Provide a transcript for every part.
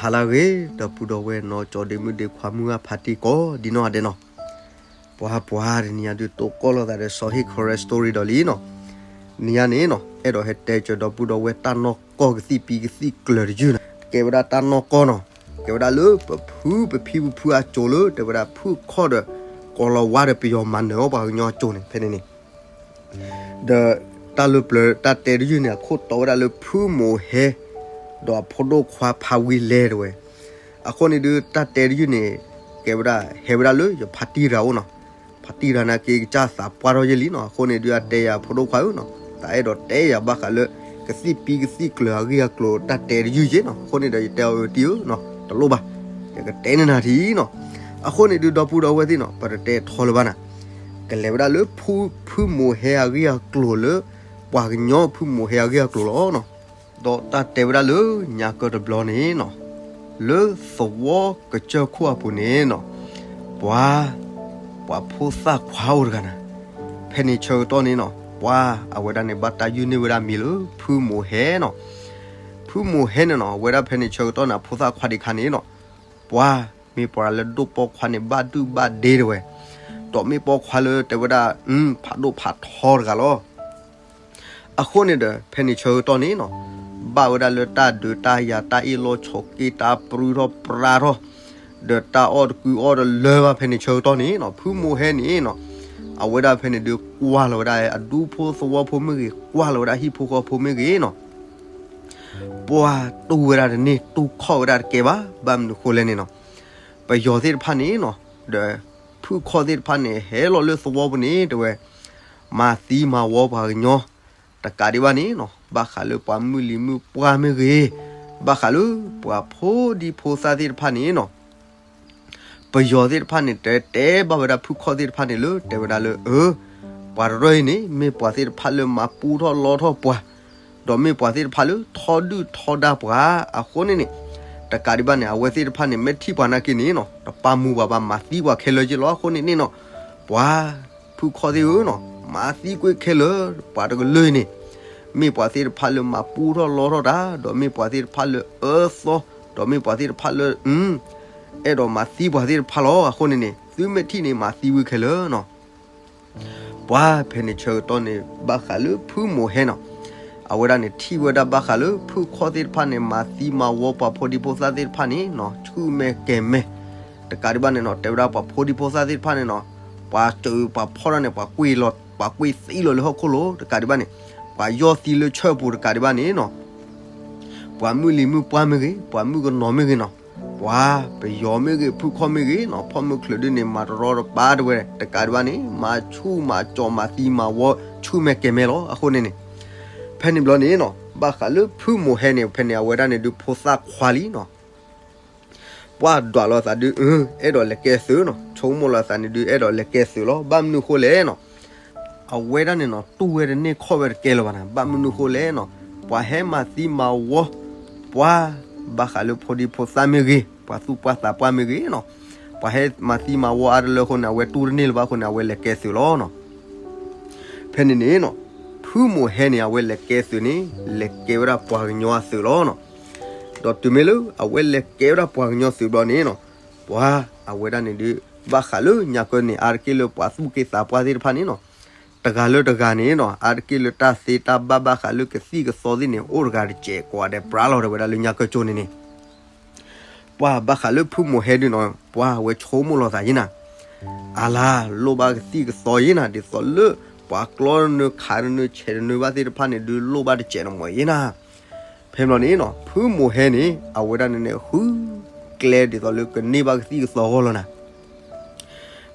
ဟါလၢအဂ့ၤ ဒီပုၢ်ဒီဝဲၢ်နီၢ်ကၠီဒ့မုၣ်ဒ့ခွါမုၢ်ဂၢ်ဖါတံၢ်ကိးဒ်နီၢ်ဂၤဒဲးနီၤ, ပှၤပှၤတနံၤညါဒုးတိၢ်ကီၢ်လိာ်သးဒီးစီၤဟ့ၣ် Correct Story ဒီးလံနီၤ, နံၤညါန့ၣ်နီၤ အဲၣ်ဒိးဟဲတဲစၢၤဒီပုၢ်ဒီဝဲၢ်တၢ်နီၢ်ကီၢ်ကသံၣ်ပံကသံၣ်ကျၢၤတယုၢ်နီၤ, ကဲဝဲဒၣ်တၢ်နီၢ်ကီၢ်နီၤ, ကဲဝဲဒၣ်လၢပဖုပဖံပဖုအစိၤလၢ တဲဝဲဒၣ်ဖုၣ်ခီၣ်ဒီး ကီၤလၤဝါဒီးပယီၤမၤနၢၤအီၣ်ပှၤကညီအစိၤန့ၣ် ဖဲန့ၣ်န့ၣ် ဒီးတၢ်လၢပျၢၤတၢ်တဲတယုၢ်န့ၣ် အခိၣ်တီဝဲဒၣ်လၢဖုမိၤဟဲ ဒီးအဖိဒိၣ်ခွါဖးဝံလဲၣ်တဲဝဲ, အဃိန့ၣ်ဒုးတၢ်တဲတယုၢ်န့ၣ် ကဲဝဲဒၣ်ဟဲဝဲဒၣ်လၢယဖါတံၢ်တဂၤအိၣ်နီၤ, ဖါတံၢ်တဂၤန့ၣ်က့ၤကစၢ်သးပှၢ်ထီၣ်ယဲၢ်လံနီၤ, အဃိန့ၣ်ဒုးအတဲယၤဖိဒိၣ်ခွါဧၢနီၤ, သးအဲၣ်ဒိးတဲယၤဘၣ်ဃးလၢ ကသံၣ်ပံကသံၣ်ကျၢၤအဂ့ၢ်အကျိၤတၢ်တဲတယုၢ်ယဲၢ်နီၤ, အဃိန့ၣ်ဒီးယတဲအီၤတံၢ်ဧၢနီၤ, တလိၣ်ဘၣ်, ယကတဲန့ၢ်နၤထံနီၤ, အဃိန့ၣ်ဒုးဒီပုၢ်ဒီဝဲၢ်သ့ၣ်နီၤ ပတတဲထီလၢၤဘၣ်နၤ, ကလဲၤဝဲဒၣ်လၢ ဖုမိၤဟဲအဂ့ၢ်အကျိၤလၢ ပှၤကညီဖုမိၤဟဲအဂ့ၢ်အကျိၤလီၤနီၤ, ဒီးတၢ်တဲဝဲဒၣ်လၢညါကၢတဘျီန့ၣ်နီၤ, လၢသဝီကစၢၢ်ခိၣ်အပူၤန့ၣ်နီၤ, ပှၤ ပှၤဖိသၣ်ခွါအိၣ်တဂၤနၤ, ဖဲန့ၣ်ဆၢကတီၢ်န့ၣ်နီၤ ပှၤအဝဲဒၣ်န့ၣ်ဘၣ်တၢ်ယုၢ်န့ၢ်ဝဲဒၣ်မံၤလၢ ဖုမိၤဟဲနီၤ, ဖုမိၤဟဲန့ၣ်နီၤ အဝဲဒၣ်ဖဲန့ၣ်ဆၢကတီၢ်န့ၣ် အဖိသၣ်ခွါဒံးခါန့ၣ်နီၤ, ပှၤမ့ၢ်ပှၤလၢဒိၣ်ပိာ်ခွါန့ၣ် ဘၣ်ဒုၣ်ဘၣ်ဒ့တဲဝဲ, ဒီးမ့ၢ်ပိာ်ခွါလၢတဲဝဲဒၣ် ဖးဒိၣ်ဖးထီတဂၤလီၤ. အဃိန့ၣ်ဒီး ဖဲန့ၣ်ဆၢကတီၢ်န့ၣ်နီၤ, ဘၣ်ဝဲဒၣ်လၢတၢ်ဒုးတၢ်ယၤတၢ်အ့ၣ်လိာ်ဆိးက့တၢ်ပြံထီၣ်ပြါထီၣ်, ဒီးတၢ်အီၣ်တကုအီၣ်တလၢဘၣ်ဖဲန့ၣ်ဆၢကတီၢ်န့ၣ်နီၤ, ဖုမိၤဟဲန့ၣ်နီၤ, အဝဲဒၣ်ဖဲန့ၣ်ဒုးကွၢ်လီၤဝဲဒၣ်အဒူဖိသဝီဖိမ့ၢ်ဂ့ၤ, ကွၢ်လီၤဝဲဒၣ်ဟံၣ်ဖိဃီဖိမ့ၢ်ဂ့ၤနီၤ ပှၤတူၢ်ဝဲဒၣ်တန့ၢ် တူၢ်ခီၣ်ဝဲဒၣ်တကဲဘၣ်, ဘၣ်မနုၤဃိလဲၣ်န့ၣ်နီၤ, ပယီၤသ့ၣ်တဖၣ်န့ၣ်နီၤ, ဒီးဖုၣ်ခီၣ်သ့ၣ်တဖၣ်န့ၣ် ဟဲလီၤလၢသဝီပူၤန့ၣ် တဲဝဲ, မၤသံမၤဝီပှၤကညီ, တကးဒံးဘၣ်န့ၣ်နီၤ, ဘၣ်ဃးလၢပှၤမုၢ်လံၤမုၢ်ပှၢ်မ့ၢ်ဂ့ၤ, ဘၣ်ဃးလၢပှၤဖိဒံဖိသၣ်သ့ၣ်တဖၣ်န့ၣ်နီၤ ပယီၤသ့ၣ်တဖၣ်န့ၣ် တဲတဲဘၣ်ဝဲဒၣ်ဖုၣ်ခီၣ်သ့ၣ်တဖၣ်န့ၣ်လၢ တဲဝဲဒၣ်လၢ အၢ ပှၤတရၢအံၤန့ၣ် မ့ၢ်ပှၤသ့ၣ်တဖၣ်လၢမၤပူထီၣ်လီထီၣ်ပှၤ, ဒီးမ့ၢ်ပှၤသ့ၣ်တဖၣ်လၢထီဒုၣ်ထီဒါပှၤ, အဃိန့ၣ်န့ၣ်, တကးဒံးဘၣ်န့ၣ် အဝဲသ့ၣ်တဖၣ်န့ၣ် မ့ၢ်ထံၣ်ပှၤနာ်က့န့ၣ်နီၤ တပာ်မူပှၤဘၣ် မၤသံပှၤခဲလၢာ်က့လီၤ. အဃိန့ၣ်န့ၣ်နီၤ, ပှၤဖုၣ်ခီၣ်သ့ၣ်ဧၢနီၤ, မၤသံကွံာ်ခဲလၢာ် ပှၤတကလုာ်အံၤန့ၣ် မ့ၢ်ပှၤသ့ၣ်တဖၣ်လၢမၤပူထီၣ်လီထီၣ်တၢ်, ဒီးမ့ၢ်ပှၤသ့ၣ်တဖၣ်လၢအၢသီ, ဒီးမ့ၢ်ပှၤသ့ၣ်တဖၣ်လၢ အဲၣ်ဒိးမၤသံပှၤသ့ၣ်တဖၣ်လီၤ. အဃိန့ၣ်န့ၣ် သုမ့ၢ်ထံၣ်န့ၣ် မၤသံဝံၤခဲလၢာ်နီၤ. ပှၤဖဲန့ၣ်ဆၢကတီၢ်န့ၣ် ဘၣ်ဃးလၢဖုမိၤဟဲနီၤ, အဝဲဒၣ်န့ၣ် ထံၣ်ဝဲဒၣ်ဘၣ်ဃးလၢဖုၣ်ခီၣ်သ့ၣ်တဖၣ်န့ၣ် မၤသံမၤဝီပှၤဖိဒံဖိသၣ်သ့ၣ်တဖၣ်န့ၣ်နီၤ ဆူၣ်မဲာ်ကဲၤမဲာ်, တကးဒံးဘၣ်န့ၣ်နီၤ တဲဝဲဒၣ်ပှၤဖိဒံဖိသၣ်သ့ၣ်တဖၣ်န့ၣ်နီၤ, ပှၤစၢၤပှၤဖီၣ်တၢ်န့ၣ် ပှၤကွံာ်လီၤ ပှၤကွံာ်သံလီၤလၢဟီၣ်ခိၣ်လိၤ တကးဒံးဘၣ်န့ၣ်, ပှၤယီၢ်သံလၢဆၢၣ်ပူၤတကးဒံးဘၣ်န့ၣ်နီၤ ပှၤမုၢ်လံၤမုၢ်ပှၢ်မ့ၢ်ဂ့ၤ, ပှၤမုၣ်ကနီၤမ့ၢ်ဂ့ၤနီၤ, ပှၤပယီၤမ့ၢ်ဂ့ၤ, ဖုၣ်ခီၣ်မ့ၢ်ဂ့ၤနီၤ, ဖီၣ်မုၢ်ချုးဒုန့ၣ် မၤတရီတပါတဝဲ တကးဒံးဘၣ်န့ၣ် မၤဆူၣ်မၤစီၤမၤသံမၤဝီ ဆူၣ်မဲာ်ကဲၤမဲာ်လီၤ. အဃိန့ၣ်န့ၣ်, ဖဲန့ၣ်ဘျီန့ၣ်နီၤ ဘၣ်ဃးလၢဖုမိၤဟဲန့ၣ် ဖဲန့ၣ်အဝဲဒၣ်န့ၣ်ဒုးဖိသၣ်ခွါလံနီၤ ပှၤဒွးလိာ်သးဒုး အဲၣ်ဒိးလဲၤကဲသုးနီၤ, ဆိကမိၣ်လိာ်သးန့ၣ်ဒုး အဲၣ်ဒိးလဲၤကဲသုးလီၤ. ဘၣ်မနုၤဃိလဲၣ်နီၤ, အဝဲဒၣ်န့ၣ်နီၤ တူၢ်ဝဲတန့ၢ်ခီၣ်ဝဲတကဲလၢၤဘၣ်နၤ, ဘၣ်မနုၤဃိလဲၣ်နီၤ, ပှၤဟဲမၤသံမၤဝီ ပှၤ ဘၣ်ဃးလၢဖိဒံဖိသၣ်မ့ၢ်ဂ့ၤ, ပှၤသူၣ်ပှၢ်သးပှၢ်မ့ၢ်ဂ့ၤနီၤ, ပှၤဟဲမၤသံမၤဝီအါတလၢအဃိန့ၣ် အဝဲတူၢ်တန့ၢ်လၢၤဘၣ်အဃိန့ၣ် အဝဲလဲၤကဲသုးလီၤနီၤ. ဖဲန့ၣ်န့ၣ်နီၤ, ဖုမိၤဟဲန့ၣ် အဝဲလဲၤကဲသုးန့ၣ် လဲၤကဲဝဲဒၣ်ပှၤကညီအသုးလီၤနီၤ. ဒီးတုၤမ့ၢ်လၢအဝဲလဲၤကဲဝဲဒၣ်ပှၤကညီသုးဘျီန့ၣ်နီၤ, ပှၤအဝဲဒၣ်န့ၣ်ဒုး ဘၣ်ဃးလၢညါကၢန့ၣ် အါတက့ၢ်လၢပှၤသူၣ်က့သးပှၢ်သ့ၣ်တဖၣ်န့ၣ်နီၤ, တဂၤလၢတဂၤန့ၣ်နီၤ အါတက့ၢ်လၢတၢ်သ့တၢ်ဘၣ်ဘၣ်ဃးလၢကသံၣ်ကသီသ့ၣ်န့ၣ် အိၣ်တဂၤတစဲးကိးဂၤဒဲးပြါလီၤ တဲဝဲဒၣ်လၢညါကၢကၠိန့ၣ်န့ၣ် ပှၤဘၣ်ဃးလၢဖုမိၤဟဲဒုးနီၤ ပှၤဝဲဆိကမိၣ်လီၤသးယဲနၤ, အလါ လိၣ်ဘၣ်ကသံၣ်ကသီယဲနၤ ဒ်သိးလၢ ပှၤကျီနၢခးနၢဆဲးနၢဘၣ်သ့ၣ်တဖၣ်န့ၣ်ဒုးလိၣ်ဘၣ်တစဲးတမံၤယဲနၤ. ဖဲန့ၣ်ဘျီန့ၣ်နီၤ ဖုမိၤဟဲန့ၣ် အဝဲဒၣ်န့ၣ်န့ၣ် ဃုကျဲဒ်သိးလၢကန့ၢ်ဘၣ်ကသံၣ်ကသီအဂီၢ်လီၤနၤ.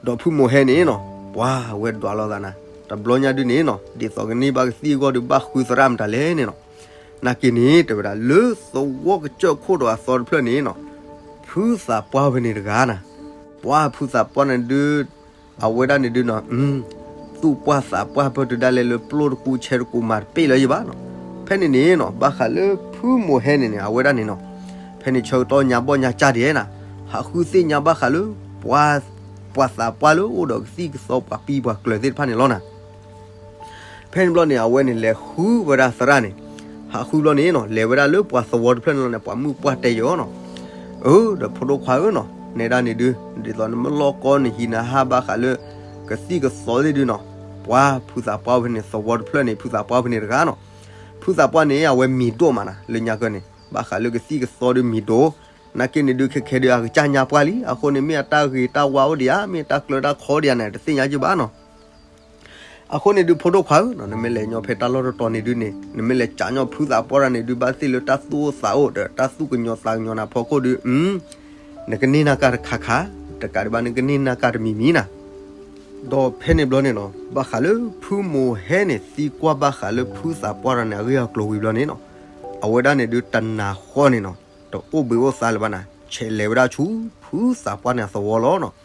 ဒီးဖုမိၤဟဲန့ၣ်နီၤ ပှၤဝဲဒွးလိာ်သးနၤ တဘျီညါဒုးန့ၣ်နီၤ ဒ်သိးကန့ၢ်ဘၣ်ကသံၣ်အဂီၢ်ဒုးဘၣ်ဃုသရၣ်မတၤလဲၣ်န့ၣ်နီၤ. နာ်က့န့ၣ် တဲဝဲဒၣ် လၢသဝီကစၢၢ်ခိၣ်ဒီးအသီတဖျၢၣ်န့ၣ်နီၤ ဖုသးပှၢ်ဝဲန့ၣ်တဂၤနၤ. ပှၤဖုသးပှၢ်န့ၣ်ဒုး အဝဲဒၣ်န့ၣ်ဒုးနီၤ သူၣ်ပှၢ်သးပှၢ်ပၢၢ်တုၤဒၣ်လဲာ်လၢပျိၢ်တကူဆဲးတကူမၤတပ့ၢ်လၢၤယဘၣ်နီၤ. ဖဲန့ၣ်န့ၣ်နီၤ ဘၣ်ဃးလၢဖုမိၤဟဲန့ၣ်န့ၣ် အဝဲဒၣ်န့ၣ်နီၤ ဖဲန့ၣ်ဆၢကတီၢ်ညါဘီၣ်ညါကၢ်ဒဲးနၤ ဟးဃုသ့ၣ်ညါဘၣ်ဃးလၢ ပှၤ ပှၤသးပှၢ်လၢအိၣ်ဒီးကသံၣ်ကသီပှၤပံၤပှၤကျၢၤသ့ၣ်တဖၣ်န့ၣ်လီၤနၤ. ဖဲန့ၣ်ဘျီန့ၣ် အဝဲန့ၣ်လဲၤဃုဝဲဒၣ်သရၣ်န့ၣ် ဟးဃုဘျီန့ၣ်နီၤ လဲၤဝဲဒၣ်လၢပှၤသဝီတဖျၢၣ်န့ၣ်လီၤန့ၣ် ပှၤမုၣ်ပှၢ်တဲယီၤနီၤ. အၢ ဒီးဖိဒိၣ်ခွါဧၢနီၤ, နဲဒၣ်န့ၣ်ဒုး ဒ်သိးနမ့ၢ်လီၢ်ကီနဟံးနဟၣ်ဘၣ်ဃးလၢ ကသံၣ်ကသီသ့ၣ်ဒုးနီၤ, ပှၤဖုသးပှၢ်ဖဲန့ၣ် သဝီတဖျၢၣ်န့ၣ် ဖုသးပှၢ်ဖဲန့ၣ်တဂၤနီၤ. ဖုသးပှၢ်န့ၣ် အဝဲမံၤဒိၣ်မးနီၤ, လၢညါကၢန့ၣ် ဘၣ်ဃးလၢကသံၣ်ကသီဒုးမံၤဒိၣ်, နာ်က့န့ၣ်ဒုးခဲခဲဒုးအကစၢ်ညါပှၢ်လံ, အဃိန့ၣ်မ့ၢ်အတၢ်ဂ့ၤတၢ်ဝါအိၣ်ဒံးဧါ, မ့ၢ်အတၢ်ကျၢတၢ်ခီဒံးဧါန့ၣ် တသ့ၣ်ညါက့ဘၣ်နီၤ. အဃိန့ၣ်ဒုးဖိဒိၣ်ခွါဧၢ, နမ့ၢ်လဲၤညီဖဲတၢ်လီၢ်တတီၤန့ၣ်ဒုးန့ၣ် နမ့ၢ်လဲၤကးညီဖုသးပှၢ်တဂၤန့ၣ်ဒုး ဘၣ်သ့ၣ်လၢတၢ်သူၣ်အိၣ်သးအိၣ် ဒီးတၢ်သူၣ်ကညီၤသးကညီၤနၤဖီခိၣ်ဒုး နကန့ၢ်နၢ်ကၢ်တခါခါ, တကးဒံးဘၣ်နကန့ၢ်နၢ်ကၢ်တမံၤမံၤနၤ. ဒီးဖဲန့ၣ်ဘျီန့ၣ်နီၤ, ဘၣ်ဃးလၢဖုမိၤဟဲန့ၣ် သံကွၢ်ဘၣ်ဃးလၢဖုသးပှၢ်တဂၤန့ၣ် အဂ့ၢ်အကျိၤဝံၤဘျီန့ၣ်နီၤ, အဝဲဒၣ်န့ၣ်ဒုးတနၤဃီန့ၣ်နီၤ, တအိၣ်ဘှံးအိၣ်သါလၢၤဘၣ်နၤ, ဆဲးလဲၤဝဲဒၣ်ဆူဖုသးပှၢ်န့ၣ်အသဝီလီၤနီၤ.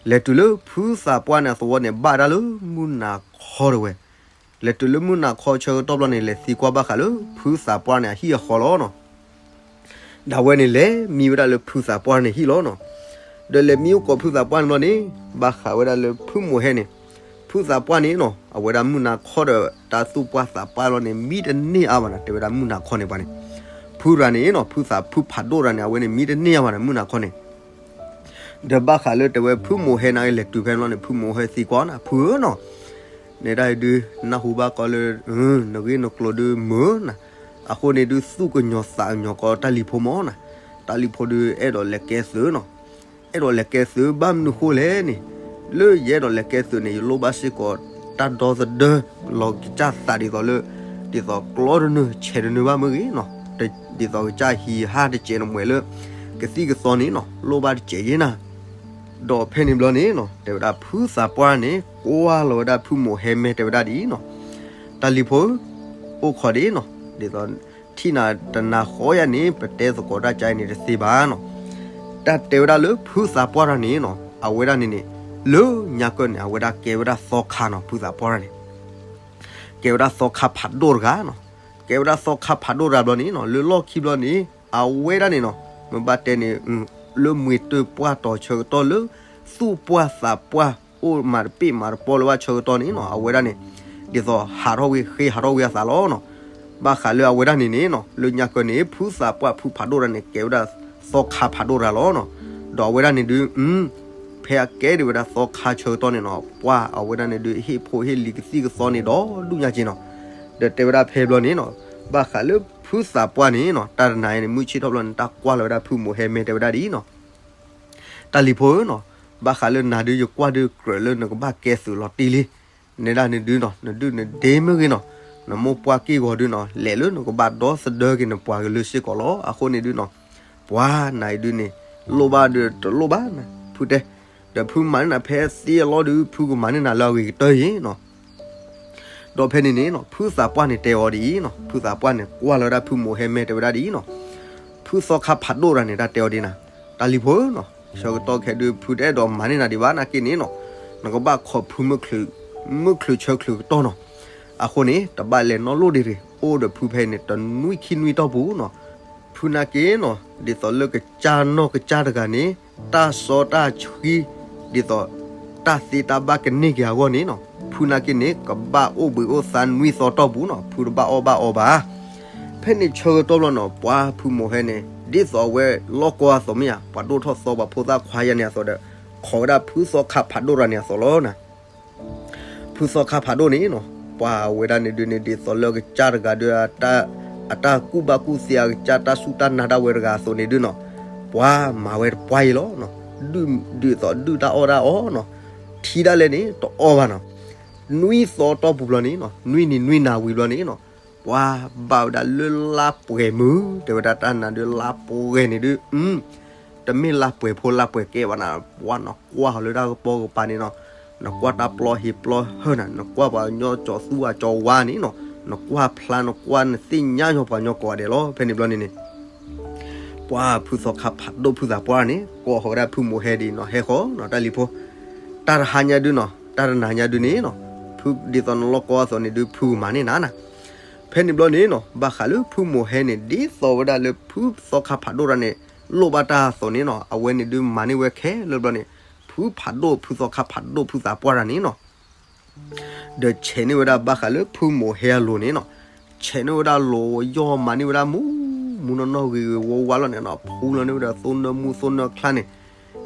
လဲၤတုၤလၢဖုသးပှၢ်န့ၣ်အသဝီန့ၣ် ဘၣ်ဒၣ်လၢမုၢ်နၤခီတဝဲ, လဲၤတုၤလၢမုၢ်နၤခီဆၢကတီၢ်ဘျီန့ၣ် လဲၤသံကွၢ်ဘၣ်ဃးလၢဖုသးပှၢ်န့ၣ်အဟံၣ်အဃီလီၤနီၤ. ဒီးအဝဲန့ၣ်လဲၤမံဝဲဒၣ်လၢဖုသးပှၢ်န့ၣ်ဟံၣ်လီၤနီၤ. ဒီးလဲၤမံအိၣ်ကိးဖုသးပှၢ်န့ၣ်ဘျီန့ၣ် ဘၣ်ဃးဝဲဒၣ်လၢဖုမိၤဟဲန့ၣ်, ဖုသးပှၢ်န့ၣ်နီၤ အဝဲဒၣ်မုၢ်နၤခီဒီးတၢ်သူၣ်ပှၢ်သးပှၢ်လီၤန့ၣ် မံတန့ၢ်အါဘၣ်နီၤ, တဲဝဲဒၣ်မုၢ်နၤခီန့ၣ်ပှၤန့ၣ်, ဖုရၤန့ၣ်နီၤ ဖုသးဖုဖးဒိၣ်ရၤန့ၣ် အဝဲန့ၣ်မံတန့ၢ်အါဘၣ်နီၤ မုၢ်နၤခီန့ၣ် ဒီးဘၣ်ဃးလၢတဲဝဲဖုမိၤဟဲန့ၣ်လဲၤတုၤဖဲန့ၣ်ဘျီန့ၣ် ဖုမိၤဟဲသံကွၢ်နၤ ဖုဧၢနီၤ, နဲဒၣ်အံၤဒုး နၢ်ဟူဘၣ်ကီလၢ နဂ့ၢ်နကျိၤဒုးမုာ်နၤ, အဃိန့ၣ်ဒုးသူၣ်ကညီၤသးကညီၤကီးတၢ်လံၤဖိမၢ်နၤ, တၢ်လံၤဖိဒုးအဲၣ်ဒိးလဲၤကဲသုးနီၤ, အဲၣ်ဒိးလဲၤကဲသုးဘၣ်မနုၤဃိလဲၣ်န့ၣ်, လၢယအဲၣ်ဒိးလဲၤကဲသုးန့ၣ် ယလိၣ်ဘၣ်စ့ၢ်ကီးတၢ်ဒီသဒၢ လီၤကစၢ်သးဒ်သိးလၢ ဒ်သိးကျီတနုၤ ဆဲးတနုၤဘၣ်မ့ၢ်ဂ့ၤနီၤ, ဒ်သိးကစၢ်ဟံးဟၣ်တစဲးတမှဲးလၢ ကသံၣ်ကသီန့ၣ်နီၤ လိၣ်ဘၣ်တစဲးယ့နၤ ဒီးဖဲန့ၣ်ဘျီန့ၣ်နီၤ တဲဝဲဒၣ်ဖုသးပှၢ်န့ၣ် ကွၢ်လီၤဝဲဒၣ်ဖုမိၤဟဲမဲာ်တဲဝဲဒၣ်ဒ်အံၤနီၤ, တၢ်လံၤဖိဧၢ, အိၣ်ခိးဒ်နီၤ, ဒ်သိးထံၣ်နၤတနၤဃီယၤန့ၣ် ပတဲသကိးတၢ်ကါအံၤန့ၣ်တသ့ဘၣ်နီၤ, တၢ်တဲဝဲဒၣ်လၢဖုသးပှၢ်တဂၤန့ၣ်နီၤ အဝဲဒၣ်န့ၣ်န့ၣ် လၢညါကၢန့ၣ် အဝဲဒၣ်ကဲဝဲဒၣ်သီခါနီၤ ဖုသးပှၢ်တဂၤန့ၣ် ကဲဝဲဒၣ်သီခါဖးဒိၣ်တဂၤနီၤ, ကဲဝဲဒၣ်သီခါဖးဒိၣ်တဂၤဘျီန့ၣ်နီၤ လၢလီၢ်ခံဘျီန့ၣ် အဝဲဒၣ်န့ၣ်နီၤ မ့ၢ်ဘၣ်တဲန့ၣ် လၢမှ့ၤတၢၢ်ပှၢ်တီၤဆၢကတီၢ်လၢ သူၣ်ပှၢ်သးပှၢ်အိၣ်မၤတပ့ၢ်မၤတပီလၢၤဘၣ်ဆၢကတီၢ်န့ၣ်နီၤ အဝဲဒၣ်န့ၣ် ဒ်သိးဟးထီၣ်ဝံၤဃ့ဟးထီၣ်ဝံၤအသးလီၤနီၤ, ဘၣ်ဃးလၢအဝဲဒၣ်န့ၣ်န့ၣ်နီၤ လၢညါကၢန့ၣ် ဖုသးပှၢ်ဖုဖးဒိၣ်တဂၤန့ၣ် ကဲဝဲဒၣ်သီခါဖးဒိၣ်တဂၤလီၤနီၤ, ဒီးအဝဲဒၣ်န့ၣ်ဒုး ဖဲအကဲဒံးဝဲဒၣ်သီခါဆၢကတီၢ်န့ၣ်နီၤ ပှၢ်အဝဲဒၣ်န့ၣ်ဒုး ဟ့ၣ်ဖိဟ့ၣ်လံၤကသံၣ်ကသီန့ၣ်ဒီးဒူၣ်ညါက့နီၤ, ဒီးတဲဝဲဒၣ်ဖဲဘျီန့ၣ်နီၤ ဘၣ်ဃးလၢဖုသးပှၢ်န့ၣ်နီၤ တၢ်တနၤအံၤန့ၣ် မုၢ်ဆ့ၣ်ထီၣ်ဘျီန့ၣ် တၢ်ကွၢ်လီၤဝဲဒၣ်ဖုမိၤဟဲမဲာ်တဲဝဲဒၣ်ဒ်အံၤနီၤ တၢ်လံၤဖိဧၢနီၤ, ဘၣ်ဃးလၢနၤဒုးယကွၢ်ဒုးကြၢးလၢနကဘၣ်ကဲသုးလီၤတံၢ်လံ, နဲဒၣ်န့ၣ်ဒုးနီၤ နဒုၣ်နဒ့မ့ၢ်ဂ့ၤနီၤ, နမိၢ်ပှၢ်က့ၢ်ဂီၤဒုးနီၤ လဲၤလၢနကဘၣ်ဒီသဒၢက့ၤနပှၤကလုာ်စ့ၢ်ကီးလီၤ. အဃိန့ၣ်ဒုးနီၤ ပှၤနၤအံၤဒုးန့ၣ် လိၣ်ဘၣ်ဒုးတလိၣ်ဘၣ်နၤ ဖုတဲ, ဒီးဖုမၤန့ၢ်နၤဖဲသ့အလီၢ်ဒုး ဖုကမၤန့ၢ်နၤလၢအဂ့ၤကတၢၢ်အံၤနီၤ ဒီးဖဲန့ၣ်န့ၣ်နီၤ ဖုသးပှၢ်န့ၣ်တဲအီၤဒ်အံၤနီၤ, ဖုသးပှၢ်န့ၣ် ကွၢ်လီၤဝဲဒၣ်ဖုမိၤဟဲမဲာ်တဲဝဲဒၣ်ဒ်အံၤနီၤ, ဖုသီခါဖးဒိၣ်တဂၤန့ၣ် တၢ်တဲအီၤဒ်နၤ, တၢ်လံၤဖိဧၢနီၤ, ဆၢကတီၢ်ခဲဒုး ဖုတအဲၣ်ဒိးမၤန့ၢ်နၤဒံးဘၣ်နာ်က့န့ၣ်နီၤ, နကဘၣ်ခိးဖုမုၢ်ချုးဆၢချုးကတီၢ်နီၤ, အဃိန့ၣ် တဘၣ်လဲၤနီတလီၢ်ဒံးတဂ့ၤ, အိၣ်ဒီးဖုဖဲအံၤန့ၣ် တနွံခံနွံတီၢ်ပူၤနီၤ, ဖုနာ်က့နီၤ ဒ်သိးလၢကစၢ်နီၢ်ကစၢ်တဂၤန့ၣ် တၢ်စီတၢ်ဆှံ ဒ်သိး တၢ်သ့တၢ်ဘၣ်ကန့ၢ်က့ၤအဂီၢ်န့ၣ်နီၤ, ဖုနာ်က့န့ၣ် ကဘၣ်အိၣ်ဘှံးအိၣ်သါနွံသီတီၢ်ပူၤနီၤ, ဖုတဘၣ်အီၣ်ဘၣ်အီဘၣ်. ဖဲန့ၣ်ဆၢကတီၢ်ဘျီနီၤ ပှၤဖုမိၤဟဲန့ၣ် ဒ်သိးအဝဲလီၢ်ကီအသိးမ့ၢ်ဧါ, ပှၤဒိၣ်ထီၣ်သီပှၤဖိသၣ်ခွါယၤန့ၣ်အသိးဒီး ခိးဝဲဒၣ်ဖုသီခါဖးဒိၣ်တဂၤန့ၣ်အသိးလီၤနၤ. ဖုသီခါဖးဒိၣ်န့ၣ်နီၤ ပှၤဝဲဒၣ်န့ၣ်ဒုးန့ၣ် ဒ်သိးလၢကစၢ်တဂၤဒီး အတၢ်ကူၣ်ဘၣ်ကူၣ်သ့အကစၢ် တၢ်စူၢ်တၢ်နာ်ဒၣ်ဝဲတဂၤအသိးန့ၣ်ဒုးနီၤ, ပှၤမၤဝဲတပှၢ်အံၤလီၤနီၤ. ဒုးဒ်သိးဒုၣ်တၢ်အီၣ်တၢ်အီနီၤ, ထံဒၣ်လဲာ်န့ၣ် တအီၣ်ဘၣ်နီၤ. နွံသီတီၢ်ပူၤဘျီန့ၣ်နီၤ, နွံနံၤနွံနၤဝံၤဘျီန့ၣ်နီၤ, ပှၤဘၣ်ဝဲဒၣ်လၢလါပှဲၤမုၢ် တဲဝဲဒၣ်တၢ်နၤဒုးလါပှဲၤန့ၣ်ဒုး တမ့ၢ်လါပှဲၤဖိလါပှဲၤကဲဘၣ်နၤ, ပှၤနကွၢ်အီၤလၢတၢ်ကပီၤကပၤန့ၣ်နီၤ, နကွၢ်တၢ်ပျီဟံးပျီဟၢနၤ, နကွၢ်ပှၤကညီကၠီၤသူအကၠီၤဝါန့ၣ်နီၤ, နကွၢ်ဖျါနကွၢ်နသ့ၣ်ညါညီပှၤကညီကိးဂၤဒဲးလီၤ. ဖဲန့ၣ်ဘျီန့ၣ်န့ၣ် ပှၤဖုသီခါဖးဒိၣ်ဖုသးပှၢ်န့ၣ် ကိးဃီၤဝဲဒၣ်ဖုမိၤဟဲဒ်အံၤနီၤ, ဟဲဃီၤနီၤ တၢ်လံၤဖိ, တၢ်တဟါညါဒုးနီၤ, တၢ်တနၤညါဒုးန့ၣ်နီၤ, ဖုဒ်သိးနလီၢ်ကီအသိးန့ၣ်ဒုး ဖုကမၤန့ၢ်နၤနၤ. ဖဲန့ၣ်ဘျီန့ၣ်နီၤ ဘၣ်ဃးလၢဖုမိၤဟဲန့ၣ် ဒ်သိးဝဲဒၣ်လၢဖုသီခါဖးဒိၣ်တဂၤန့ၣ် လိၣ်ဘၣ်တၢ်အသိးန့ၣ်နီၤ, အဝဲန့ၣ်ဒုးမၤန့ၢ်ဝဲခဲလၢာ်ဘျီန့ၣ်, ဖုဖးဒိၣ်ဖုသီခါဖးဒိၣ်ဖုသးပှၢ်တဂၤန့ၣ်နီၤ ဒီးဆဲးန့ၢ်ဝဲဒၣ်ဘၣ်ဃးလၢဖုမိၤဟဲအလိၤန့ၣ်နီၤ, ဆဲးန့ၢ်ဝဲဒၣ်လိၤယီၢ်မၤန့ၢ်ဝဲဒၣ်မူ မူနီၢ်နီၢ်ဂ့ၤဂ့ၤဝါဝါလီၤန့ၣ်နီၤ ဖှူလီၤန့ၢ်ဝဲဒၣ်သိနၢမူသိနၢချါန့ၣ်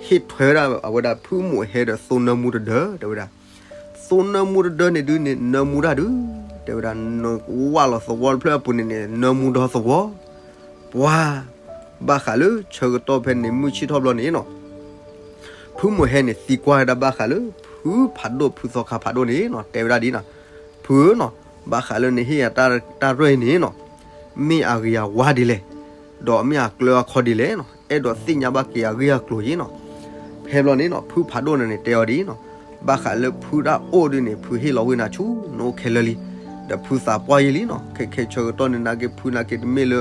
ဟ့ၣ်ထွဲဝဲဒၣ်အဝဲဒၣ်ဖုမိၢ်ဟဲဒီးသိနၢမူတဒၢ တဲဝဲဒၣ်. သိနၢမူတဒၢန့ၣ်ဒုးန့ၣ် နၢမူတၢ်ဒုး တဲဝဲဒၣ် နဝၢ်လီၤသဝီတဖျၢၣ်အပူၤန့ၣ်န့ၣ် နၢမူဒီသဝီ ပှၤ ဘၣ်ဃးလၢဆၢကတီၢ်ဖဲန့ၣ် မုၢ်ဆ့ၣ်ထီၣ်ဘျီန့ၣ်နီၤ ဖုမိၢ်ဟဲန့ၣ် သံကွၢ်ဝဲဒၣ်ဘၣ်ဃးလၢ ဖုဖးဒိၣ်ဖုသီခါဖးဒိၣ်န့ၣ်နီၤ တဲဝဲဒၣ်ဒ်နီၤ ဖုဧၢနီၤ ဘၣ်ဃးလၢနဟ့ၣ်ယၤတၢ်ရဲၣ်န့ၣ်နီၤ မ့ၢ်အဂ့ၤအဝါဒ်လဲၣ်, ဒီးမ့ၢ်အကျၢၤအခီဒ်လဲၣ်နီၤ အဲၣ်ဒိးသ့ၣ်ညါဘၣ်က့ၤအဂ့ၢ်အကျိၤယ့ၣ်နီၤ. ဖဲဘျီန့ၣ်နီၤ ဖုဖးဒိၣ်န့ၣ်န့ၣ် တဲအီၤဒ်နီၤ ဘၣ်ဃးလၢဖုတၢ်အိၣ်ဒုးန့ၣ် ဖုဟ့ၣ်လီၤဝဲနၤဆူနအိၣ်ခဲလၢာ်လံ, ဒီးဖုသးပှၢ်ယ့ၢ်လံနီၤ ခဲခဲဆၢကတီၢ်န့ၣ်နာ်က့ ဖုနာ်က့တမ့ၢ်လၢ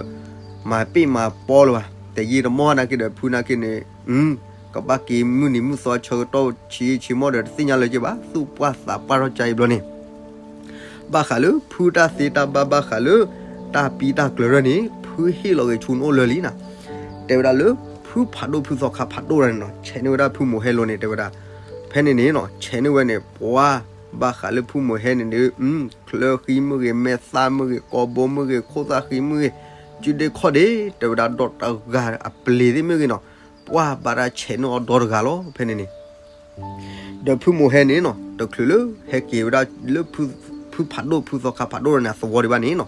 မၤပ့ၢ်မၤပီလၢၤဘၣ်, တယံာ်တမီၢ်နာ်က့ဒီး ဖုနာ်က့န့ၣ် ကဘၣ်က့ၤမုၢ်နံၤမုၢ်သီဆၢကတီၢ်ဆံးဆံးမီၢ်ဒီး တသ့ၣ်ညါလၢၤက့ဘၣ်, သူၣ်ပှၢ်သးပှၢ်ထီၣ်ကါအံၤဘျီန့ၣ် ဘၣ်ဃးလၢဖုတၢ်သ့တၢ်ဘၣ်ဘၣ်ဃးလၢ တၢ်ပံတၢ်ကျၢၤရၢၢ်န့ၣ် ဖုဟ့ၣ်လီၤဂ့ၤဆူနအိၣ်လၢာ်လံနီၤ. တဲဝဲဒၣ်လၢ ဖုဖးဒိၣ်ဖုသီခါဖးဒိၣ်တဂၤန့ၣ်နီၤ ဆဲးန့ၢ်ဝဲဒၣ်ဖုမိၢ်ဟဲလိၤန့ၣ် တဲဝဲဒၣ်, ဖဲန့ၣ်န့ၣ်နီၤ ဆဲးန့ၢ်ဝဲန့ၣ် ပှၤ ဘၣ်ဃးလၢဖုမိၢ်ဟဲန့ၣ်ဒုး ချၢဃံမ့ၢ်ဂ့ၤ မဲာ်သၣ်မ့ၢ်ဂ့ၤ ကိာ်ဘိမ့ၢ်ဂ့ၤ ခိၣ်သၣ်ဃံမ့ၢ်ဂ့ၤ ကုဒ့ခီၣ်ဒ့ တဲဝဲဒၣ်ဒီးတဂၤအပျ့ၤသ့ၣ်မ့ၢ်ဂ့ၤနီၤ ပှၤဘၣ်တၢ်ဆဲးန့ၢ်အီၤဒီတဂၤလီၤ ဖဲန့ၣ်န့ၣ် ဒီးဖုမိၢ်ဟဲန့ၣ်နီၤ တချုးလၢဟဲက့ၤဝဲဒၣ်လၢ ဖုဖးဒိၣ်ဖုသီခါဖးဒိၣ်တဂၤန့ၣ် အသဝီဒံးဘၣ်န့ၣ်နီၤ,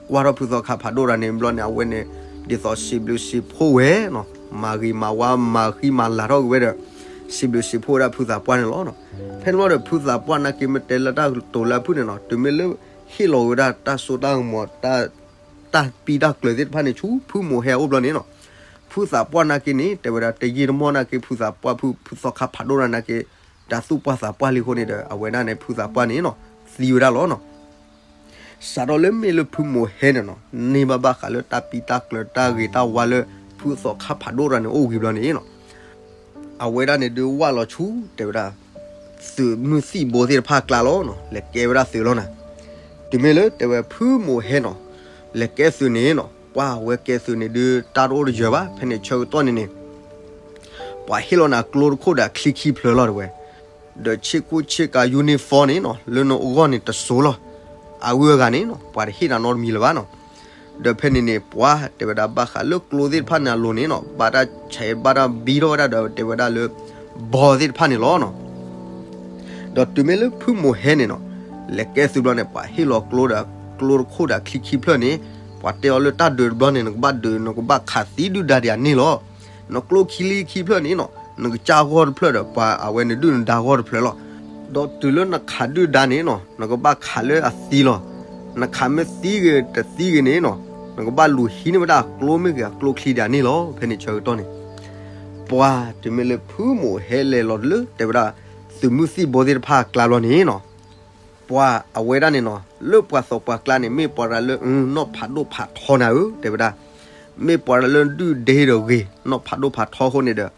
ကွၢ်ထီၣ်ဖုသီခါဖးဒိၣ်တဂၤန့ၣ်ဘျီန့ၣ် အဝဲန့ၣ် ဒ်သိးစံးဘျုးစံးဖှိၣ်ဝဲနီၤ, မၤဂ့ၤမၤဝါ မၤဃံမၤလၤထီၣ်က့ၤဝဲဒီး စံးဘျုးစံးဖှိၣ်ဝဲဒၣ်ဖုသးပှၢ်န့ၣ်လီၤ. ဖဲန့ၣ်ဘျီဒီး ဖုသးပှၢ်နာ်က့မ့ၢ်တဲလၢတၢ်ကတိၤလၢအဖုၣ်န့ၣ်နီၤ တုၤမ့ၢ်လၢဟ့ၣ်လီၤဝဲဒၣ်တၢ်စိတၢ်ကမီၤ တၢ်ပံတၢ်ကျၢၤသ့ၣ်တဖၣ်န့ၣ် ဆူဖုမိၢ်ဟဲအအိၣ်ဘျီန့ၣ်နီၤ, ဖုသးပှၢ်နာ်က့န့ၣ် တဲဝဲဒၣ်တယံာ်တမီၢ်နာ်က့ ဖုသးပှၢ်ဖု ဖုသီခါဖးဒိၣ်တဂၤနာ်က့ တၢ်သူၣ်ပှၢ်သးပှၢ်လံအဃိန့ၣ်ဒီး အဝဲဒၣ်န့ၣ် ဖုသးပှၢ်န့ၣ်နီၤ သံဝဲဒၣ်လီၤနီၤ. စးထီၣ်လၢမ့ၢ်လၢဖုမိၢ်ဟဲန့ၣ်နီၤ န့ၢ်ဘၣ်ဘၣ်ဃးလၢတၢ်ပံတၢ်ကျၢၤတၢ်ဂ့ၤတၢ်ဝါလၢ ဖုသီခါဖးဒိၣ်တဂၤန့ၣ်အိၣ်ဝံၤဘျီန့ၣ်နီၤ အဝဲဒၣ်န့ၣ်ဒုးဝၢ်လီၤဆူ တဲဝဲဒၣ် သုးမုၢ်သံၣ်ဘိသ့ၣ်တဖၣ်အကျါလီၤနီၤ, လဲၤကဲဝဲဒၣ်သုးလီၤနၤ. တုၤမ့ၢ်လၢတဲဝဲဖုမိၢ်ဟဲနီၤ လဲၤကဲသုးန့ၣ်နီၤ ပှၤဝဲကဲသုးန့ၣ်ဒုး တၢ်တအိၣ်တယၢၤဘၣ် ဖဲန့ၣ်ဆၢကတီၢ်န့ၣ်န့ၣ် ပှၤဟ့ၣ်လီၤနၤကျိတခိၣ်ဒီးချံခံဖျၢၣ်လီၤတဲဝဲ, ဒီးဆ့ကူဆ့ကၤ uniform န့ၣ်နီၤ လၢနဂီၢ်န့ၣ်တစိၤလီၤ. အဂုၤအဂၤန့ၣ်နီၤ ပှၤတဟ့ၣ်နၤနီတမံၤလၢၤဘၣ်နီၤ. ဒီးဖဲန့ၣ်န့ၣ် ပှၤတဲဝဲဒၣ်ဘၣ်ဃးလၢကျိသ့ၣ်တဖၣ်န့ၣ်အလိၤန့ၣ်နီၤ ဘၣ်တၢ်ဆဲးဘၣ်တၢ်ဘံထီၣ်ဝဲဒၣ်ဒီးတဲဝဲဒၣ်လၢ ဘီသ့ၣ်တဖၣ်န့ၣ်လီၤနီၤ. ဒီးတုၤမ့ၢ်လၢဖုမိၢ်ဟဲန့ၣ်နီၤ လဲၤကဲသုးဘျီန့ၣ် ပှၤဟ့ၣ်လီၤကျိဒီး ကျိတခိၣ်ဒီးချံခံဖျၢၣ်န့ၣ် ပှၤတဲအီၤလၢတၢ်ဒုးတဘျီန့ၣ် နကဘၣ်ဒုး နကဘၣ်ခးသံဒုၣ်ဒါဒံးအန့ၣ်လီၤ. နကျိခံလံခံဖျၢၣ်န့ၣ်နီၤ နကစၢ်ဂီၢ်တဖျၢၣ်ဒီး ပှၤအဝဲန့ၣ်ဒုၣ်နဒါဂီၢ်တဖျၢၣ်လီၤ. ဒီးတုၤလၢနခးဒုၣ်ဒါန့ၣ်နီၤ နကဘၣ်ခးလၢအသံလီၤ. နခးမ့ၢ်သံဂ့ၤတသံဂ့ၤန့ၣ်နီၤ နကဘၣ်လူၤဟံးန့ၢ်ဝဲဒၣ်ကျိမ့ၢ်ဂ့ၤအကျိချံဒံးအန့ၣ်လီၤ. ဖဲန့ၣ်ဆၢကတီၢ်န့ၣ် ပှၤတုၤမ့ၢ်လၢဖုမိၢ်ဟဲလဲၤလီၤလၢ တဲဝဲဒၣ် သုးမုၢ်သံၣ်ဘိသ့ၣ်တဖၣ်အကျါဘျီန့ၣ်နီၤ ပှၤအဝဲဒၣ်န့ၣ်နီၤ လၢပှၤသီပှၤကျါန့ၣ် မ့ၢ်ပှၤတဂၤလၢ နီၢ်ဖးဒိၣ်ဖးထီနၤဧၢ တဲဝဲဒၣ်, မ့ၢ်ပှၤတဂၤလၢဒုၣ်ဒ့ဒီးဂ့ၤ နီၢ်ဖးဒိၣ်ဖးထီအဃိန့ၣ်ဒီး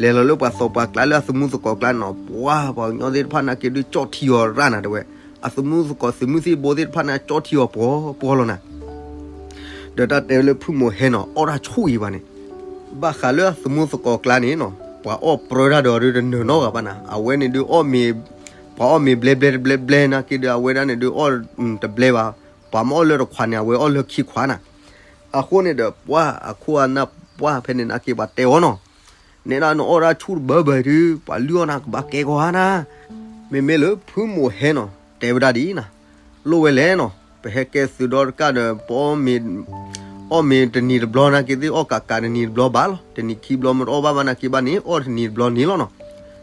လဲၤလီၤလၢပှၤသီပှၤကျါလၢအသမူသကိးကျါန့ၣ်နီၤ ပှၤပှၤကညီသ့ၣ်တဖၣ်နာ်က့ဒုးကၠီၣ်ထံအီၤရၣ်နၤတဲဝဲ, အသမူသကိးသုးမုၢ်သံၣ်ဘိသ့ၣ်တဖၣ်န့ၣ် ကၠီၣ်ထံအီၤပှီၤပှီၤလီၤနၤ ဒီးတၢ်တဲလၢဖုမိၢ်ဟဲနီၤ အီၣ်တၢ်ဆူၣ်အံၤဘၣ်န့ၣ်, ဘၣ်ဃးလၢအသမူသကိးကျါန့ၣ်နီၤ ပှၤအီၣ်ပြၢတၢ်ဒီးဒုးတနၢၤနီတဂၤဘၣ်နၤ, အဝဲန့ၣ်ဒုးအီၣ်မ့ၤ, ပှၤအီၣ်မ့ၤဘျဲဘျဲတဘျဲဘျဲနာ်က့ဒီး အဝဲဒၣ်န့ၣ်ဒုးအီၣ်တဘျဲဘၣ်, ပှၤမ့ၢ်အီၣ်လၢတခွးန့ၣ် အဝဲအီၣ်လၢခံခွးနၤ, အဃိန့ၣ်ဒီး ပှၤအခိၣ်အနၢ်ပှၢ်ဖဲန့ၣ်နာ်က့ ပှၤတဲအီၤနီၤ နဲဒၣ်နအီၣ်တၢ်ဆူၣ်တဘၢဘၢဒုး ပှၤလုၢ်အီၣ်နၤကဘၣ်ကဲကီဧါနၤ, မ့မ့ၢ်လၢဖုမိၢ်ဟဲနီၤ တဲဝဲဒၣ်ဒ်အံၤနၤ, လိၣ်ဝဲလဲၣ်နီၤ ပဟဲကဲသုးဒီတကၣ်ဒီး ပအီၣ်မ့ၤ, အီၣ်မ့ၤတနံၤတဘျီနာ်က့သ့ၣ် အီၣ်ကးကးတနံၤတဘျီဘၣ်လီၤ, တနံၤခံဘျီမ့ၢ်တအီၣ်ဘၣ်ဘၣ်နာ်က့ဘၣ်န့ၣ် အီၣ်တနံၤတဘျီန့ၣ်လီၤနီၤ,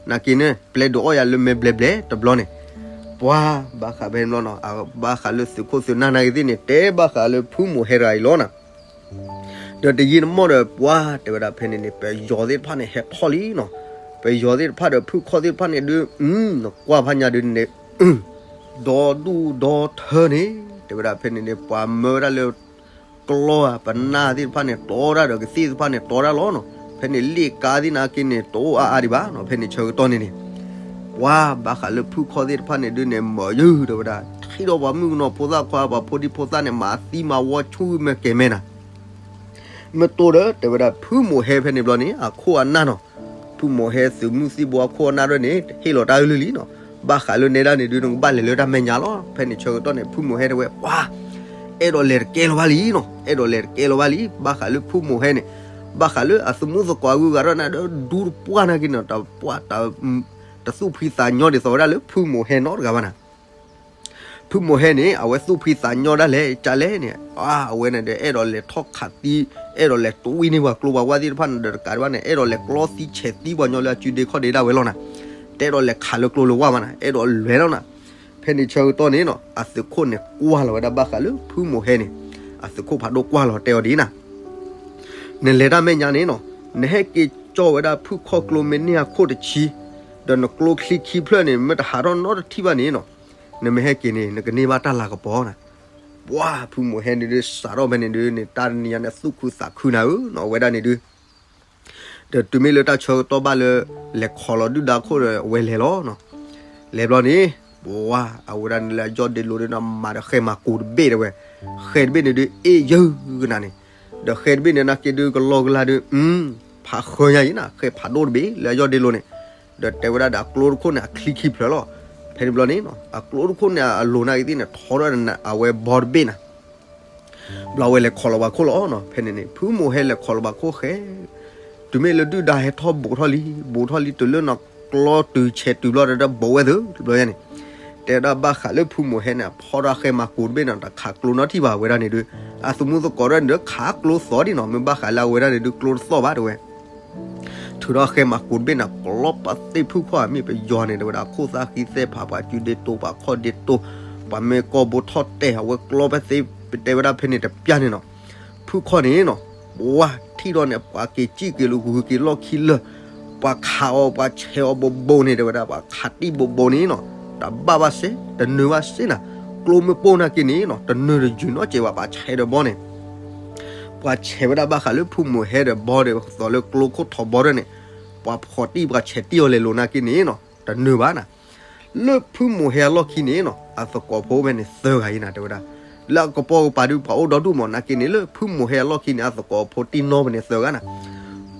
နာ်က့န့ၣ် ပျဲဒုးအီၣ်ယၤလၢမဲဘျဲဘျဲတဘျီန့ၣ်, ပှၤဘၣ်ဃးဖဲန့ၣ်ဘျီနီၤ ဘၣ်ဃးလၢသုးခိၣ်သုးနၢ်နာ်က့သ့ၣ်န့ၣ် တဲဘၣ်ဃးလၢဖုမိၢ်ဟဲတဂၤအံၤလီၤနၤ ဒီးတယံာ်တမီၢ်ဒီး ပှၤတဲဝဲဒၣ်ဖဲန့ၣ်န့ၣ် ပယီၤသ့ၣ်တဖၣ်န့ၣ် ဟဲထီၣ်လံနီၤ, ပယီၤသ့ၣ်တဖၣ်ဒီးဖုၣ်ခီၣ်သ့ၣ်တဖၣ်န့ၣ်ဒုး နကွၢ်ဖးညါဒုးန့ၣ် ဒီဒူၣ်ဒီထၢန့ၣ် တဲဝဲဒၣ်ဖဲန့ၣ်န့ၣ် ပှၤမၢဝဲဒၣ်လၢ ကျီဧါ ပနၢ်သ့ၣ်တဖၣ်န့ၣ် တီဒၣ်ဒီးကသ့ၣ်တဖၣ်န့ၣ် တီဒၣ်လီၤနီၤ, ဖဲန့ၣ်လ့ၣ်ကါသ့ၣ်နာ်က့န့ၣ် တအိၣ်အါအါဒံးဘၣ်နီၤ, ဖဲန့ၣ်ဆၢကတီၢ်န့ၣ်န့ၣ် ပှၤဘၣ်ဃးလၢဖုၣ်ခီၣ်သ့ၣ်တဖၣ်န့ၣ်ဒုးန့ၣ် မၤယုၢ်တဲဝဲဒၣ် ထံၣ်ဒီးပှၤမုၣ်ကနီၤဖိသၣ်ခွါ ပှၤဖိဒံဖိသၣ်န့ၣ် မၤသံမၤဝီဆူၣ်မ့ၢ်ကဲၤမဲနၤ မ့ၢ်တိၢ်ဒီး တဲဝဲဒၣ် ဖုမိၢ်ဟဲဖဲန့ၣ်ဘျီန့ၣ် အခိၣ်အနၢ်နီၤ, ဖုမိၢ်ဟဲသုးမုၢ်သံၣ်ဘိအခိၣ်အနၢ်ဒၣ်န့ၣ် ဟ့ၣ်လီၤတၢ်အလုၢ်လံနီၤ, ဘၣ်ဃးလၢနဲဒၣ်န့ၣ်ဒုး နကဘၣ်လဲၤလၢတၢ်မဲာ်ညါလီၤ, ဖဲန့ၣ်ဆၢကတီၢ်န့ၣ် ဖုမိၢ်ဟဲတဲဝဲ ပှၤ အဲၣ်ဒိးလဲၤတကဲလီၤဘၣ်လံနီၤ, အဲၣ်ဒိးလဲၤတကဲလီၤဘၣ်လံ, ဘၣ်ဃးလၢဖုမိၢ်ဟဲန့ၣ်, ဘၣ်ဃးလၢအသမူသကိးအဂုၤအဂၤဒီးန့ၣ်ဒီး ဒူတပှၢ်နာ်က့န့ၣ် တပှၢ် တသူၣ်ဖှံသးညီဒ်သိးဝဲဒၣ်လၢဖုမိၢ်ဟဲနီတဂၤဘၣ်နၤ. ဖုမိၢ်ဟဲန့ၣ် အဝဲသူၣ်ဖှံသးညီဒၣ်လဲာ်ကလဲၣ်န့ၣ်, အဝဲန့ၣ်ဒီးအဲၣ်ဒိးလဲၤထီၣ်ခးသံ, အဲၣ်ဒိးလဲၤတဝံန့ၢ်ပှၤကျိပှၤဝၢ်သ့ၣ်တဖၣ်န့ၣ်ဒီး တကးဒံးဘၣ်န့ၣ် အဲၣ်ဒိးလဲၤကျီသံဆဲးသံပှၤညီလၢအစုဒ့ခီၣ်ဒ့ဒၣ်ဝဲလီၤနၤ. တအဲၣ်ဒိးလဲၤခးလၢကျိလၢဝၢ်ဘၣ်နၤ, အဲၣ်ဒိးလဲၤလီၤနၤ. ဖဲန့ၣ်ဆၢကတီၢ်န့ၣ်နီၤ အသုးခိၣ်န့ၣ်ကွၢ်လီၤဝဲဒၣ်ဘၣ်ဃးလၢဖုမိၢ်ဟဲန့ၣ်, အသုးခိၣ်ဖးဒိၣ်ကွၢ်လီၤတဲအီၤဒ်အံၤနၤ, နလဲၤတၢ်မဲာ်ညါန့ၣ်နီၤ, နဟဲက့ၤကၠီဝဲဒၣ်ဖုၣ်ခီၣ်ကျိမ့ၢ်န့ၢ်အခိၣ်တဆံ, ဒီးနကျိချံခံဖျၢၣ်န့ၣ် မ့ၢ်တဟးထီၣ်နီတထံၣ်ဘၣ်န့ၣ်နီၤ, နမ့ၢ်ဟဲက့ၤန့ၣ် နကန့ၢ်ဘၣ်တၢ်လၤကပီၤနၤ. ပှၤဖုမိၢ်ဟဲန့ၣ်ဒုး စးထီၣ်ဖဲန့ၣ်ဒုးန့ၣ် တၢ်တနံၤညါန့ၣ် သူၣ်ခုသးခုနၤဧၢနီၤ, အဝဲဒၣ်န့ၣ်ဒုး ဒီးတုၤမ့ၢ်လၢတၢ်ဆၢကတီၢ်ဘၣ်လၢ လဲၤခိးလီၤဒုၣ်ဒါခိၣ်ဒီး အဝဲလဲၤလီၤနီၤ. လဲၤဘျီန့ၣ် ပှၤအဝဲဒၣ်န့ၣ်လၢအယီၢ်ဒ့လိၤန့ၣ်ဒီး မၤဒီးဃဲမၤကိၤတဘ့ၣ်တဲဝဲ, ဃဲတဘ့ၣ်န့ၣ်ဒုး အ့ၣ်ယၢကနၤန့ၣ်, ဒီးဃဲတဘ့ၣ်န့ၣ် နာ်က့ဒုးကလီကလါဒုး ဖးဃၢညါအံၤနၤ, ဃဲဖးဒိၣ်တဘ့ၣ်လၢအယီၢ်ဒ့လိၤန့ၣ်, ဒီးတဲဝဲဒၣ်ဒီးအကျိတခိၣ်န့ၣ် အချံခံဖျၢၣ်လီၤ. ဖဲန့ၣ်ဘျီန့ၣ်နီၤ အကျိတခိၣ်န့ၣ် အလိၤနာ်က့သ့ၣ်န့ၣ် ထီထီၣ်ဒီးအဝဲဘီတဘ့ၣ်နၤ ဘျီဝဲလဲၤခိးလီၤပှၤခိၣ်လီၤနီၤ, ဖဲန့ၣ်န့ၣ် ဖုမိၢ်ဟဲလဲၤခိးလီၤပှၤခိၣ်ဃဲ, တုၤမ့ၢ်လၢဒုၣ်ဒါဟဲထီၣ်ဘူးထီၣ်လံ, ဘူးထီၣ်လံတုၤလၢနီၤကျီတုၤဆဲးတုၤဘျီဒီး ဘူးဝဲသ့ၣ်တဘျီယါန့ၣ်, တဲဝဲဒၣ်ဘၣ်ဃးလၢဖုမိၢ်ဟဲန့ၣ် အဖီဒီးဃဲမၤကိၤတဘ့ၣ်နီၤ တခးကျိနီထံၣ်ဘၣ်ဝဲဒၣ်န့ၣ်ဒုး, အသမူသကိးဒီးန့ၣ်ဒုး ခးကျိသီဒ်နီၤ, မ့ၢ်ဘၣ်ဃးလၢအဝဲဒၣ်န့ၣ်ဒုး ကျိတသီၣ်ဘၣ်တဲဝဲ ထုးထီၣ်ဃဲမၤကိၤတဘ့ၣ်န့ၣ် ကျီပာ်သ့ၣ်ဖုၣ်ခီၣ်အမ့ၢ်ပယီၤန့ၣ် တဲဝဲဒၣ်ခိၣ်သၣ်ဃံသဲဖး ပှၤစုဒ့တိ ပှၤခီၣ်ဒ့တိ, ပှၤမ့ၢ်ကီၢ်ဘိထီၣ်တဲာ် အဝဲကျီပာ်သ့ၣ် ပတဲဝဲဒၣ်ဖဲန့ၣ်တပျၢ်န့ၣ်နီၤ, ဖုၣ်ခီၣ်န့ၣ်နီၤ, ပှၤထံၣ်ဒီးန့ၣ် ပှၤက့ၤစံၣ်က့ၤလၢဂုၤက့ၤလီၢ်ခံလၢာ်, ပှၤခးအီၤ ပှၤဆဲးအီၤဘိးဘိးန့ၣ် တဲဝဲဒၣ် ပှၤခးတံၢ်ဘိးဘိးန့ၣ်နီၤ, တဘၣ်ဘၣ်စ့ၢ် တနၢၤဘၣ်စ့ၢ်နၤ, ကျိမ့ၢ်ပိၢ်နာ်က့န့ၣ်နီၤ တနၢၤတယုၢ်နီတစဲးဘၣ် ပှၤဆဲးဒီးဘီန့ၣ် ပှၤဆဲးဝဲဒၣ်ဘၣ်ဃးလၢဖုမိၢ်ဟဲဒီးဘီဒီး သိးလၢကျိခိၣ်ထီၣ်ဘီဒီးန့ၣ်, ပှၤဖီၣ်တံၢ်ပှၤဆဲးတံၢ်အီၤလဲၤလိၤနာ်က့န့ၣ်နီၤ တနၢၤဘၣ်နၤ. လၢဖုမိၢ်ဟဲအလီၢ်ခံန့ၣ်နီၤ အသကိးဖိဖဲန့ၣ်သၢဂၤအံၤနၤ တဲဝဲဒၣ်, လၢအကပိာ်ကပၤဒုး ပှၤအိၣ်ဒီဒူၣ်မး နာ်က့န့ၣ် လၢဖုမိၢ်ဟဲအလီၢ်ခံန့ၣ် အသကိးဖိတံၢ်နီၢ်ဖဲန့ၣ်သၢဂၤနၤ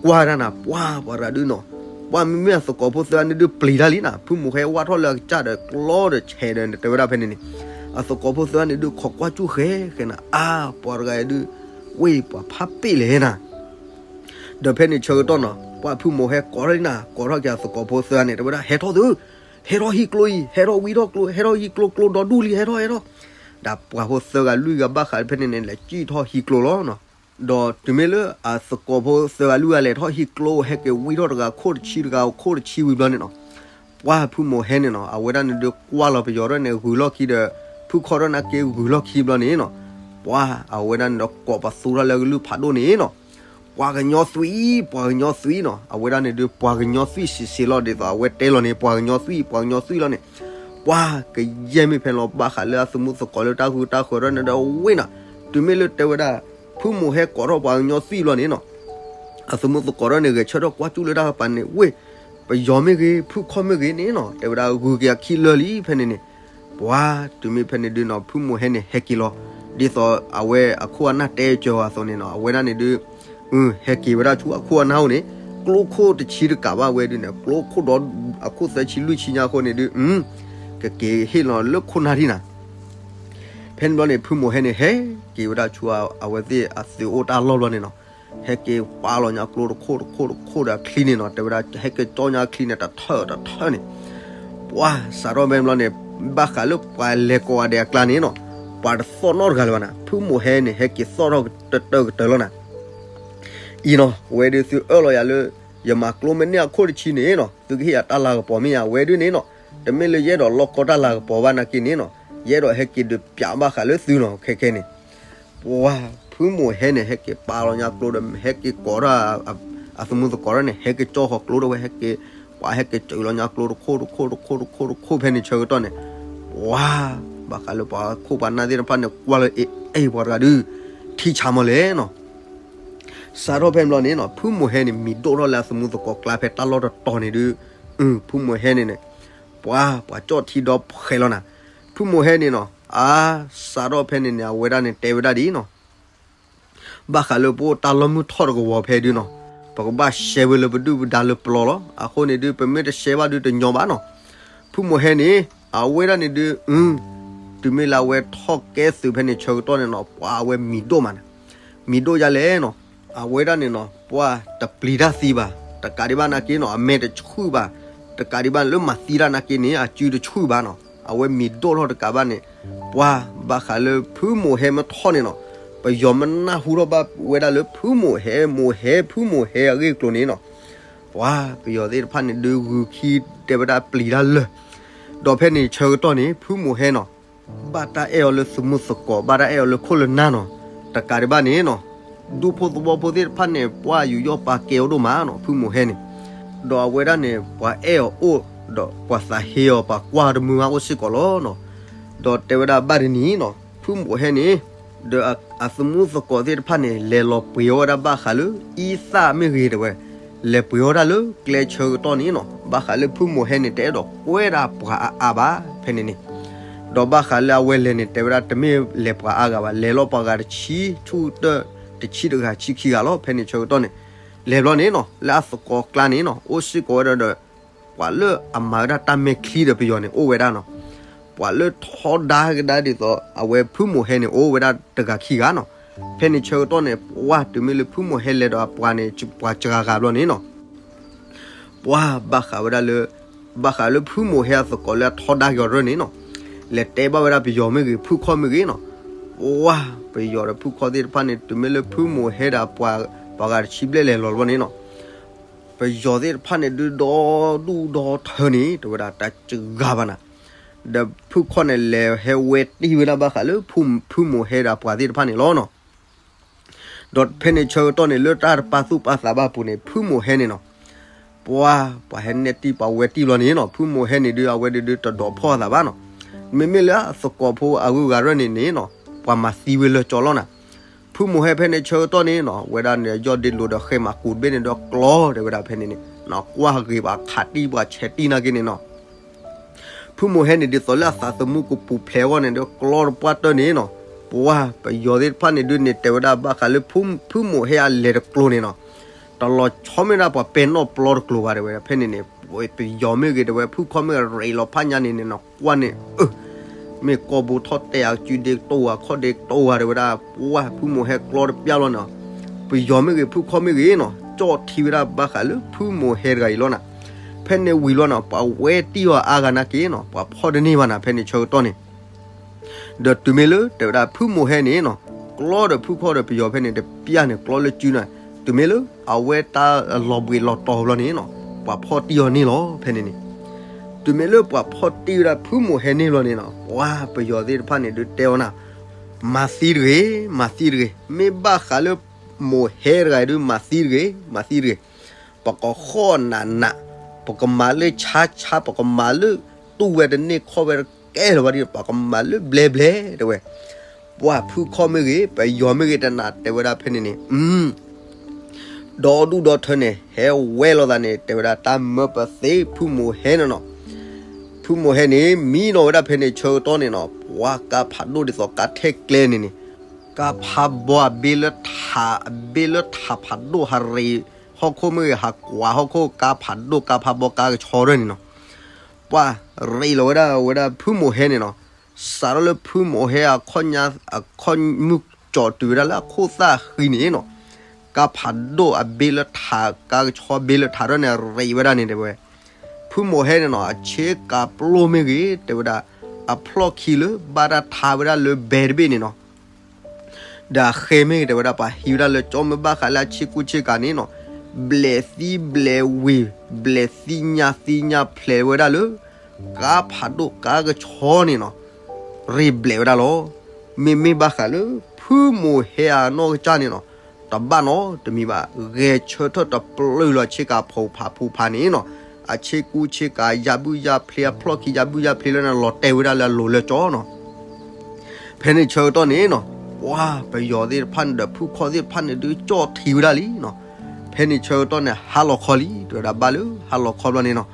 ကွၢ်တၢ်နၤ ပှၤပှၤတဂၤဒုးနီၤ, ပှၤမ့မ့ၢ်အသကိးဖိသၢဂၤန့ၣ်ဒုးပျံၤတၢ်လံနၤ, ဖုမိၢ်ဟဲဝၢ်ထီၣ်လၢအကစၢ်ဒီးကျီဒီးဆဲးဒီး တဲဝဲဒၣ်ဖဲန့ၣ်န့ၣ်, အသကိးဖိသၢဂၤန့ၣ်ဒုး ခိးကွၢ်ကၠူၣ်ဃဲဃဲနၤ, အါ ပှၤတဂၤဒုး ဝ့ၢ်ပှၤဖးပ့ၣ်လဲၣ်နၤ ဒီးဖဲန့ၣ်ဆၢကတီၢ်နီၤ ပှၤဖုမိၢ်ဟဲကိးထီၣ်လံနၤ ကိးထီၣ်က့ၤအသကိးဖိသၢဂၤန့ၣ် တဲဝဲဒၣ် ဟဲထီၣ်သု, ဟဲထီၣ်ဟံးကျိအံၤ ဟဲထီၣ်ဝံထီၣ်ကျိ ဟဲထီၣ်ဟံးကျိ ကျိဒီဒူၣ်လံ ဟဲထီၣ်ဟဲထီၣ်, ဒီးပှၤဖိသၢဂၤလွံၢ်ဂၤဘၣ်ဃးဖဲန့ၣ်န့ၣ် လဲၤစံၣ်ထီၣ်ဟံးကျိလီၤနီၤ. ဒီးတုၤမ့ၢ်လၢအသကိးဖိသၢဂၤလွံၢ်ဂၤလဲၤထီၣ်ဟံးကျိ ဟဲက့ၤဝံထီၣ်တဂၤခိၣ်တဆံ တဂၤခိၣ်တဆံဝံၤဘျီန့ၣ်နီၤ, ပှၤဖုမိၢ်ဟဲန့ၣ်နီၤ အဝဲဒၣ်န့ၣ်ဒုးကွၢ်လီၤပယီၤဒီးန့ၣ် ဂုၤလီၢ်ခံဒီး ဖုၣ်ခီၣ်ဒီးနာ်က့ဂုၤလီၢ်ခံဘျီန့ၣ်နီၤ, ပှၤအဝဲဒၣ်န့ၣ်ဒီးကိးပသူထီၣ်လၢကလုၢ်ဖးဒိၣ်န့ၣ်နီၤ, ပှၤကညီသွံၣ် ပှၤကညီသွံၣ်နီၤ, အဝဲဒၣ်န့ၣ်ဒုး ပှၤကညီသွံၣ်စံးစ့လီၤ ဒ်သိးအဝဲတဲလီၤန့ၣ် ပှၤကညီသွံၣ် ပှၤကညီသွံၣ်လီၤန့ၣ်, ပှၤကယဲၢ်မ့ၢ်ဖဲလီၤ ဘၣ်ဃးလၢအသမူသကိးလၢတၢ်ဃုတၢ်ဃၢၤဒီးန့ၣ်ဒီးဝ့ၢ်နီၤ, တုၤမ့ၢ်လၢတဲဝဲဒၣ် ဖုမိၢ်ဟဲကိးထီၣ်ပှၤကညီသွံၣ်ဘျီန့ၣ်နီၤ, အသမူသကိးဒီးန့ၣ် ဂဲၤဆၢထၢၣ်ကွၢ်ကၠူၣ်လၢတၢ်ကပၤန့ၣ် ဝ့ၢ် ပယီၤမ့ၢ်ဂ့ၤ ဖုၣ်ခီၣ်မ့ၢ်ဂ့ၤန့ၣ်နီၤ တဲဝဲဒၣ်ဂုၤက့ၤအခံလၢာ်လံဖဲန့ၣ်န့ၣ်, ပှၤတုၤမ့ၢ်ဖဲန့ၣ်ဒုးနီၤ ဖုမိၢ်ဟဲန့ၣ်ဟဲက့ၤလီၤ, ဒ်သိးအဝဲအခိၣ်အနၢ်တဲစၢၤအီၤအသိးန့ၣ်နီၤ အဝဲဒၣ်န့ၣ်ဒုး ဟဲက့ၤဝဲဒၣ်ဆူအခိၣ်အနၢ်အိၣ်န့ၣ်, ကျိခိၣ်တဆံတကးဘၣ်ဝဲဒုးန့ၣ် ကျိခိၣ်ဒီး အခိၣ်သၢဆံလွံၢ်ဆံညါအဃိန့ၣ်ဒုး ကက့ၤဟ့ၣ်လီၤလၢခိၣ်နၢ်ထံၣ်နၤ ဖဲန့ၣ်ဘျီန့ၣ် ဖုမိၢ်ဟဲန့ၣ် ဟဲက့ၤဝဲဒၣ်ဆူအဝဲသ့ၣ်အသုးအိၣ်တၢ်လီၢ်ဘျီန့ၣ်နီၤ, ဟဲက့ၤပာ်လီၤညါကျိတခိၣ်တခိၣ်တခိၣ်ဒီးအချံန့ၣ်နီၤ တဲဝဲဒၣ် ဟဲက့ၤကၠီညါအချံန့ၣ် တထၢၣ်တထၢၣ်န့ၣ်, ပှၤစးထီၣ်ဖဲန့ၣ်ဘျီန့ၣ် ဘၣ်ဃးလၢပှၤလဲၤကိးဂၤဒဲးအကျါန့ၣ်နီၤ, ပှၤတသီၣ်နီတဂၤလၢၤဘၣ်နၤ, ဖုမိၢ်ဟဲန့ၣ် ဟဲက့ၤသီၣ်ထီၣ်ကတၢၢ်ကတၢၢ်လီၤနၤ အံၤနီၤ ဝဲဒုးသုအၢၣ်လီၤယၤလၢ ယမၤကျိမ့ၢ်န့ၢ်အခိၣ်တဆံန့ၣ်နီၤ သုကဟ့ၣ်ယၤတၢ်လၤကပီၤမ့ၢ်ယါ ဝဲဒုးန့ၣ်နီၤ, တမ့ၢ်လၢယအဲၣ်ဒိးလီၢ်ကီတၢ်လၤကပီၤဘၣ်နာ်က့န့ၣ်နီၤ, ယအဲၣ်ဒိးဟဲက့ၤဒုးပျးဘၣ်ဃးလၢသုနီၤ ခဲခဲန့ၣ်, ပှၤဖုမိၢ်ဟဲန့ၣ် ဟဲက့ၤပာ်လီၤညါကျိဒီး ဟဲက့ၤကိးထီၣ် အသမူသကိးဒီးန့ၣ် ဟဲက့ၤကၠီဃီၤကျိဒီးဝဲ ဟဲက့ၤ ပှၤဟဲက့ၤစၢၤလီၤညါကျိတခိၣ်တခိၣ်တခိၣ်တခိၣ်တခိၣ်ဖဲန့ၣ်ဆၢကတီၢ်န့ၣ်, ပှၤ ဘၣ်ဃးလၢပှၤခိၣ်ပှၤနၢ်သ့ၣ်တဖၣ်န့ၣ် ကွၢ်လၢအ့ၣ် ပှၤတဂၤဒုး ထံဆးမီၤလဲၣ်နီၤ စးထီၣ်ဖဲန့ၣ်ဘျီန့ၣ်နီၤ ဖုမိၢ်ဟဲန့ၣ် မံၤဒိၣ်ထီၣ်လၢအသမူသကိးကျါဖဲတၢ်လီၢ်တတီၤန့ၣ်ဒုး, ဖုမိၢ်ဟဲန့ၣ်န့ၣ်, ပှၤ ပှၤကၠီၣ်ထံဒီဖှဲးလီၤနၤ, ဖုမိၢ်ဟဲန့ၣ်နီၤ, အါ, စးထီၣ်ဖဲန့ၣ်န့ၣ် အဝဲဒၣ်န့ၣ်တဲဝဲဒၣ်ဒ်နီၤ, ဘၣ်ဃးလၢပအိၣ်တၢ်လီၢ်မုၢ်ထီၣ်တကဝီၤဖဲဒုးနီၤ, ပကဘၣ်ရှဲဝဲလၢပဒုၣ်ပဒါလၢပျီလီၤ. အဃိန့ၣ်ဒုး ပမ့ၢ်တရှဲဘၣ်ဒုးတညီဘၣ်နီၤ. ဖုမိၢ်ဟဲန့ၣ် အဝဲဒၣ်န့ၣ်ဒုး, တုၤမ့ၢ်လၢအဝဲထီၣ်ကဲသုးဖဲန့ၣ်ဆၢကတီၢ်န့ၣ်နီၤ ပှၤအဝဲမံၤဒိၣ်မးန့ၣ်, မံၤဒိၣ်ဒ်လဲၣ်နီၤ, အဝဲဒၣ်န့ၣ်နီၤ ပှၤတပျံၤတၢ်သံဘၣ်, တကးဒံးဘၣ်နာ်က့နီၤ အမဲာ်တဆှုၣ်ဘၣ်, တကးဒံးဘၣ်လၢမၤသံတၢ်နာ်က့န့ၣ် အစုတဆှုၣ်ဘၣ်နီၤ, အဝဲမံၤဒိၣ်ထီၣ်တကးဘၣ်န့ၣ်, ပှၤဘၣ်ဃးလၢဖုမိၢ်ဟဲမ့ၢ်ထီၣ်န့ၣ်နီၤ, ပယီၤမ့ၢ်နၢ်ဟူထီၣ်ဘၣ်ဝဲဒၣ်လၢဖုမိၢ်ဟဲ မိၢ်ဟဲ ဖုမိၢ်ဟဲအဂ့ၢ်အကျိၤန့ၣ်နီၤ, ပှၤပယီၤသ့ၣ်တဖၣ်န့ၣ်ဒုးဂုာ်ခံတဲဝဲဒၣ်ပျံၤတၢ်လၢာ်, ဒီးဖဲန့ၣ်ဆၢကတီၢ်န့ၣ် ဖုမိၢ်ဟဲနီၤ ဘၣ်တၢ်အဲၣ်အီၤလၢသမူသကိး ဘၣ်တၢ်အဲၣ်အီၤလၢခိၣ်လၢနၢ်နီၤ, တကးဒံးဘၣ်န့ၣ်နီၤ, ဒူဖိသဝီဖိသ့ၣ်တဖၣ်န့ၣ် ပှၤယူးယီၣ်ပာ်ကဲအီၤဒိၣ်မးနီၤ ဖုမိၢ်ဟဲန့ၣ်, ဒီးအဝဲဒၣ်န့ၣ် ပှၤအဲၣ်အီၤအိၣ်, ဒီးပှၤသးဟ့အီၤ ပှၤကွၢ်တမုာ်မးအိၣ်စ့ၢ်ကီးလီၤနီၤ, ဒီးတဲဝဲဒၣ်ဘၣ်တနံၤနီၤ ဖုမိၢ်ဟဲန့ၣ် ဒီးအသမူသကိးသ့ၣ်တဖၣ်န့ၣ် လဲၤလီၤပှ့ၤအီၣ်ဝဲဒၣ်ဘၣ်ဃးလၢ အံသၣ်မ့ၢ်ဂ့ၤတဲဝဲ, လဲၤပှ့ၤအီၣ်တၢ်လၢကျဲဆၢကတီၢ်န့ၣ်နီၤ, ဘၣ်ဃးလၢဖုမိၢ်ဟဲန့ၣ် တအဲၣ်ဒိးကွဲဒၣ်ပှၤအါအါဘၣ်ဖဲန့ၣ်န့ၣ်, ဒီးဘၣ်ဃးလၢအဝဲလဲၤန့ၣ် တဲဝဲဒၣ်တမ့ၢ်လဲၤပှၤအါဂၤဘၣ်, လဲၤလီၤပှၤဂၤတဆံ ဆူၣ်တၢၢ်တဆံတဂၤဆံခံဂၤလီၤ ဖဲန့ၣ်ဆၢကတီၢ်န့ၣ်, လဲၤဘျီန့ၣ်နီၤ လၢအသကိးကျါန့ၣ်နီၤ အိၣ်စ့ၢ်ကီးဝဲဒၣ်ဒီး ပှၤလၢအမၤဝဲဒၣ်တၢ်မဲာ်ချံဒီးပယီၤန့ၣ် အိၣ်ဝဲဒၣ်နီၤ, ပှၤလၢထီဒါကဒါဒ်သိး အဝဲဖုမိၢ်ဟဲန့ၣ် အိၣ်ဝဲဒၣ်တဂၤခံဂၤနီၤ, ဖဲန့ၣ်ဆၢကတီၢ်န့ၣ် ပှၤတုၤမ့ၢ်လၢဖုမိၢ်ဟဲလဲၤဒီးအပှၤန့ၣ် ပှၤစှၤဂၤဘျီန့ၣ်နီၤ ပှၤဘၣ်ဃးဝဲဒၣ်လၢ, ဘၣ်ဃးလၢဖုမိၢ်ဟဲအသကိးလၢအထီဒါက့ၤအီၤရၢၢ်န့ၣ်နီၤ, လဲၤတဲဘၣ်ဝဲဒၣ်ပယီၤမ့ၢ်ဂ့ၤ ဖုခီၣ်မ့ၢ်ဂ့ၤနီၤ, ပှၤပယီၤဒီးဖုခီၣ်သ့ၣ်တဖၣ်န့ၣ် တုၤမ့ၢ်လၢဖုမိၢ်ဟဲဒီးပှၤ, ပှၤဂၤတဆံဘျဲၣ်လဲၤလီၤဘျီန့ၣ်နီၤ, ပယီၤသ့ၣ်တဖၣ်န့ၣ်ဒုးဒီဒူၣ်ဒီထၢန့ၣ် တဲဝဲဒၣ်တၢ်စှၤဘၣ်နၤ, ဒီးဖုခီၣ်န့ၣ် လဲၤဟဲဝဲတံၢ်ဝဲဒၣ်ဘၣ်ဃးလၢ ဖုမိၢ်ဟဲဒီးပှၤသ့ၣ်တဖၣ်န့ၣ်လီၤနီၤ ဒီးဖဲန့ၣ်ဆၢကတီၢ်န့ၣ် လၢတၢ်တပာ်သူၣ်ပာ်သးဘၣ်အပူၤန့ၣ် ဖုမိၢ်ဟဲန့ၣ်နီၤ, ပှၤ, ပှၤဟဲနဲၣ်တံၢ်ပှၤဝဲတံၢ်ဘျီန့ၣ်နီၤ ဖုမိၢ်ဟဲန့ၣ်ဒုး အဝဲဒုးတဒိးဖီၣ်အသးဘၣ်နီၤ, မ့မ့ၢ်လၢအသကိးဖိအဂုၤအဂၤရၢၢ်န့ၣ်န့ၣ်နီၤ ပှၤမၤသံဝဲလၢကၠီလီၤနၤ, ဖုမိၢ်ဟဲဖဲန့ၣ်ဆၢကတီၢ်န့ၣ်နီၤ ဝဲဒၣ်န့ၣ် ယီၢ်ဒ့လိာ်ဒီးဃဲမၤကူးတဘ့ၣ်န့ၣ်ဒီးကျီတဲဝဲဒၣ်ဖဲန့ၣ်န့ၣ်, ကွၢ်ဂ့ၤပှၤခးတံၢ်ပှၤဆဲးတံၢ်နာ်က့န့ၣ်နီၤ ဖုမိၢ်ဟဲန့ၣ်ဒ်သိးလၢအသးသမူကပူၤဖျဲးအဂီၢ်န့ၣ်ဒီး ကျီတပှၢ်တၢၢ်န့ၣ်နီၤ, ပှၤပယီၤသ့ၣ်တဖၣ်န့ၣ်ဒုးန့ၣ် တဲဝဲဒၣ်ဘၣ်ဃးလၢ ဖုမိၢ်ဟဲအလဲၤတကျိၤန့ၣ်နီၤ, တလီၤဆီမ့ၢ်ဒၣ်ပှၤပဲာ်နီၣ်ပျီတကျိၤဘၣ်တဲဝဲဒၣ်ဖဲန့ၣ်န့ၣ်, ပယီၤမ့ၢ်ဂ့ၤတဲဝဲ ဖုခီၣ်မ့ၢ်ဂ့ၤ ရ့းလီၤဖးညါန့ၣ်န့ၣ်နီၤ ကွၢ်န့ၣ် အၢ မ့ၢ်ကီၢ်ဘိထီၣ်တဲာ်အစုဒ့ကတိၤဧါ ခီၣ်ဒ့ကတိၤဧါတဲဝဲဒၣ်, ပှၤဖုမိၢ်ဟဲကျီတပျၢ်လီၤနီၤ, ပယီၤမ့ၢ်ဂ့ၤ ဖုခီၣ်မ့ၢ်ဂ့ၤနီၤ ကၠီၣ်ထံဝဲဒၣ်ဘၣ်ဃးလၢဖုမိၢ်ဟဲတဂၤအံၤလီၤနၤ, ဖဲန့ၣ်ဝံၤလီၤနီၤ ပှၤဝဲတံၢ်အီၤအါဂၤနာ်က့နီၤ ပှၤဖီၣ်တန့ၢ်ဘၣ်နၤ ဖဲန့ၣ်ဆၢကတီၢ်န့ၣ် ဒီးတုၤမ့ၢ်လၢတဲဝဲဒၣ်ဖုမိၢ်ဟဲန့ၣ်နီၤ, ကျီဒီးဖုခီၣ်ဒီးပယီၤဖဲန့ၣ်တပျၢ်န့ၣ် ကျီလၢစုန့ၣ်, တုၤမ့ၢ်လၢအဝဲတၢ်လီၤဘှံးလီၤတီၤဘျီန့ၣ်နီၤ, ပှၤဖီၣ်တံၢ်အီၤန့ၢ်လီၤဖဲန့ၣ်န့ၣ်, တုၤမ့ၢ်လၢပှၤဖီၣ်တံၢ်ဝဲဒၣ်ဖုမိၢ်ဟဲန့ၢ်ဘျီန့ၣ်နီၤ, ပှၤပယီၤသ့ၣ်တဖၣ်န့ၣ်ဒုးတဲအီၤနၤ, မၤသံတဂ့ၤ, မၤသံတဂ့ၤ, မ့ၢ်ဘၣ်ဃးလၢမိၢ်ဟဲတဂၤဒုး မၤသံတဂ့ၤ, မၤသံတဂ့ၤ ပကဃီၣ်နးနး, ပကမၤလၢဆါဆါ, ပကမၤလၢတူၢ်ဝဲတန့ၢ်ခီၣ်ဝဲတကဲလၢၤဘၣ်ဒီး ပကမၤလၢဘျဲဘျဲတဲဝဲ, ပှၤဖုခီၣ်မ့ၢ်ဂ့ၤ ပယီၤမ့ၢ်ဂ့ၤ တနၢ်တဲဝဲဒၣ်ဖဲန့ၣ်န့ၣ်, ဒီဒူၣ်ဒီထၢန့ၣ် ဟဲဝဲလိာ်သးန့ၣ် တဲဝဲဒၣ်တၢ်မၢပသ့ဖုမိၢ်ဟဲန့ၣ်နီၤ, ဖုမိၢ်ဟဲန့ၣ် မံနီၤဝဲဒၣ်ဖဲန့ၣ်ဆၢကတီၢ်န့ၣ်နီၤ, ပှၤကါဖးဒိၣ်ဒ်သိးကါထဲၣ်ကျဲန့ၣ်န့ၣ်, ကါဖးဘီအဘ့လၢထး, အဘ့လၢထးဖးဒိၣ်ဟးရ့ၣ်ဟီၣ်ခိၣ်မ့ၢ်ဂ့ၤ ဟးကွၢ်ဟီၣ်ခိၣ် ကါဖးဒိၣ်ကါဖးဘီကါကဆီရၢၢ်န့ၣ်နီၤ, ပှၤရ့ၣ်လီၤဝဲဒၣ်ဝဲဒၣ်ဖုမိၢ်ဟဲန့ၣ်နီၤ, စးထီၣ်လၢဖုမိၢ်ဟဲအခီၣ်ညါ, အခီၣ်မုၢ်ကၠီတုၤဝဲဒၣ်လၢအခိၣ်သၣ်ဃံန့ၣ်နီၤ, ကါဖးဒိၣ်အဘ့လၢထး ကါကဆီဘ့လၢထးရၢၢ်န့ၣ် ရ့ၣ်ဝဲဒၣ်န့ၣ်တဲဝဲ, ဖုမိၢ်ဟဲန့ၣ်နီၤ အဆ့ကၤပျိမ့ၢ်ဂ့ၤ တဲဝဲဒၣ်, အဖျီၣ်ခံလၢဘၣ်တၢ်ထါဝဲဒၣ်လၢဘဲတဘ့ၣ်န့ၣ်နီၤ ဒီးအဃဲမ့ၢ်ဂ့ၤ တဲဝဲဒၣ် ပှၤဟံးဝဲဒၣ်လၢကၠီမ့ၢ်ဘၣ်ဃးလၢအဆ့ကူဆ့ကၤန့ၣ်နီၤ, ဘျဲးသံဘျဲးဝ့ၤ, ဘျဲးသံညါသံညါဖျဲးဝဲဒၣ်လၢ ကါဖးဒိၣ်ကါကဆီန့ၣ်နီၤ, ရ့ဘျဲးဝဲဒၣ်လီၤ. မ့မ့ၢ်ဘၣ်ဃးလၢ ဖုမိၢ်ဟဲအနီၢ်ကစၢ်န့ၣ်နီၤ, တဘၣ်နီတမံၤဘၣ်, ဂဲၤဆၢထၢၣ်တပျုာ်လီၤဆ့ကၤဖီဖးဖူဖးန့ၣ်နီၤ, အဆ့ကူဆ့ကၤယါဘုၣ်ယါဖျ့ အဖျီၣ်ခံယါဘုၣ်ယါဖျ့လၢန့ၣ် လီၤတဲာ်ဝဲဒၣ်လၢအလိၤလၢကၠီနီၤ ဖဲန့ၣ်ဆၢကတီၢ်န့ၣ်နီၤ, ပှၤပယီၤသ့ၣ်တဖၣ်န့ၣ်ဒီး ဖုခီၣ်သ့ၣ်တဖၣ်န့ၣ်ဒုး ကၠီၣ်ထံဝဲဒၣ်လံနီၤ. ဖဲန့ၣ်ဆၢကတီၢ်န့ၣ် ဟါလီၤခီလံ တဲဝဲဒၣ် ဘၣ်လၢဟါလီၤခီဘျီန့ၣ်နီၤ,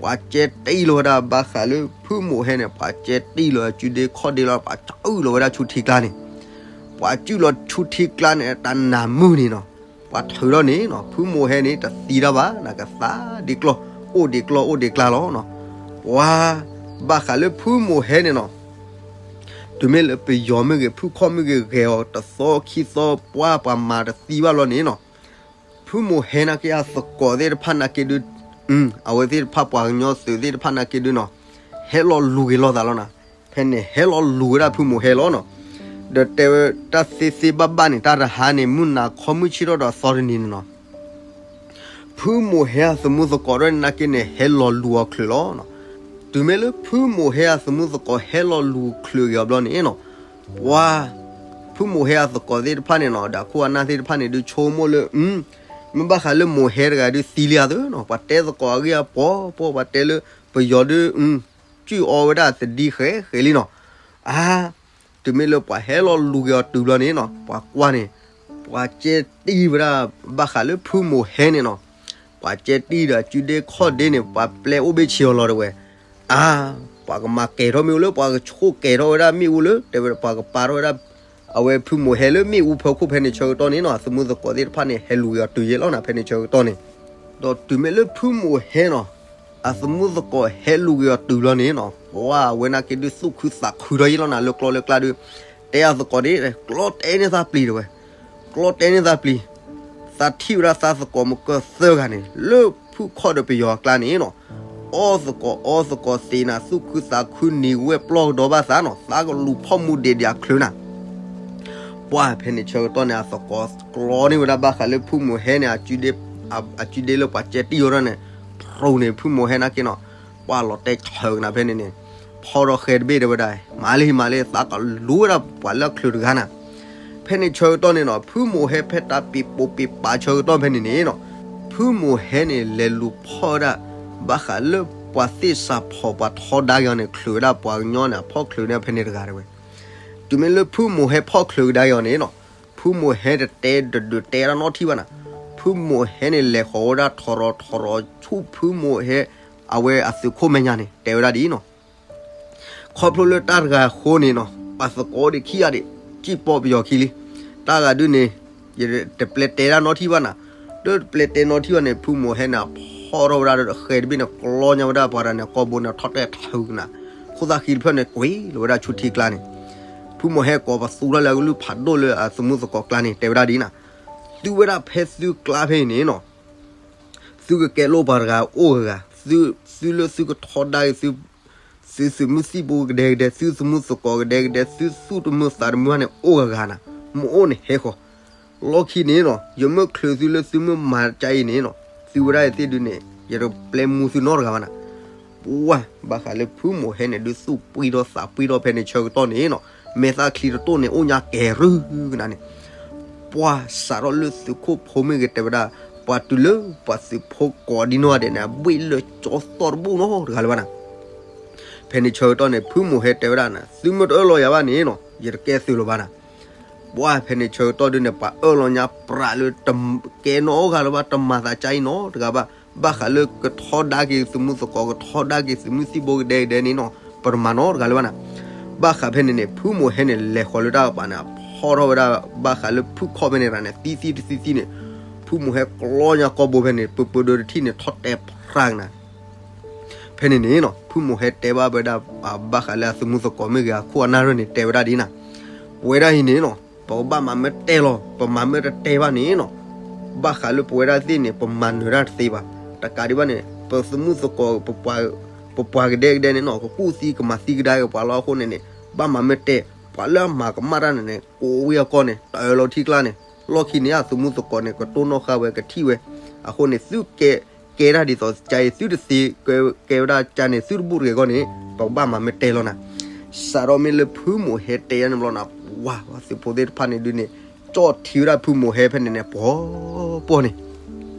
ပှၤကဲတံၢ်လီၤဝဲဒၣ်ဘၣ်ဃးလၢ ဖုမိၢ်ဟဲန့ၣ် ပှၤကဲတံၢ်လီၤစုဒ့ခီၣ်ဒ့လီၤ ပှၤစုၣ်လီၤဝဲဒၣ်ဆူထံကျါန့ၣ်, ပှၤစုၣ်လီၤဆူထံကျါန့ၣ် တၢ်နးမုၢ်န့ၣ်နီၤ, ပှၤထုးထီၣ်န့ၣ်နီၤ ဖုမိၢ်ဟဲန့ၣ် တသံတၢ်ဘၣ် နကသးဒ်ကျီၢ် အိၣ်ဒံးကျီၢ်အိၣ်ဒံးကျါလီၤနီၤ. ပှၤဘၣ်ဃးလၢဖုမိၢ်ဟဲန့ၣ်နီၤ တုၤမ့ၢ်လၢပယီၤမ့ၢ်ဂ့ၤ ဖုခီၣ်မ့ၢ်ဂ့ၤ ဂဲၤအီၤတသီခံသီ ပှၢ်ပှၤမၤတသံဘၣ်လီၤန့ၣ်နီၤ, ဖုမိၢ်ဟဲနာ်က့အသကိးသ့ၣ်တဖၣ်နာ်က့ဒုး, အဝဲသ့ၣ်တဖၣ်ပှၤကညီသုးသ့ၣ်တဖၣ်နာ်က့ဒုးနီၤ, ဟဲလီၤလူၤက့ၤလိာ်သးလီၤနၤ. ဖဲန့ၣ်ဟဲလီၤလူၤဝဲဒၣ်ဖုမိၢ်ဟဲလီၤနီၤ. ဒီးတဲဝဲတၢ်သ့သ့ဘၣ်ဘၣ်န့ၣ် တၢ်တဟါန့ၣ် မုၢ်နၤခီမုၢ်ဆ့ၣ်ထီၣ်ဒီးအသီတနံၤန့ၣ်နီၤ ဖုမိၢ်ဟဲအသမူသကိးဒ်န့ၣ်နာ်က့န့ၣ် ဟဲလီၤလူၤအီၤချုးလီၤ.တုၤမ့ၢ်လၢဖုမိၢ်ဟဲအသမူသကိး ဟဲလီၤလူၤချုးက့ၤအီၤဘျီန့ၣ်နီၤ, ပှၤ ဖုမိၢ်ဟဲအသကိးသ့ၣ်တဖၣ်န့ၣ်နီၤ ဒီးအခိၣ်အနၢ်သ့ၣ်တဖၣ်န့ၣ် ဒုးဆိကမိၣ်လၢ မ့ၢ်ဘၣ်ဃးလၢမိၢ်ဟဲတဂၤဒုးသံလံဧါသၢနီၤ, ပှၤတဲသကိးအဂ့ၢ်အပီၤပီၤ ပှၤတဲလၢ ပယီၤဒုး စုၣ်အီဝဲဒၣ်သဒံဃဲးဃဲးလံနီၤ. အါ တုၤမ့ၢ်လၢပှၤဟဲလီၤလူၤက့ၤအီၤတုၤဘျီန့ၣ်နီၤ ပှၤကွၢ်န့ၣ် ပှၤကဲတံၢ်ဝဲဒၣ် ဘၣ်ဃးလၢဖုမိၢ်ဟဲန့ၣ်နီၤ, ပှၤကဲတံၢ်ဒီးအစုဒ့ခီၣ်ဒ့န့ၣ် ပှၤပျဲအိၣ်ဘ့ၣ်ဆ့အီၤလီၤတဝဲ, အါ ပှၤကမၤကဲၤထီၣ်မ့ၢ်အိၣ်လၢ ပှၤကဆိၣ်ကဲၤထီၣ်ဝဲဒၣ်မ့ၣ်အူလၢ တဲဝဲပှၤကပာ်ထီၣ်ဝဲဒၣ် အဝဲဖုမိၢ်ဟဲလၢမ့ၣ်အူဖီခိၣ်ဖဲန့ၣ်ဆၢကတီၢ်န့ၣ်နီၤ အသမူသကိးသ့ၣ်တဖၣ်န့ၣ် ဟဲလူၤက့ၤအီၤတုၤယဲလီၤနၤ ဖဲန့ၣ်ဆၢကတီၢ်န့ၣ် ဒီးတုၤမ့ၢ်လၢဖုမိၢ်ဟဲနီၤ အသမူသကိးဟဲလူၤက့ၤအီၤတုၤလီၤန့ၣ်နီၤ ပှၤဝဲနာ်က့ဒုးသူၣ်ခုသးခုထီၣ်ယဲလီၤနၤ လၢကျီလၢကျါဒုး တဲအသကိးဒ် ကျီတဲန့ၢ်သးပျံၤတဝဲ, ကျီတဲန့ၢ်သးပျံၤ, သးထံၣ်ဝဲဒၣ်သးသကိးမုၢ်ကၢသၢဂၤန့ၣ် လၢဖုခီၣ်ဒီးပယီၤအကျါန့ၣ်နီၤ အီသကိးအီသကိးသ့နၤ သူၣ်ခုသးခုနံၤဝဲပျီကဒီးဘၣ်သးနီၤ သးကလူၤဖီၣ်မူဒံးဒံးအချုးနၤ ပှၤဖဲန့ၣ်ဆၢကတီၢ်န့ၣ် အသကိးကျီန့ၢ်ဝဲဒၣ်ဘၣ်ဃးလၢဖုမိၢ်ဟဲန့ၣ် အစုဒ့လၢပှၤကဲတံၢ်အီၤဒၣ်န့ၣ် ဖျိန့ၣ်ဖုမိၢ်ဟဲနာ်က့နီၤ ပှၤလီၤတဲာ်ဆၢကနၤဖဲန့ၣ်န့ၣ် ဖီထီၣ်ဃဲတဘ့ၣ်တဲဝဲဒၣ် မၤလံမၤလံ သးကလူၤဝဲဒၣ်ပှၤလၢအချုးတဂၤနၤ ဖဲန့ၣ်ဆၢကတီၢ်န့ၣ်နီၤ ဖုမိၢ်ဟဲဖဲတၢ်ပ့ၤပိာ်ပ့ၤပာ်ဆၢကတီၢ်ဖဲန့ၣ်န့ၣ်နီၤ ဖုမိၢ်ဟဲန့ၣ် လဲၤလူၤဖီၣ်ဝဲဒၣ် ဘၣ်ဃးလၢပှၤသ့ၣ်စးဖီၣ်ပှၤထီဒါက့ၤအီၤန့ၣ် ချုးဝဲဒၣ်ပှၤကညီန့ၣ် အဖီၣ်ချုးန့ၢ်ဖဲန့ၣ်တဂၤတဲဝဲ တုၤမ့ၢ်လၢဖုမိၢ်ဟဲဖီၣ်ချုးကဒါက့ၤအီၤန့ၣ်နီၤ ဖုမိၢ်ဟဲတတဲတဒုးတဲဒၣ်နီတထံၣ်ဘၣ်နၤ ဖုမိၢ်ဟဲန့ၣ် လဲၤဃီၤဝဲဒၣ်ထီရီၤထီရီၤဆူဖုမိၢ်ဟဲ အဝဲအသုးခိၣ်မဲာ်ညါန့ၣ် တဲဝဲဒၣ်ဒ်အံၤနီၤ ခီဖျိလၢတၢ်တဂၤအဃိန့ၣ်နီၤ ပှၤသကိးဒံးခံဂၤဒံး စံၣ်ပီၣ်ပယီၤခံလံ တၢ်ဂၤဒုးန့ၣ် ယတပျဲတဲဒၣ်နီတထံၣ်ဘၣ်နၤ လၢတပျဲတဲနီတထံၣ်ဘၣ်န့ၣ် ဖုမိၢ်ဟဲန့ၣ် ဖီၣ်ထီၣ်ဝဲဒၣ်ဃဲတဘ့ၣ်န့ၣ် ကျီညါဝဲဒၣ်ပှၤတဂၤန့ၣ် ကိာ်ဘိန့ၣ် ထီၣ်တဲာ်ထုးကနၤ ခိၣ်သၣ်ဃံတဖျၢၣ်န့ၣ် ကွံာ်လီၤဝဲဒၣ်ဆူထံကျါန့ၣ် ဖုမိၢ်ဟဲကိးပသူတၢ်လၢအကလုၢ်ဖးဒိၣ်လၢအသမူသကိးကျါန့ၣ် တဲဝဲဒၣ်ဒ်နၤ သုဝဲဒၣ်ဖဲသုကျါဖဲအံၤန့ၣ်နီၤ သုကကဲလိၣ်ပှၤတဂၤအိၣ်ဂၤဂၤ, သုလၢသုကထီဒါက့ၤသု, သုသုးမုၢ်သံၣ်ဘိကဒဲကဒဲ, သုသမူသကိးကဒဲကဒဲ, သုသူၣ်တမုာ်သးတမုာ်န့ၣ်အိၣ်ဂၤဂၤနၤ, မ့ၢ်အိၣ်န့ၣ်ဟဲဃီၤ, လီၢ်ခံန့ၣ်နီၤ ယမ့ၢ်ချုးသုလၢသုမ့ၢ်မၤကါအံၤန့ၣ်နီၤ သုဝဲဒၣ်အံၤသ့ၣ်ဒုးန့ၣ် ယတပျဲမူသုနီတဂၤဘၣ်နၤ ပှၢ် ဘၣ်ဃးလၢဖုမိၢ်ဟဲန့ၣ် ဒုးသူၣ်ပှံၢ်ထီၣ်သးပှံၢ်ထီၣ်ဖဲန့ၣ်ဆၢကတီၢ်န့ၣ်နီၤ, မဲာ်သၣ်ချံတတိၢ်န့ၣ် အိၣ်ညါကဲၤရုၢ်ကနၤန့ၣ်, ပှၢ်စးထီၣ်လၢသုးခိၣ်ဖိမ့ၢ်ဂ့ၤတဲဝဲဒၣ်, ပှၤတုၤလၢပှၤသုးဖိကိးဒံနီၢ်ဂၤဒဲးန့ၣ် အဘှ့ၣ်လၢကၠီသီၣ်တဘူၣ်နီတဂၤလၢၤဘၣ်နၤ. ဖဲန့ၣ်ဆၢကတီၢ်န့ၣ် ဖုမိၢ်ဟဲတဲဝဲဒၣ်နၤ, သုမ့ၢ်တအၢၣ်လီၤယၤဘၣ်န့ၣ်နီၤ ယတကဲသုးလၢၤဘၣ်နၤ. ပှၢ်ဖဲန့ၣ်ဆၢကတီၢ်ဒုးန့ၣ် ပှၤအၢၣ်လီၤညါပြးလၢ ကဲနီၢ်အိၣ်ဂၤလၢၤဘၣ်, တမၤသးကါအံၤနီတဂၤဘၣ်. ဘၣ်ဃးလၢကထီဒါက့ၤသုးမုၢ်သကိး ကထီဒါက့ၤသုးမုၢ်သံၣ်ဘိကဒဲကဒဲန့ၣ်နီၤ ပတမၤနီတဂၤလၢၤဘၣ်နၤ. ဘၣ်ဃးဖဲန့ၣ်န့ၣ် ဖုမိၢ်ဟဲန့ၣ် လဲၤဃီၤလၢတၢ်ကပၤန့ၣ် ဖီၣ်ထီၣ်ဝဲဒၣ် ဘၣ်ဃးလၢဖုခီၣ်ဖဲန့ၣ်တဂၤန့ၣ် သံသံတသံသံန့ၣ်, ဖုမိၢ်ဟဲကျီညါကိာ်ဘိဖဲန့ၣ် ပၢၤပၢၤဒိတထံၣ်န့ၣ် ထီၣ်တဲာ်ဖြးကနၤ ဖဲန့ၣ်န့ၣ်နီၤ ဖုမိၢ်ဟဲတဲဘၣ်ဝဲဒၣ် ဘၣ်ဃးလၢအသုးမုၢ်သကိးမ့ၢ်ဂ့ၤ အခိၣ်အနၢ်ရၢၢ်န့ၣ် တဲဝဲဒၣ်ဒ်နၤ, ပဝဲဒၣ်အံၤန့ၣ်နီၤ ပကဘၣ်မၤမ့ၢ်တဲလီၤ, ပမၤမ့ၢ်တတဲဘၣ်န့ၣ်နီၤ ဘၣ်ဃးလၢပဝဲဒၣ်သ့ၣ်န့ၣ် ပမၤနၢၤတၢ်တသ့ဘၣ်. တကးဒံးဘၣ်န့ၣ် ပသုးမုၢ်သကိး ပပှၤကဒဲကဒဲန့ၣ်နီၤ ကကူၣ်သံကမၤသံကဒါက့ၤပှၤလီၤ. အဃိန့ၣ်န့ၣ် ဘၣ်မၤမ့ၢ်တဲ, ပှၤလၢအမၤကမၣ်တၢ်န့ၣ်န့ၣ် ကိးဝံၤအကီၢ်န့ၣ် တၢ်အၢၣ်လီၤထံကျါန့ၣ် လီၢ်ခံန့ၣ် အသုးမုၢ်သကိးန့ၣ် ကတိၢ်နီၣ်ဃာ်ဝဲကထံၣ်ဝဲ. အဃိန့ၣ် သုကဲ ကဲတၢ်ဒ်သိးကါအံၤ သုတသ့ကဲဝဲဒၣ်ကါန့ၣ် သုတဘူၣ်တဂ့ၤအဂီၢ်န့ၣ် ပကဘၣ်မၤမ့ၢ်တဲလီၤနၤ. စးထီၣ်မ့ၢ်လၢဖုမိၢ်ဟဲတဲယါန့ၣ်ဘျီနၤ ပှၢ်သုးဖိသ့ၣ်တဖၣ်န့ၣ်ဒုးန့ၣ် ကၠီၣ်ထံဝဲဒၣ်ဖုမိၢ်ဟဲဖဲန့ၣ်န့ၣ် ပှီၤပှီၤန့ၣ်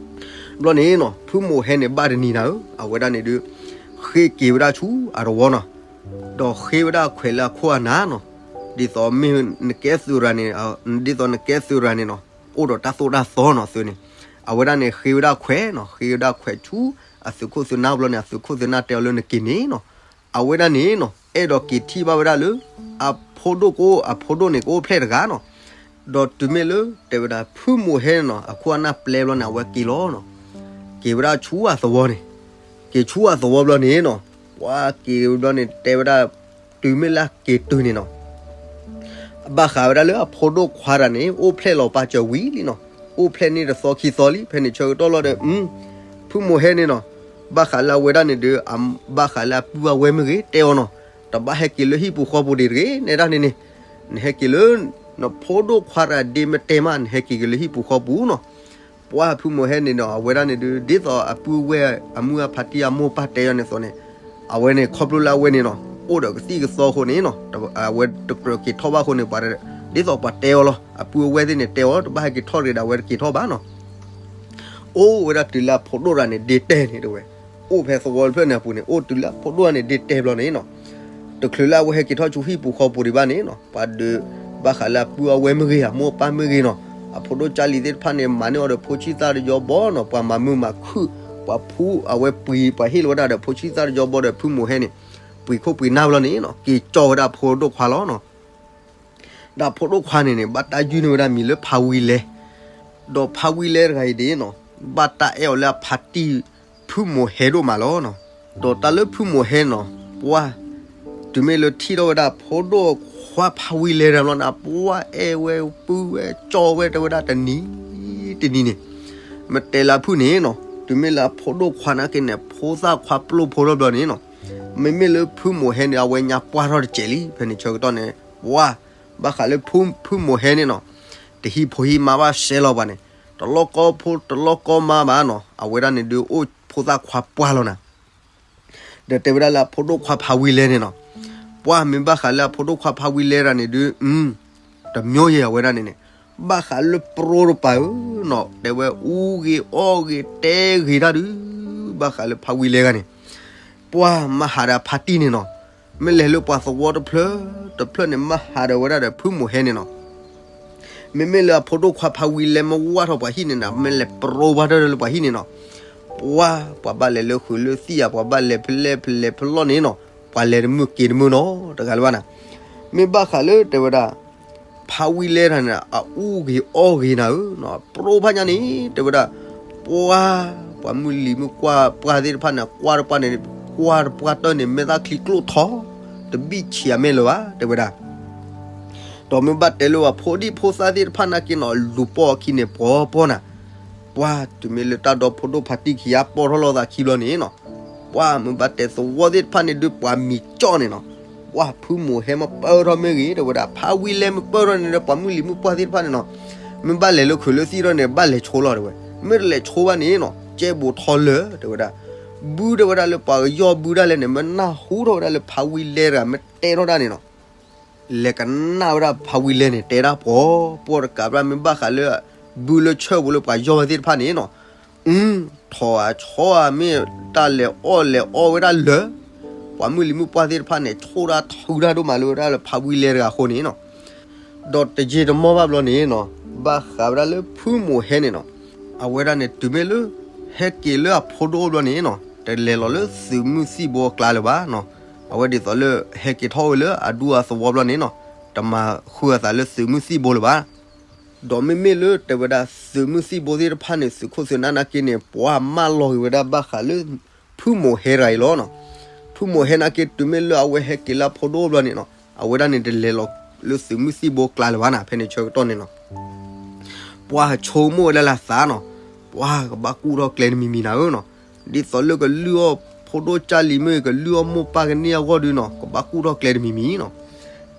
ဘျီန့ၣ်နီၤ ဖုမိၢ်ဟဲန့ၣ် ဘၣ်တနံၤနၤဧၢ အဝဲဒၣ်န့ၣ်ဒုး ဃ့က့ၤဝဲဒၣ်ဆူအတဝီနီၤ, ဒီးဃ့ဝဲဒၣ်ခွဲးလၢအခိၣ်အနၢ်နီၤ, ဒ်သိးမ့ၢ်နကဲသုးရၤန့ၣ်, ဒ်သိးနကဲသုးရၤန့ၣ်နီၤ အိၣ်ဒီးတၢ်သိၣ်တၢ်သီနီၤသုန့ၣ်, အဝဲဒၣ်န့ၣ် ဃ့ဝဲဒၣ်ခွဲးနီၤ, ဃ့ဝဲဒၣ်ခွဲးဆူအသုးခိၣ်သုးနၢ်ဘျီန့ၣ် အသုးခိၣ်သုးနၢ်တဲအီၤလၢနက့ၤန့ၣ်နီၤ, အဝဲဒၣ်န့ၣ်နီၤ အဲၣ်ဒိးက့ၤထံၣ်ဘၣ်ဝဲဒၣ်လၢ အဖိဒိၣ်ကအိၣ်, အဖိဒိၣ်န့ၣ်ကအိၣ်ဖျဲၣ်တဂၤနီၤ, ဒီးတုၤမ့ၢ်လၢတဲဝဲဒၣ် ဖုမိၢ်ဟဲန့ၣ်နီၤ အခိၣ်အနၢ်ပျဲဘျီန့ၣ် အဝဲက့ၤလီၤနီၤ, က့ၤဝဲဒၣ်ဆူအသဝီန့ၣ်, က့ၤဆူအသဝီဘျီန့ၣ်နီၤ, ပှၤက့ၤဘျီန့ၣ် တဲဝဲဒၣ် တုၤမ့ၢ်လၢက့ၤတုၤန့ၣ်နီၤ, ဘၣ်ဃးဝဲဒၣ်လၢအဖိဒိၣ်ခွါတဂၤန့ၣ် အိၣ်ဖျဲၣ်လီၤပာ်စၢၤဝံၤလံနီၤ, အိၣ်ဖျဲၣ်န့ၢ်တသီခံသီလံ. ဖဲန့ၣ်ဆၢကတီၢ်လီၤဒီး ဖုမိၢ်ဟဲန့ၣ်နီၤ, ဘၣ်ဃးလၢအဝဲဒၣ်န့ၣ်ဒီး ဘၣ်ဃးလၢအပုၢ်အဝဲၢ်မ့ၢ်ဂ့ၤ တဲအီၤနီၤ, တဘၣ်ဟဲက့ၤလၢဟံၣ်ပူၤဃီပူၤဒံးတဂ့ၤ နဲဒၣ်န့ၣ်န့ၣ်, နဟဲက့ၤလၢ နဖိဒိၣ်ခွါတဂၤဒ့မ့ၢ်တဲမး နဟဲက့ၤက့ၤလၢဟံၣ်ပူၤဃီပူၤနီၤ. ပှၢ်ဖုမိၢ်ဟဲန့ၣ်ဒီး အဝဲဒၣ်န့ၣ်ဒီး ဒ်သိးအပုၢ်အဝဲၢ်အမုၢ်အဖါတံၢ်အမိၢ်ပၢ်တဲအီၤန့ၣ်အသိးန့ၣ်, အဝဲန့ၣ် ခီဖျိလၢအဝဲန့ၣ်နီၤ အိၣ်ဒီးကသံၣ်ကသီအဃိန့ၣ်နီၤ, အဝဲတကြၢးက့ၤထီၣ်ဘၣ်အဃိန့ၣ် ပှၤ ဒ်သိးပှၤတဲအီၤလီၤ, အပုၢ်အဝဲၢ်သ့ၣ်န့ၣ်တဲအီၤ တဘၣ်ဟဲက့ၤထီၣ်တဂ့ၤဒီး အဝဲတက့ၤထီၣ်ဘၣ်နီၤ. အိၣ်ဝဲဒၣ်တုၤလၢအဖိဒိၣ်တဂၤန့ၣ် ဒ့တဲန့ၣ်တဲဝဲ, အိၣ်ဖဲသဝီတဖျၢၣ်န့ၣ်အပူၤန့ၣ် အိၣ်တုၤလၢအဖိဒိၣ်တဂၤန့ၣ် ဒ့တဲဘျီန့ၣ်နီၤ, တချုးလၢအဝဲဟဲက့ၤထီၣ်ဆူဟံၣ်ပူၤဃီပူၤဒံးဘၣ်န့ၣ်နီၤ, ပှၤဒုး ဘၣ်ဃးလၢအပုၢ်အဝဲၢ်မ့ၢ်ဂ့ၤ အမိၢ်အပၢ်မ့ၢ်ဂ့ၤနီၤ, အဖိဒိၣ်ကၢ်လံၤသ့ၣ်တဖၣ်န့ၣ် မၤန့ၢ်အီၤဒီးဖိဆံၣ်သၣ်တယီဘီနီၤ, ပှၤမၤမုာ်မၤခုၣ်, ပှၤဖှူအဝဲပှ့ၤ ပှၤဟ့ၣ်လီၤဝဲဒၣ်ဒီးဖိဆံၣ်သၣ်တယီဘီဒီးဖုမိၢ်ဟဲန့ၣ် ပှ့ၤခိၣ်ပှ့ၤနၢ်ဘျီန့ၣ်နီၤ က့ၤကၠီဝဲဒၣ်အဖိဒိၣ်ခွါလီၤနီၤ. ဒီးအဖိဒိၣ်ခွါန့ၣ်န့ၣ် ဘၣ်တၢ်ယုၢ်န့ၢ်ဝဲဒၣ်မံၤလၢဖါဝံလဲ, ဒီးဖါဝံလဲတဂၤအံၤဒ်နီၤ, ဘၣ်တၢ်အဲၣ်အီၤလၢအဖါတံၢ် ဖုမိၢ်ဟဲဒိၣ်မးလီၤနီၤ. ဒီးတၢ်လၢဖုမိၢ်ဟဲနီၤ, ပှၢ် တုၤမ့ၢ်လၢထံၣ်ထီၣ်ဝဲဒၣ်ဖိဒိၣ်ခွါဖါဝံလဲတဂၤဘျီန့ၣ် ပှၢ်အဲၣ်ဝဲပုၢ်ဝဲၢ်ကၠီဝဲတဲဝဲဒၣ်တနံၤတနံၤန့ၣ်, မ့ၢ်တဲလၢအဖုၣ်န့ၣ်နီၤ, တုၤမ့ၢ်လၢအဖိဒိၣ်ခွါနာ်က့န့ၣ် ဖိသၣ်ခွါပျိဖိထီၣ်ဘျီန့ၣ်နီၤ, မ့မ့ၢ်လၢဖုမိၢ်ဟဲန့ၣ် အဝဲညါပှၢ်ထီၣ်တစဲးလံ. ဖဲန့ၣ်ဆၢကတီၢ်န့ၣ် ပှၢ် ဘၣ်ဃးလၢဖုမိၢ်ဟဲန့ၣ်နီၤ, တဟံးဖိဟံးမါဘၣ်စဲလီၤပှၤန့ၣ်, တလီၢ်ကီဖိတလီၢ်ကီမါဘၣ်နီၤ, အဝဲဒၣ်န့ၣ်ဒုးအိၣ်ဖိသၣ်ခွါပှၢ်လီၤနၤ. ဒီးတဲဝဲဒၣ်လၢအဖိဒိၣ်ခွါဖါဝံလဲန့ၣ်နီၤ, ပှၢ်မ့ၢ်ဘၣ်ဃးလၢအဖိဒိၣ်ခွါဖါဝံလဲတဂၤန့ၣ်ဒုး တမျိုးယဲၢ်အဝဲဒၣ်န့ၣ်န့ၣ်, ဘၣ်ဃးလၢပရိတပၤဧၢနီၤ, တဲဝဲအူဂ့ၤအီၣ်ဂ့ၤတဲဂ့ၤတၢ်ဒုး, ဘၣ်ဃးလၢဖါဝံလဲတဂၤန့ၣ်, ပှၢ်မၤဟးဒီးအဖါတံၢ်န့ၣ်နီၤ, မ့ၢ်လဲၤလၢပှၤသဝီတဖျၢၣ်တဖျၢၣ်န့ၣ် မၤဟးဒီးဝဲဒၣ်ဒီးဖုမိၢ်ဟဲန့ၣ်နီၤ. မ့မ့ၢ်လၢအဖိဒိၣ်ခွါဖါဝံလဲမ့ၢ်ဝၢ်ထီၣ်ပှၤဟံၣ်န့ၣ်နီၤ, မ့ၢ်လဲၤပရိဘၣ်တၢ်လၢပှၤဟံၣ်န့ၣ်နီၤ, ပှၢ် ပှၤဘၣ်လဲၤလၢဃုာ်လၢသံၣ်ဧါ, ပှၤဘၣ်လဲၤဖဲလဲၣ်ဖဲလဲၣ်ဖဲလဲၣ်နီၤ, ပှၤလဲၤတမုာ်က့ၤတမုာ်နီၤ, တဂၤလၢၤဘၣ်နၤ. မ့ၢ်ဘၣ်ဃးလၢတဲဝဲဒၣ် ဖါဝံလဲတဂၤန့ၣ် အအူဂ့ၤအီၣ်ဂ့ၤနၤဧၢ, ပရိဖးညါန့ၣ် တဲဝဲဒၣ်, ပှၢ် ပှၤမုၢ်လံၤမုၢ်ပှၢ်သ့ၣ်တဖၣ်န့ၣ် ကွၢ်တပှၢ်န့ၣ်, ကွၢ်တပှၢ်တၢၢ်န့ၣ် မဲာ်သၣ်ချံကျိၣ်ထီ, တဘံၣ်ဆံးအမဲာ်လၢၤဘၣ် တဲဝဲဒၣ်. ဒီးမ့ၢ်ဘၣ်တဲလၢပှၤဖိဒံဖိသၣ်သ့ၣ်တဖၣ်နာ်က့နီၤ လူၤပိာ်အခံန့ၣ် ပှီၤပှီၤနၤ, ပှၢ် တုၤမ့ၢ်လၢတၢ်ဒီဖိဒိၣ်ဖါတံၢ်ခံဂၤပိာ်ထီၣ်လိာ်သးခံဘျီန့ၣ်နီၤ, ပှၢ်မ့ၢ်ဘၣ်တဲသဝီသ့ၣ်တဖၣ်န့ၣ်ဒုး ပှၤမံၤကၠီၣ်န့ၣ်နီၤ, ပှၢ်ဖုမိၢ်ဟဲမ့ၢ်ပၢၢ်ထီၣ်မ့ၢ်ဂ့ၤ တဲဝဲဒၣ်, ဖါဝံလဲမ့ၢ်ပၢၢ်ထီၣ်န့ၣ်ဒီး ပှၤမုၢ်လံၤမုၢ်ပှၢ်သ့ၣ်တဖၣ်န့ၣ်နီၤ, မ့ၢ်ဘၣ်လဲၤလၢခုးလၢသံၣ်ထီၣ်န့ၣ် ဘၣ်လဲၤဆိလီၤတဲဝဲ, မ့ၢ်တလဲၤဆိဘၣ်န့ၣ်နီၤ ကဲဘူးထီၣ်လၢာ် တဲဝဲဒၣ်. ဘုတဲဝဲဒၣ်လၢပှၤကယီၢ်ဘုဒၣ်လဲာ်န့ၣ် မ့ၢ်နၢ်ဟူထီၣ်ဝဲဒၣ်လၢဖါဝံလဲတဂၤမ့ၢ်တဲထီၣ်ဒၣ်န့ၣ်နီၤ လဲၤကနၣ်ဝဲဒၣ်ဖါဝံလဲန့ၣ် တဲဒၣ်ပှီၤပှီၤတကးဘၣ် မ့ၢ်ဘၣ်ဃးလၢ ဘုလၢဆၢၣ်ပူၤလၢပှၤယီၢ်ဝဲသ့ၣ်တဖၣ်န့ၣ်နီၤ, အု ထီၣ်အဆီအမ့ၢ်တၢ်လဲၤအီၣ်လဲၤအီဝဲဒၣ်လၢာ်, ပှၤမုၢ်လံၤမုၢ်ပှၢ်သ့ၣ်တဖၣ်န့ၣ် ဆိၣ်တၢ်ထုတၢ်ဒိၣ်မးလၢဝဲဒၣ်လၢဖါဝံလဲတဂၤအဃိန့ၣ်နီၤ, ဒီးတယံာ်တမီၢ်ဘၣ်ဘျီန့ၣ်နီၤ ဘၣ်ဃးဝဲဒၣ်လၢဖုမိၢ်ဟဲန့ၣ်နီၤ, အဝဲဒၣ်န့ၣ် တုၤမ့ၢ်လၢ ဟဲက့ၤလၢအဖိဒိၣ်အိၣ်ဘျီန့ၣ်နီၤ တလဲၤလီၤလၢသုးမုၢ်သံၣ်ဘိအကျါလၢၤဘၣ်နီၤ, အဝဲဒ်သိးလၢ ဟဲက့ၤထီၣ်ဝဲလၢအဒူအသဝီဘျီန့ၣ်နီၤ တမၤဃုာ်အသးလၢသုးမုၢ်သံၣ်ဘိလၢၤဘၣ်. ဒီးမ့မ့ၢ်လၢတဲဝဲဒၣ်သုးမုၢ်သံၣ်ဘိသ့ၣ်တဖၣ်န့ၣ် သုးခိၣ်သုးနၢ်နာ်က့န့ၣ် ပှၤမၢလီၤက့ၤဝဲဒၣ်ဘၣ်ဃးလၢ ဖုမိၢ်ဟဲတဂၤအံၤလီၤနီၤ. ဖုမိၢ်ဟဲနာ်က့ တုၤမ့ၢ်လၢအဝဲဟဲက့ၤလၢအဖိဒိၣ်အိၣ်ဘျီန့ၣ်နီၤ အဝဲဒၣ်န့ၣ်တလဲၤလီၤလၢသုးမုၢ်သံၣ်ဘိကျါလၢၤဘၣ်နၤ ဖဲန့ၣ်ဆၢကတီၢ်န့ၣ်နီၤ ပှၤဆိကမိၣ်ဝဲဒၣ်လၢအသးနီၤ, ပှၤကဘၣ်ကူၣ်ထီၣ်ကျဲတမံၤမံၤနၤဧၢနီၤ, ဒ်သိးလၢကလုၢ်အီၣ်ဖိဒိၣ်ကၢ်လံၤမ့ၢ်ဂ့ၤ ကလုၢ်အီၣ်မိၢ်ပၢ်ကန့ၢ်အဂီၢ်ဒုနီၤ ကဘၣ်ကူၣ်ထီၣ်ကျဲတမံၤမံၤနီၤ.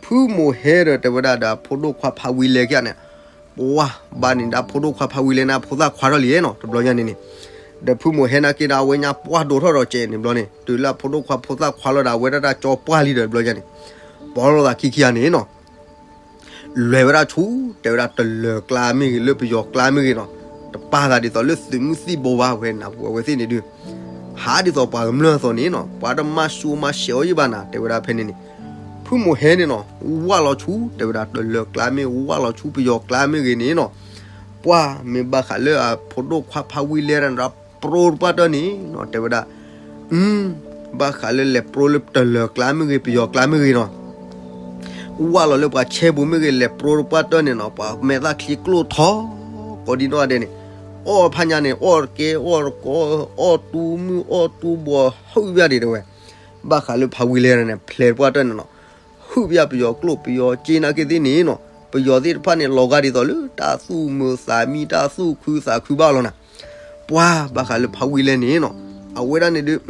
ဖုမိၢ်ဟဲဒီးတဲဝဲဒၣ်ဒီးအဖိဒိၣ်ခွါဖးဝံလဲၢ်ခံဂၤန့ၣ်, ပှၤဘၣ်န့ၣ်ဒီးအဖိဒိၣ်ခွါဖးဝံလဲၢ်န့ၣ် အဖိသၣ်ခွါထီၣ်လံနီၤ တဘျီညါန့ၣ်န့ၣ်, ဒီးဖုမိၢ်ဟဲနာ်က့ဒီးအဝဲညါပှၢ်ဒိးထီၣ်ဒီးကဲးန့ၣ်ဘျီန့ၣ် တုၤလၢအဖိဒိၣ်ခွါဖိသၣ်ခွါလီၤဒီး အဝဲဒၣ်တၢ်ကၠီပှၢ်လံဒီးတဘျီညါန့ၣ်, ပီၢ်လိာ်သးခံခံဂၤန့ၣ်နီၤ လဲၤဝဲဒၣ်ဆူ တဲဝဲဒၣ်တလၢၤကျါမ့ၢ်ဂ့ၤ လၢပယီၤကျါမ့ၢ်ဂ့ၤနီၤ, တပာ်သးဒ်သိးလၢသုးမုၢ်သံၣ်ဘိဘၣ်ဝဲနၤ အဝဲသ့ၣ်န့ၣ်ဒုး, ဟးဒ်သိးပှၤကမျၢၢ်အသိးန့ၣ်နီၤ ပှၤတမၤဆူးမၤဆဲးအီၤယံၣ်ဘၣ်နၤ တဲဝဲဒၣ်ဖဲန့ၣ်န့ၣ်, ဖုမိၢ်ဟဲန့ၣ်နီၤ ဝၢ်လီၤဆူ တဲဝဲဒၣ်တလၢၤကျါမ့ၢ် ဝၢ်လီၤဆူပယီၤကျါမ့ၢ်ဂ့ၤန့ၣ်နီၤ, ပှၤမ့ၢ်ဘၣ်ဃးလၢအဖိဒိၣ်ခွါဖးဝံလဲၢ်န့ၣ်ဒီး ပြိတပှၢ်တၢၢ်န့ၣ်နီၤ တဲဝဲဒၣ် အု ဘၣ်ဃးလၢလဲၤပြိလၢတလၢၤကျါမ့ၢ်ဂ့ၤ ပယီၤကျါမ့ၢ်ဂ့ၤနီၤ, ဝၢ်လီၤလၢပှၤဆဲပူၤမ့ၢ်ဂ့ၤ လဲၤပြိတပှၢ်တၢၢ်န့ၣ်နီၤ ပှၤမဲာ်သၣ်ချံကျိၣ်ထီ ကိးဒံနီၢ်ဂၤဒဲးန့ၣ်, အီၣ်ဖးညါန့ၣ် အီၣ်တကဲ အီၣ်တကီ အီၣ်တူမုၢ်အီၣ်တူဘီ ဟုၣ်ဘၣ်ဒံးတဲဝဲ, ဘၣ်ဃးလၢဖးဝံလဲၢ်န့ၣ် ဖျဲးတပှၢ်တၢၢ်န့ၣ်နီၤ ဖုၣ်ပယီၤကျိၣ်ပယီၤစ့နာ်က့သ့ၣ်န့ၣ်နီၤ, ပယီၤသ့ၣ်တဖၣ်န့ၣ် လီၤဂာ်ဒ်သိးလၢတၢ်သူၣ်မုာ်သးမံ တၢ်သူၣ်ခုသးခုဘၣ်လီၤနၤ. ပှၤဘၣ်ဃးလၢဖးဝံလဲန့ၣ်နီၤ, အဝဲဒၣ်န့ၣ်ဒုး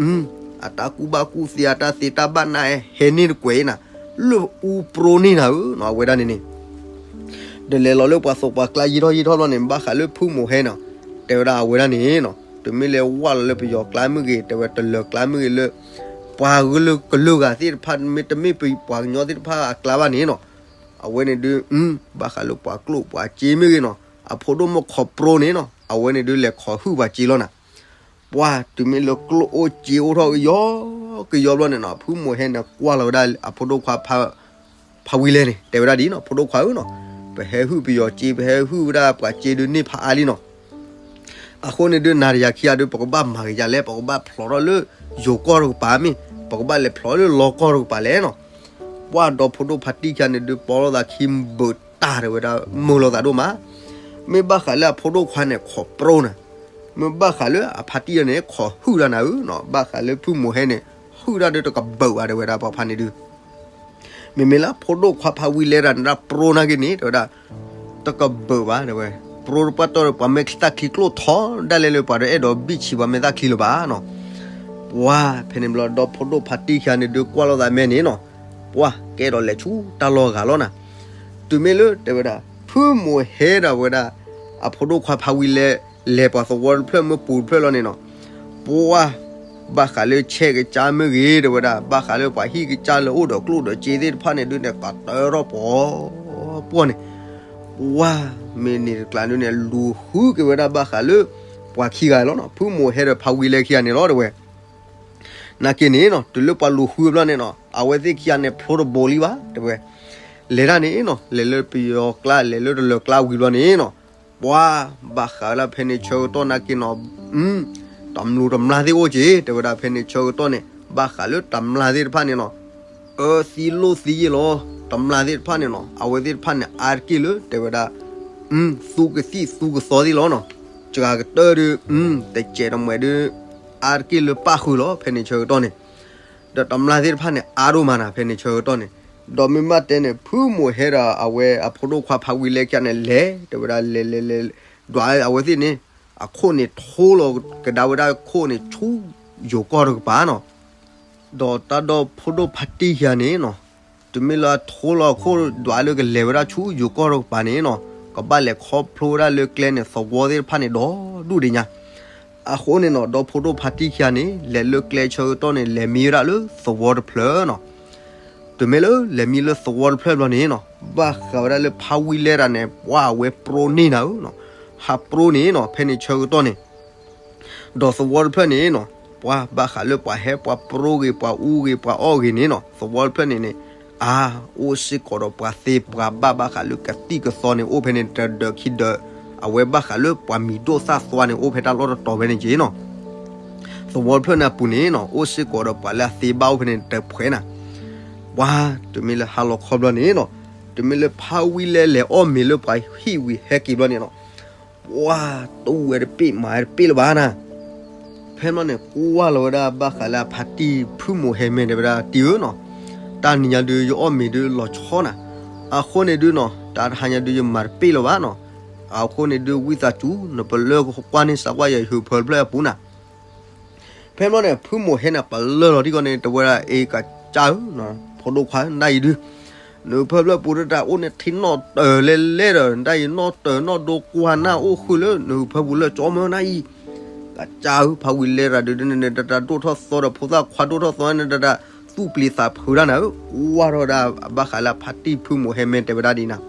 အတၢ်ကူၣ်ဘၣ်ကူၣ်သ့ အတၢ်သ့တၢ်ဘၣ်နး ဟဲန့ၢ်တကွဲးအံၤနၤ, လၢအူပြိန့ၢ်နၤဧၢနီၤ, အဝဲဒၣ်န့ၣ်န့ၣ် ဒီးလဲၤလီၤလၢပှၤသးပှၢ်ကျါယံာ်ထီၣ်ယံာ်ထီၣ်ဘျီန့ၣ် ဘၣ်ဃးလၢဖုၣ်မိၢ်ဟဲနီၤ, တဲဝဲဒၣ်အဝဲဒၣ်န့ၣ်နီၤ, တမ့ၢ်လၢဝၢ်လီၤလၢပယီၤကျါမ့ၢ်ဂ့ၤ, တဲဝဲတလၢၤကျါမ့ၢ်ဂ့ၤလၢ ပှၤဂုၤလၢကလုာ်ဂၤသ့ၣ်တဖၣ် မ့တမ့ၢ်ပှၤကညီသ့ၣ်တဖၣ်အကျါဘၣ်န့ၣ်နီၤ, အဝဲန့ၣ်ဒုး ဘၣ်ဃးလၢပှၤကျိၣ်ပှၤစ့မ့ၢ်ဂ့ၤနီၤ, အဖိဒိၣ်မ့ၢ်ခိးပြိန့ၣ်နီၤ, အဝဲန့ၣ်ဒုးလဲၤခိးဟုၣ်ပှၤစ့လီၤနၤ. ပှၤတုၤမ့ၢ်လၢကျိၣ်အိၣ်စ့အိၣ်ထီၣ်ကယီကယီဘျီန့ၣ်နီၤ, ဖုၣ်မိၢ်ဟဲန့ၣ်ကွၢ်လီၤဝဲဒၣ်အဖိဒိၣ်ခွါ ဖးဝံလဲန့ၣ် တဲဝဲဒၣ်ဒ်နီၤ, ဖိဒိၣ်ခွါဧၢနီၤ, ပဟဲဟုၣ်ပယီၤစ့ ပဟဲဟုၣ်ဝဲဒၣ်ပှၤစ့ဒုးန့ၢ်ဖးအါလံနီၤ. အဃိန့ၣ်ဒုး နၤဒီးယၤခံဂၤဒုး ပကဘၣ်မၤကယၤလဲၣ်, ပကဘၣ်ဖျိးထီၣ်လၢယိၤကီၢ်တကပၤမ့ၢ် ပကဘၣ်လဲၤဖျိးလၢလီကီၢ်တကပၤလဲၣ်နီၤ. ပှၤဒီဖိဒိၣ်ဖါတံၢ်ခံဂၤန့ၣ်ဒုး ပီလိာ်သးခံဘုးတၢ် တဲဝဲဒၣ် မုာ်လိာ်သးဒိၣ်မး, မ့ၢ်ဘၣ်ဃးလၢအဖိဒိၣ်ခွါန့ၣ်ခိးပြိနၤ, မ့ၢ်ဘၣ်ဃးလၢအဖါတံၢ်န့ၣ် ခိးဟုၣ်တၢ်နၤဧၢနီၤ, ဘၣ်ဃးလၢဖုၣ်မိၢ်ဟဲန့ၣ် ဟုၣ်တၢ်ဒုးတကဘုးဘၣ် တဲဝဲဒၣ် ပှၤဖါန့ၣ်ဒုး မ့မ့ၢ်လၢအဖိဒိၣ်ခွါဖးဝံလဲတၢ်န့ၣ် တၢ်ပြိနာ်က့န့ၣ် တဲဝဲဒၣ် တကဘုးဘၣ် တဲဝဲ, ပြိတပှၢ်တီၢ်ဒီး ပှၤမဲာ်ချံတၢ်ချံကျိၣ်ထီဒါလဲၣ်လၢ ပှၤတအဲၣ်ဒိးဘံၣ်ဆံးပှၤမဲာ်ချံလၢၤဘၣ်နီၤ. ပှၤဖဲန့ၣ်ဘျီ ဒီဖိဒိၣ်ဖါတံၢ်ခံဂၤန့ၣ်ဒုး ကွၢ်လိာ်သးမဲာ်န့ၣ်နီၤ, ပှၤကဲဒီးလဲၤဆူတၢ်လီၢ်ဂၤလီၤနၤ. တုၤမ့ၢ်လၢ တဲဝဲဒၣ် ဖုၣ်မိၢ်ဟဲဒီးဝဲဒၣ် အဖိဒိၣ်ခွါဖးဝံလဲ လဲၤပှၤသဝီတဖျၢၣ်မ့ၢ်ပူၤတဖျၢၣ်လီၤန့ၣ်နီၤ, ပှၤ ဘၣ်ဃးလၢဆဲးကစၢ်မ့ၢ်ဂ့ၤ တဲဝဲဒၣ် ဘၣ်ဃးလၢပှၤဟံၣ်ကစၢ်လၢအိၣ်ဒီးကျိၣ်ဒီးစ့သ့ၣ်တဖၣ်န့ၣ်ဒုးန့ၣ် ကတၢၢ်ထီၣ်ပှီၤပှီၢ်န့ၣ်, ပှၤမ့ၢ်န့ၣ်တကျါဒုးန့ၣ် လူၤဃုက့ၤဝဲဒၣ်ဘၣ်ဃးလၢ ပှၤခံဂၤလီၤနီၤ, ဖုၣ်မိၢ်ဟဲဒီးဖးဝံလဲခံဂၤန့ၣ်လီၤ တဲဝဲ နာ်က့န့ၣ်နီၤ, တုၤလၢပှၤလူၤဃုဘျီန့ၣ်နီၤ, အဝဲသ့ၣ်ခံဂၤန့ၣ် ဖျိတဘိလံဘၣ် တဲဝဲ, လဲၤတၢ်န့ၣ်နီၤ, လဲၤလၢပယီၤကျါ လဲၤလၢတလၢၤကျါဝံၤဘျီန့ၣ်နီၤ, ပှၤဘၣ်ဃးဝဲဒၣ်ဖဲန့ၣ်ဆၢကတီၢ်နာ်က့နီၤ, တမျူးတမျၢ်သ့ၣ်အိၣ်က့ၤ တဲဝဲဒၣ်ဖဲန့ၣ်ဆၢကတီၢ်န့ၣ် ဘၣ်ဃးလၢတမျၢ်သ့ၣ်တဖၣ်န့ၣ်နီၤ, အၢသံလိၣ်သံယ့ၢ်လီၤ, တမျၢ်သ့ၣ်တဖၣ်န့ၣ်နီၤ, အဝဲသ့ၣ်တဖၣ်န့ၣ် အါတက့ၢ်လၢ တဲဝဲဒၣ် သူကသံၣ်သူကသီသ့ၣ်လီၤနီၤ, စှၤကတၢၢ်ဒုး တစဲးတမှဲးဒုး အါတက့ၢ်လၢပၣ်ဃုာ်လီၤ ဖဲန့ၣ်ဆၢကတီၢ်န့ၣ်, ဒီးတမျၢ်သ့ၣ်တဖၣ်န့ၣ် အါဒိၣ်မးနၤ ဖဲန့ၣ်ဆၢကတီၢ်န့ၣ်, ဒီးမ့ၢ်ဘၣ်တဲန့ၣ် ဖုၣ်မိၢ်ဟဲဒီးအဝဲအဖိဒိၣ်ခွါဖးဝံလဲခံဂၤန့ၣ် လဲၤ တဲဝဲဒၣ်လဲၤလဲၤလဲၤ, ဒီးအဝဲသ့ၣ်န့ၣ် အခိၣ်န့ၣ်ထိလီၤကဒါဝဲဒၣ်ခိၣ်န့ၣ်ဆူ ယိၤကီၢ်တကပၤနီၤ, ဒီးတၢ်ဒီဖိဒိၣ်ဖါတံၢ်ခံဂၤန့ၣ်နီၤ, တုၤမ့ၢ်လၢအထိလီၤအခိၣ်ဒွးလၢကလဲၤဝဲဒၣ်ဆူယိၤကီၢ်တကပၤန့ၣ်နီၤ, ကဘၣ်လဲၤခီဖျိဝဲဒၣ်လၢကျဲန့ၣ် သဝီသ့ၣ်တဖၣ်န့ၣ်ဒီဒူၣ်ဒံးညါ, အဃိန့ၣ်နီၤ ဒီဖိဒိၣ်ဖါတံၢ်ခံဂၤန့ၣ် လဲၤလၢကျဲဆၢကတီၢ်န့ၣ် လဲၤမံဝဲဒၣ်လၢသဝီတဖျၢၣ်နီၤ, တုၤမ့ၢ်လၢလဲၤမံလၢသဝီတဖျၢၣ်ဘျီန့ၣ်နီၤ, ဘၣ်ဃးဝဲဒၣ်လၢဖးဝံလဲတၢ်န့ၣ် ပှၤအဝဲပြိန့ၢ်နၤဧၢနီၤ, ဟးပြိန့ၣ်နီၤ ဖဲန့ၣ်ဆၢကတီၢ်န့ၣ် ဒီးသဝီတဖျၢၣ်န့ၣ်နီၤ, ပှၤဘၣ်ဃးလၢပှၤဟဲပှၤပြိဂ့ၤ ပှၤအူဂ့ၤ ပှၤအီၣ်ဂ့ၤန့ၣ်နီၤ, သဝီတဖျၢၣ်န့ၣ်န့ၣ်, အါ, အိၣ်စ့ၢ်ကီးဒီးပှၤသ့ပှၤဘၣ် ဘၣ်ဃးလၢကသံၣ်ကသီန့ၣ် အိၣ်ဖဲန့ၣ် တဒၢးခံဒၢး, အဝဲဘၣ်ဃးလၢပှၤမံၤဒိၣ်သၣ်သွါန့ၣ် အိၣ်ဖဲတၢ်လီၢ်တတီၤဖဲန့ၣ်က့နီၤ, သဝီတဖျၢၣ်န့ၣ်အပူၤန့ၣ်နီၤ အိၣ်စ့ၢ်ကီးဒီးပှၤလၢအသ့ဘၣ်အိၣ်ဖဲန့ၣ်တဖှဲးနၤ, ပှၤတုၤမ့ၢ်လၢဟါလီၤခီဘျီန့ၣ်နီၤ, တုၤမ့ၢ်လၢဖးဝံလဲလဲၤအီၣ်မ့ၤလၢပှၤဟံၣ်ဝံၤဟဲက့ၤဘျီန့ၣ်နီၤ, ပှၤတူၢ်ဝဲတပ့ၢ်မၤဝဲတပ့ၢ်လၢၤဘၣ်နၤ, ဖဲန့ၣ်ဘျီန့ၣ် ကွၢ်လီၤဝဲဒၣ်ဘၣ်ဃးလၢအဖါတံၢ်ဖုၣ်မိၢ်ဟဲမဲာ်တဲဝဲဒၣ် တံၢ်ဧၢနီၤ, တၢ်နံၤညါဒုးယအီၣ်မ့ၤဒုးလီၤဆီနၤ, အဃိန့ၣ်ဒုးနီၤ တၢ်တဟါညါဒုးယမၤတပ့ၢ်လၢၤဘၣ်နီၤ, အဃိန့ၣ်ဒုးဝံသးစူၤ နပလၢၢ်ကွၢ်န့ၢ်စးကွၢ်ယဲၢ်ဟၢဖၢတဖျၢၣ်အပူၤနၤ ဖဲဘျီန့ၣ် ဖုၣ်မိၢ်ဟဲန့ၣ် ပလၢၢ်လီၤထံကီၢ်န့ၣ် တဲဝဲဒၣ် အ့ ကစၢ်ဧၢ, ဖိဒိၣ်ခွါ နဒၣ်အံၤဒုး, နဟၢဖၢဖျၢၣ်ပူၤတၢ်အိၣ်န့ၣ်ထံနီၣ်တၢၤလဲလဲဒီး နဒၣ်အံၤနီၣ်တၢၤနီၣ်ဒိကွၢ်နၢ်အိၣ်ဃုာ်လၢ နဟၢဖၢပူၤလၢကၠီမၢနၢ်အံၤ, ကစၢ်ဧၢ ဖးဝံၤလဲတၢ်ဒုးန့ၣ် တၢ်တၢ်ဒိၣ်ထီၣ်သီဒီးဖိသၣ်ခွါဒိၣ်ထီၣ်သီန့ၣ် တၢ်တၢ်သူၣ်ပျံၤသးဖုးတၢ်နၤဧၢ, ကွၢ်ထီၣ်ဒၣ်ဘၣ်ဃးလၢအဖါတံၢ်ဖုၣ်မိၢ်ဟဲမဲာ်တဲဝဲဒၣ်ဒ်နၤ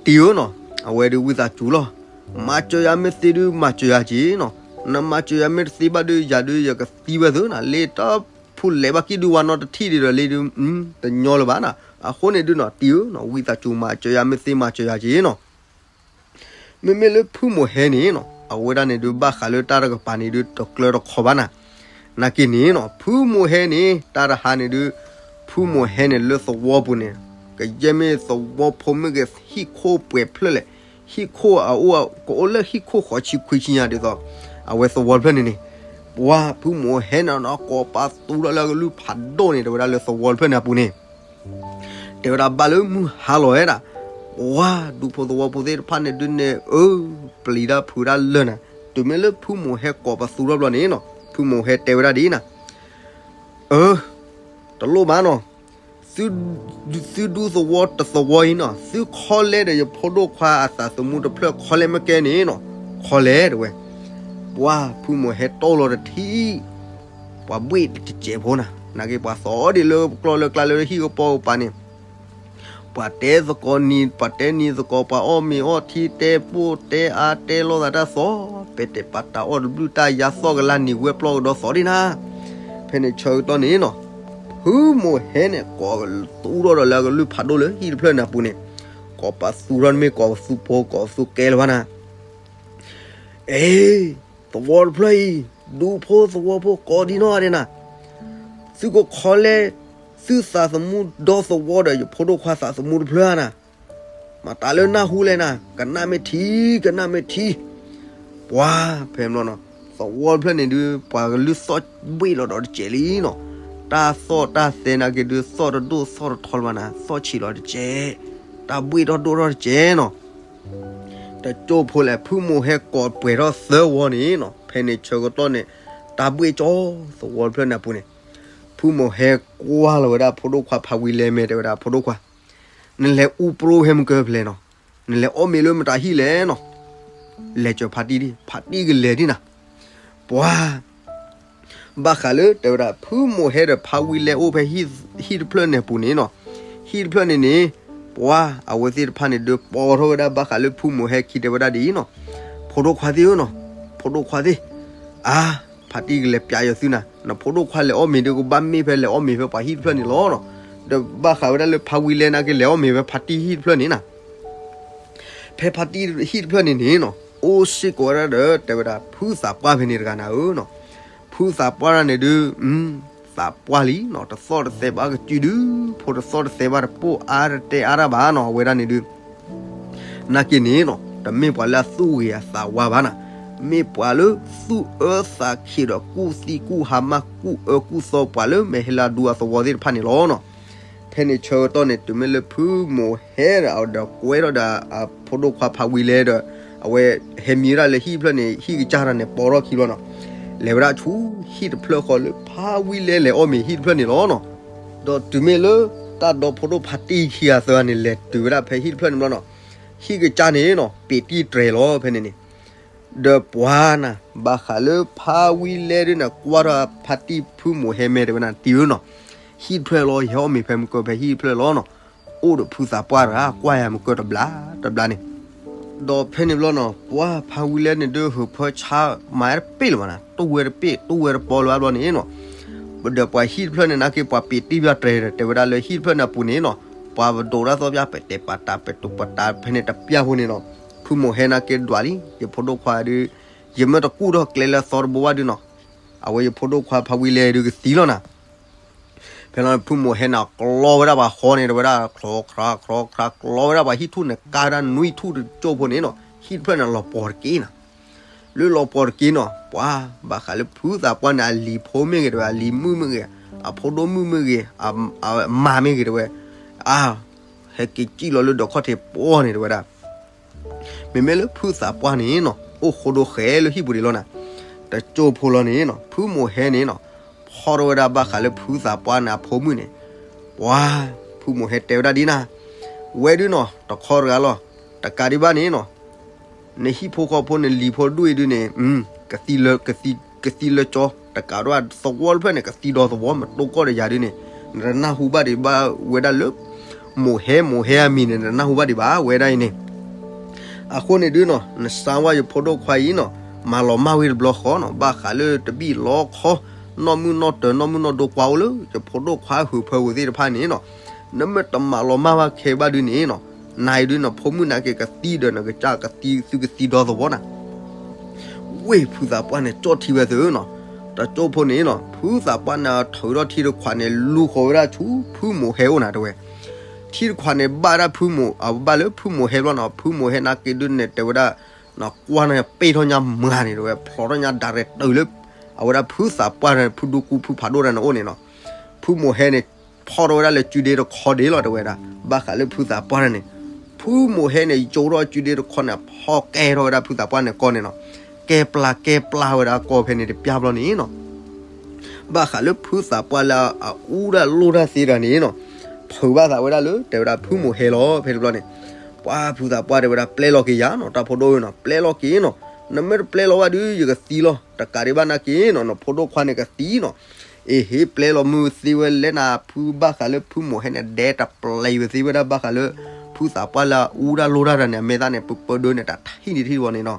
တံၢ်ဧၢနီၤ, အဝဲဒုးဝံသးစူၤလီၤ, မၤစၢၤယၤမ့ၢ်သ့ဒုး မၤစၢၤယၤက့ၤနီၤ, နမၤစၢၤယၤမ့ၢ်တသ့ဘၣ်ဒုး ယၤဒုးယကသံဝဲသ့နီၤ, လၢတၢ်ဖူလဲၤဘၣ်ကံၣ်ဒုးဝဲနီတထံၣ်ဒံးဒီး လၢဒုး တညီလၢၤဘၣ်နၤ, အဃိန့ၣ်ဒုးနီၤ တံၢ်ဧၢနီၤ ဝံသးစူၤမၤစၢၤယၤမ့ၢ်သ့ မၤစၢၤယၤက့ၤနီၤ မ့မ့ၢ်လၢဖုၣ်မိၢ်ဟဲန့ၣ်နီၤ အဝဲဒၣ်န့ၣ်ဒုး ဘၣ်ဃးလၢတၢ်တကပၤန့ၣ်ဒုး တကျၢၤတခီဘၣ်နၤ, နာ်က့န့ၣ်နီၤ ဖုၣ်မိၢ်ဟဲန့ၣ် တၢ်တဟါန့ၣ်ဒုး ဖုၣ်မိၢ်ဟဲန့ၣ်လၢသဝီပူၤန့ၣ် ကယဲၢ်မ့ၢ်သဝီဖိမ့ၢ်ဂ့ၤ ဟံၣ်ခိၣ်ပှဲၤဖျၢၣ်လဲၣ်, ဟံၣ်ခိၣ်အအိၣ် ကအိၣ်လၢဟံၣ်ခိၣ်ဃီဆံခွံဆံညါဒ်သိး အဝဲသဝီတဖျၢၣ်န့ၣ်န့ၣ်, ပှၤဖုၣ်မိၢ်ဟဲန့ၣ်နီၤ ကိးပသူထီၣ်လၢအကလုၢ်ဖးဒိၣ်န့ၣ် တဲဝဲဒၣ်လၢသဝီတဖျၢၣ်န့ၣ်အပူၤန့ၣ် တဲဝဲဒၣ်ဘၣ်လၢမုၢ်ဟါလီၤဝဲဒၣ်, ပှၤဒူဖိသဝီဖိသ့ၣ်တဖၣ်န့ၣ်ဒုးန့ၣ် အၢ ပျံၤတၢ်ဖုးတၢ်လၢာ်နၤ, တုၤမ့ၢ်လၢဖုမိၢ်ဟဲကိးပသူထီၣ်ဘျီန့ၣ်နီၤ, ဖုမိၢ်ဟဲတဲဝဲဒၣ်ဒ်အံၤနၤ, အၢ တလိၣ်ဘၣ်နီၤ, သုဒူသဝီတသဝီအံၤနီၤ, သုခီလဲဒီးယဖိဒိၣ်ခွါအသးသမူတဖျၢၣ်ခီလဲမ့ၢ်ကဲန့ၣ်နီၤ, ခီလဲတဲဝဲ, ပှၤဖုမိၢ်ဟဲတီၢ်လီၤတထံၣ် ပှၤဘှ့ၣ်တစဲးဖိနၤ, နာ်က့ပှၤသီဒ်လၢကျီၢ်လၢကျါလၢဟံၣ်ကပီၤကပၤန့ၣ် ပှၤတဲသကိးနံၤ ပှၤတဲနံၤသကိး ပှၤအီၣ်မ့ၤအီထံ တဲပိၢ်တဲအါ တဲလိာ်သးတၢ်သီ, ပဲာ်တဲာ်ပာ်တၢ်အီၣ်တဘျုးတၢ်ယါသီၣ်ကလါနံၤဝဲပျီၢ်ကဒီးသီဒ်နၤ, ဖဲန့ၣ်ဆၢကတီၢ်န့ၣ်နီၤ, ဖုမိၢ်ဟဲန့ၣ် ကိးသူထီၣ်ဒီးလၢအကလုၢ်ဖးဒိၣ်လၢဟံၣ်တဖျၢၣ်န့ၣ်အပူၤန့ၣ်, ကိးပသူထီၣ်န့ၣ်မ့ၢ်ကိးပသူဖိ ကိးပသူကဲလၢၤဘၣ်နၤ အ့ သဝီတဖျၢၣ်အံၤ, ဒူဖိသဝီဖိကိးဒံနီၢ်ဂၤဒဲးနၤ, သုကခီလဲ သုသးသမူဒီသဝီဒီးယဖိဒိၣ်ခွါသးသမူတဖျၢၣ်ဧါနၤ, မၤတၢ်လၢနၢ်ဟူလဲၣ်နၤ, ကနၣ်မ့ၢ်ထံ ကနၣ်မ့ၢ်ထံ, ပှၤဖဲန့ၣ်ဘျီနီၤ, သဝီတဖျၢၣ်န့ၣ်ဒုး ပှၤကလုၢ်သီၣ်ဘှ့ၣ်လီၤဒီးတစဲးလံနီၤ, တၢ်သီၣ်တၢ်သဲနာ်က့ဒုး သီၣ်တဒိၣ်သီၣ်တထီလၢၤဘၣ်နၤ, သီၣ်ဆံးလီၤတစဲး, တၢ်ဘှ့ၣ်ထီၣ်ဒိၣ်ထီၣ်တစဲးနီၤ တကၠိဖိလဲၣ် ဖုမိၢ်ဟဲကိးပှဲၤထီၣ်သၢဝီန့ၣ်နီၤ, ဖဲန့ၣ်ဆၢကတီၢ်န့ၣ် တၢ်ဘှ့ၣ်ကၠီသဝီတဖျၢၣ်န့ၣ်အပူၤန့ၣ်, ဖုမိၢ်ဟဲကွၢ်လီၤဝဲဒၣ်ဖိဒိၣ်ခွါဖးဝံလဲၢ် မ့ၢ်တဲဝဲဒၣ်ဖိဒိၣ်ခွါ, နလဲၤအူပြိဖဲမုၢ်ကၢဖဲလဲၣ်နီၤ, နလဲၤအီၣ်မ့ၤလၢမတၤဟံၣ်လဲၣ်နီၤ, လဲၤစၢၤဖါတံၢ်ဒံး ဖါတံၢ်ကလဲၤဒံးနၤ, ပှၤ ဘၣ်ဃးလၢတဲဝဲဒၣ် ဖုမိၢ်ဟဲဒီးဖးဝံလဲၢ်အိၣ်ဖဲဟံၣ်တဖျၢၣ်န့ၣ်အပူၤန့ၣ်နီၤ, ဟံၣ်တဖျၢၣ်န့ၣ်န့ၣ်, ပှၤအဝဲသ့ၣ်တဖၣ်န့ၣ်ဒုး ပိာ်ထီၣ်ဝဲဒၣ်ဘၣ်ဃးလၢဖုမိၢ်ဟဲခံတဲဝဲဒၣ်ဒ်အံၤနီၤ, ဖိဒိၣ်ခွါသ့ၣ်ဧၢနီၤ, ဖိဒိၣ်ခွါသ့ၣ်, အါ, ဖါတံၢ်ကလဲၤပျးယီၤသုနၤ, နဖိဒိၣ်ခွါလဲၤအီၣ်မ့ၤဒုးကဘၣ်မ့ၢ်ဖဲလဲၤအီၣ်မ့ၤဖဲပှၤဟံၣ်တဖျၢၣ်န့ၣ်လီၤနီၤ, ဒီးဘၣ်ဃးဝဲဒၣ်လၢဖးဝံလဲၢ်နာ်က့လဲၤအီၣ်မ့ၤဖဲဖါတံၢ်ဟံၣ်တဖျၢၣ်န့ၣ်နၤ ဖဲဖါတံၢ်ဟံၣ်တဖျၢၣ်န့ၣ်န့ၣ်နီၤ, အိၣ်စ့ၢ်ကီးဝဲဒၣ်ဒီး တဲဝဲဒၣ် ဖုသးပှၢ်ဖဲန့ၣ်တဂၤနၤဧၢနီၤ, ဖုသးပှၢ်တဂၤန့ၣ်ဒုး, သးပှၢ်လံနီၤ, တသီၣ်တသဲဘၣ်ကစုဒုး, ဖိတသီၣ်တသဲဘၣ်တပိၢ်အါတတဲအါတၢ်ဘၣ်နီၤ, အဝဲဒၣ်န့ၣ်ဒုး နာ်က့န့ၣ်နီၤ, တမ့ၢ်ပှၤလၢအသူၣ်ဂ့ၤအသးဝါဘၣ်နၤ, မ့ၢ်ပှၤလၢသူၣ်အၢသးခံးဒီးကူၣ်သံကူၣ်ဟါမၢ်ကူၣ်အၢကူၣ်သီပှၤလၢမဲာ်ဟဲလၢအဒူအသဝီသ့ၣ်တဖၣ်န့ၣ်လီၤနီၤ. ဖဲန့ၣ်ဆၢကတီၢ်န့ၣ် တုၤမ့ၢ်လၢဖုမိၢ်ဟဲဒီး ဒီးကွဲထီၣ်ဒီး အဖိဒိၣ်ခွါဖးဝံလဲၢ်ဒီး အဝဲဟဲမံဝဲဒၣ်လၢဟံၣ်တဖျၢၣ်န့ၣ် ဟံၣ်ကစၢ်တၢ်န့ၣ် ပိာ်ထီၣ်ခံဘျီနီၤ, လဲၤဝဲဒၣ်ဆူဟံၣ်တဖျၢၣ်ဃီလၢဖးဝံလဲၢ်လဲၤအီၣ်မ့ၤဟံၣ်တဖျၢၣ်န့ၣ်လီၤနီၤ. ဒီးတုၤမ့ၢ်လၢတၢ်ဒီဖိဒိၣ်ဖါတံၢ်ခံဂၤသၢဂၤန့ၣ် လဲၤတုၤဝဲဒၣ်ဖဲဟံၣ်တဖျၢၣ်န့ၣ်ဘျီနီၤ, ဟံၣ်ကစၢ်န့ၣ်နီၤ ပ့ၤတံၢ်တြဲၤလီၤဖဲန့ၣ်န့ၣ် ဒီးပှၤနၤ ဘၣ်ဃးလၢဖးဝံလဲၢ်ဒုးနၤ ကွၢ်ထီၣ်ဖါတံၢ်ဖုမိၢ်ဟဲမဲာ်တဲဝဲနၤ တံၢ်ဧၢနီၤ, ဟံၣ်တဖျၢၣ်လီၤ ယဟဲအီၣ်မ့ၤဖဲမုၢ်ကၢဖဲဟံၣ်တဖျၢၣ်လီၤနီၤ, အိၣ်ဒီးဖုသးပှၢ်တဂၤ ကွၢ်ယၤမုၢ်ကၢတဘျီတဘျီန့ၣ် ဒီးဖဲန့ၣ်ဘျီနီၤ ပှၤဖးဝံလဲၢ်န့ၣ်ဒုး ဟုးဖၢဆါမၤတပ့ၢ်လၢၤဘၣ်နၤ, တူၢ်ဝဲတပ့ၢ်တူၢ်ဝဲတပီလၢၤဘၣ်ဘျီန့ၣ်နီၤ, ဒီးပှၤဟံၣ်တဖျၢၣ်န့ၣ် နာ်က့ပှၤပ့ၤတံၢ်ပၠၢ်တြဲၤဒီး တဲဝဲဒၣ်လၢဟံၣ်တဖျၢၣ်န့ၣ်အပူၤန့ၣ်နီၤ, ပှၤပဒိးတၢ်သီပၠၢ် ပတဲာ်ပာ်တၢ် ပတူးပာ်တၢ် ဖဲန့ၣ်တပျၢ်ဖိန့ၣ်နီၤ, ဖုမိၢ်ဟဲနာ်က့ဒွးလံ ယဖိဒိၣ်ခွါဒုး, ယမ့ၢ်တကူၣ်ထီၣ်ကျဲလၢအသီတဘိဘၣ်ဒုးနီၤ, အဝဲယဖိဒိၣ်ခွါဖးဝံလဲၢ်ဒုးကသံလီၤနၤ ဖဲလီၤဖုမိၢ်ဟဲန့ၣ် ကျီဝဲဒၣ်ပှၤဃီန့ၣ် တဲဝဲဒၣ် ချီချီချီချီ ကျီဝဲဒၣ်ပှၤဟံၣ်ထူၣ်န့ၣ် ကါဝဲဒၣ်နွံထူၣ်တကၠိၢ်ဖိန့ၣ်နီၤ, ဟံၣ်တဖျၢၣ်န့ၣ် လီၤပှီၤတက့ၢ်နၤ, လၢလီၤပှီၤတက့ၢ်နီၤ ပှၤဘၣ်ဃးလၢဖုသးပှၢ်န့ၣ် အလံၤဖိမ့ၢ်ဂ့ၤတဲဝဲ အလံၤမုၣ်မ့ၢ်ဂ့ၤ အဖိဒိၣ်မုၣ်မ့ၢ်ဂ့ၤ အမါမ့ၢ်ဂ့ၤတဲဝဲ, အါ, ဟဲက့ၤစံၣ်လီၤလၢဒီးခီၣ်ထံးပှီၢ်န့ၣ်တဲဝဲဒၣ် မ့မ့ၢ်လၢဖုသးပှၢ်န့ၣ်နီၤ အိၣ်ဃိဒိဃဲလၢဟံၣ်ပူၤဒံးလီၤနၤ, တကၠိၢ်ဖိလီၤန့ၣ်နီၤ ဖုမိၢ်ဟဲန့ၣ်နီၤ, ဖီၣ်ထီၣ်ဝဲဒၣ်ဘၣ်ဃးလၢဖုသးပှၢ်န့ၣ်အဖိမုၣ်န့ၣ်, ပှၤ, ဖုမိၢ်ဟဲတဲဝဲဒၣ်ဒ်နၤ, ဝဲဒုးနီၤ တခီတဂၤလီၤ, တကးဒံးဘၣ်န့ၣ်နီၤ နဟံၣ်ဖိဃီဖိန့ၣ် လံၤဖိဒူၣ်အံၤဒုးန့ၣ်, ကသံလၢကသံ, ကသံလၢကၠီ, တကးဒံးဘၣ် သဝီတဖျၢၣ်န့ၣ် ကသံဒီသဝီ မတိၢ်ကီၢ်ဒီးယၤဒုးန့ၣ်, နတနၢ်ဟူဘၣ်ဒံးဘၣ်ဝဲဒၣ်လၢ မိၢ်ဟဲမိၢ်ဟဲအမံၤန့ၣ် နတနၢ်ဟူဘၣ်ဒံးဘၣ်ဝဲဒၣ်အံၤန့ၣ်, အဃိန့ၣ်ဒုးနီၤ နစါဝါယဖိဒိၣ်ခွါအံၤနီၤ, မၤလီၤမၢ်ဝဲတဘျီဃီနီၤ, ဘၣ်ဃးလၢတဘံၣ်လီခီ, နီၢ်မုၢ်နီၢ်တၢၤ နီၢ်မုၢ်နီၢ်ဒိကွၢ်အိၣ်လၢ ယဖိဒိၣ်ခွါဟုးဖၢဝဲသ့ၣ်တဖၣ်န့ၣ်နီၤ, နမ့ၢ်တမၤလီၤမၢ်ဘၣ်ခဲဘၣ်ဒုးန့ၣ်နီၤ, နၤအံၤဒုးနဖိမုၣ်နာ်က့ကသံဒီးနကစၢ်ကသံ သုကသံဒီသဝီနၤ ဝ့ၢ်ဖုသးပှၢ်န့ၣ် ကၠီၣ်ထံဝဲသုနီၤ, တကၠိၢ်ဖိန့ၣ်နီၤ, ဖုသးပှၢ်န့ၣ်ထုးထီၣ်ထံတခွးန့ၣ် လူၤဃီၤဝဲဒၣ်ဆူဖုမိၢ်ဟဲအိၣ်နၤတဲဝဲ, ထံတခွးန့ၣ် ဘၣ်ဒၣ်ဖုမိၢ်, အဘၣ်လၢဖုမိၢ်ဟဲဘျီနီၤ, ဖုမိၢ်ဟဲနာ်က့ဒုးန့ၣ် တဲဝဲဒၣ်, ကွၢ်န့ၣ်ပ့ၢ်ထီၣ်ညါမၤန့ၣ်တဲဝဲ ဖျိးထီၣ်ညါဒၣ်ရဲၣ်တုၤလၢ အဝဲဒၣ်ဖုသးပှၢ်န့ၣ် ဖုဒူကူဖုဖးဒိၣ်တၢ်န့ၣ်အိၣ်န့ၣ်နီၤ, ဖုမိၢ်ဟဲန့ၣ် ဖီထီၣ်ဝဲဒၣ်လၢစုဒ့တခီဒ့လီၤ တဲဝဲဒၣ်. ဘၣ်ဃးလၢဖုသးပှၢ်န့ၣ်, ဖုမိၢ်ဟဲန့ၣ် ယိးထီၣ်စုဒ့တခီန့ၣ် ဖီကဲထီၣ်ဝဲဒၣ်ဖုသးပှၢ်န့ၣ်ကီၢ်န့ၣ်နီၤ. ကဲပျၢ်ကဲပျၢ်ဝဲဒၣ်ကီၢ်ဖဲန့ၣ်တပျၢ်ဘျီန့ၣ်နီၤ. ဘၣ်ဃးလၢဖုသးပှၢ်လၢအအူတၢ်လိၣ်တၢ်သ့တဂၤန့ၣ်နီၤ, ဖုးဘၣ်သးဝဲဒၣ်လၢ တဲဝဲဒၣ်ဖုမိၢ်ဟဲလီၤ ဖဲန့ၣ်ဘျီန့ၣ်. ပှၤဖုသးပှၢ်တဲဝဲဒၣ် ပျဲလီၤက့ၤယၤနီၤ တၢ်ဖိဒိၣ်ဧၢနီၤ, ပျဲလီၤက့ၤနီၤ. နမ့ၢ်တပျဲလီၤဘၣ်ဒုး ယကသံလီၤ. တကးဒံးဘၣ်နာ်က့နီၤ နဖိဒိၣ်ခွါန့ၣ်ကသံနီၤ. အ့ဟ့ၣ် ပျဲလီၤမုၢ်သ့ဝဲလဲၣ်နၤ ဖု ဘၣ်ဃးလၢဖုမိၢ်ဟဲန့ၣ် ဒဲတပျံၤဝဲသ့ဝဲဒၣ် ဘၣ်ဃးလၢ ဖုသးပှၢ်လၢအအူတၢ်လိၣ်တၢ်တဂၤန့ၣ် အမဲာ်သၣ်န့ၣ် ပၢပၢဒၢန့ၣ် တၢ်ထံၣ်န့ၣ်ထံၣ်ဝဲန့ၣ်နီၤ.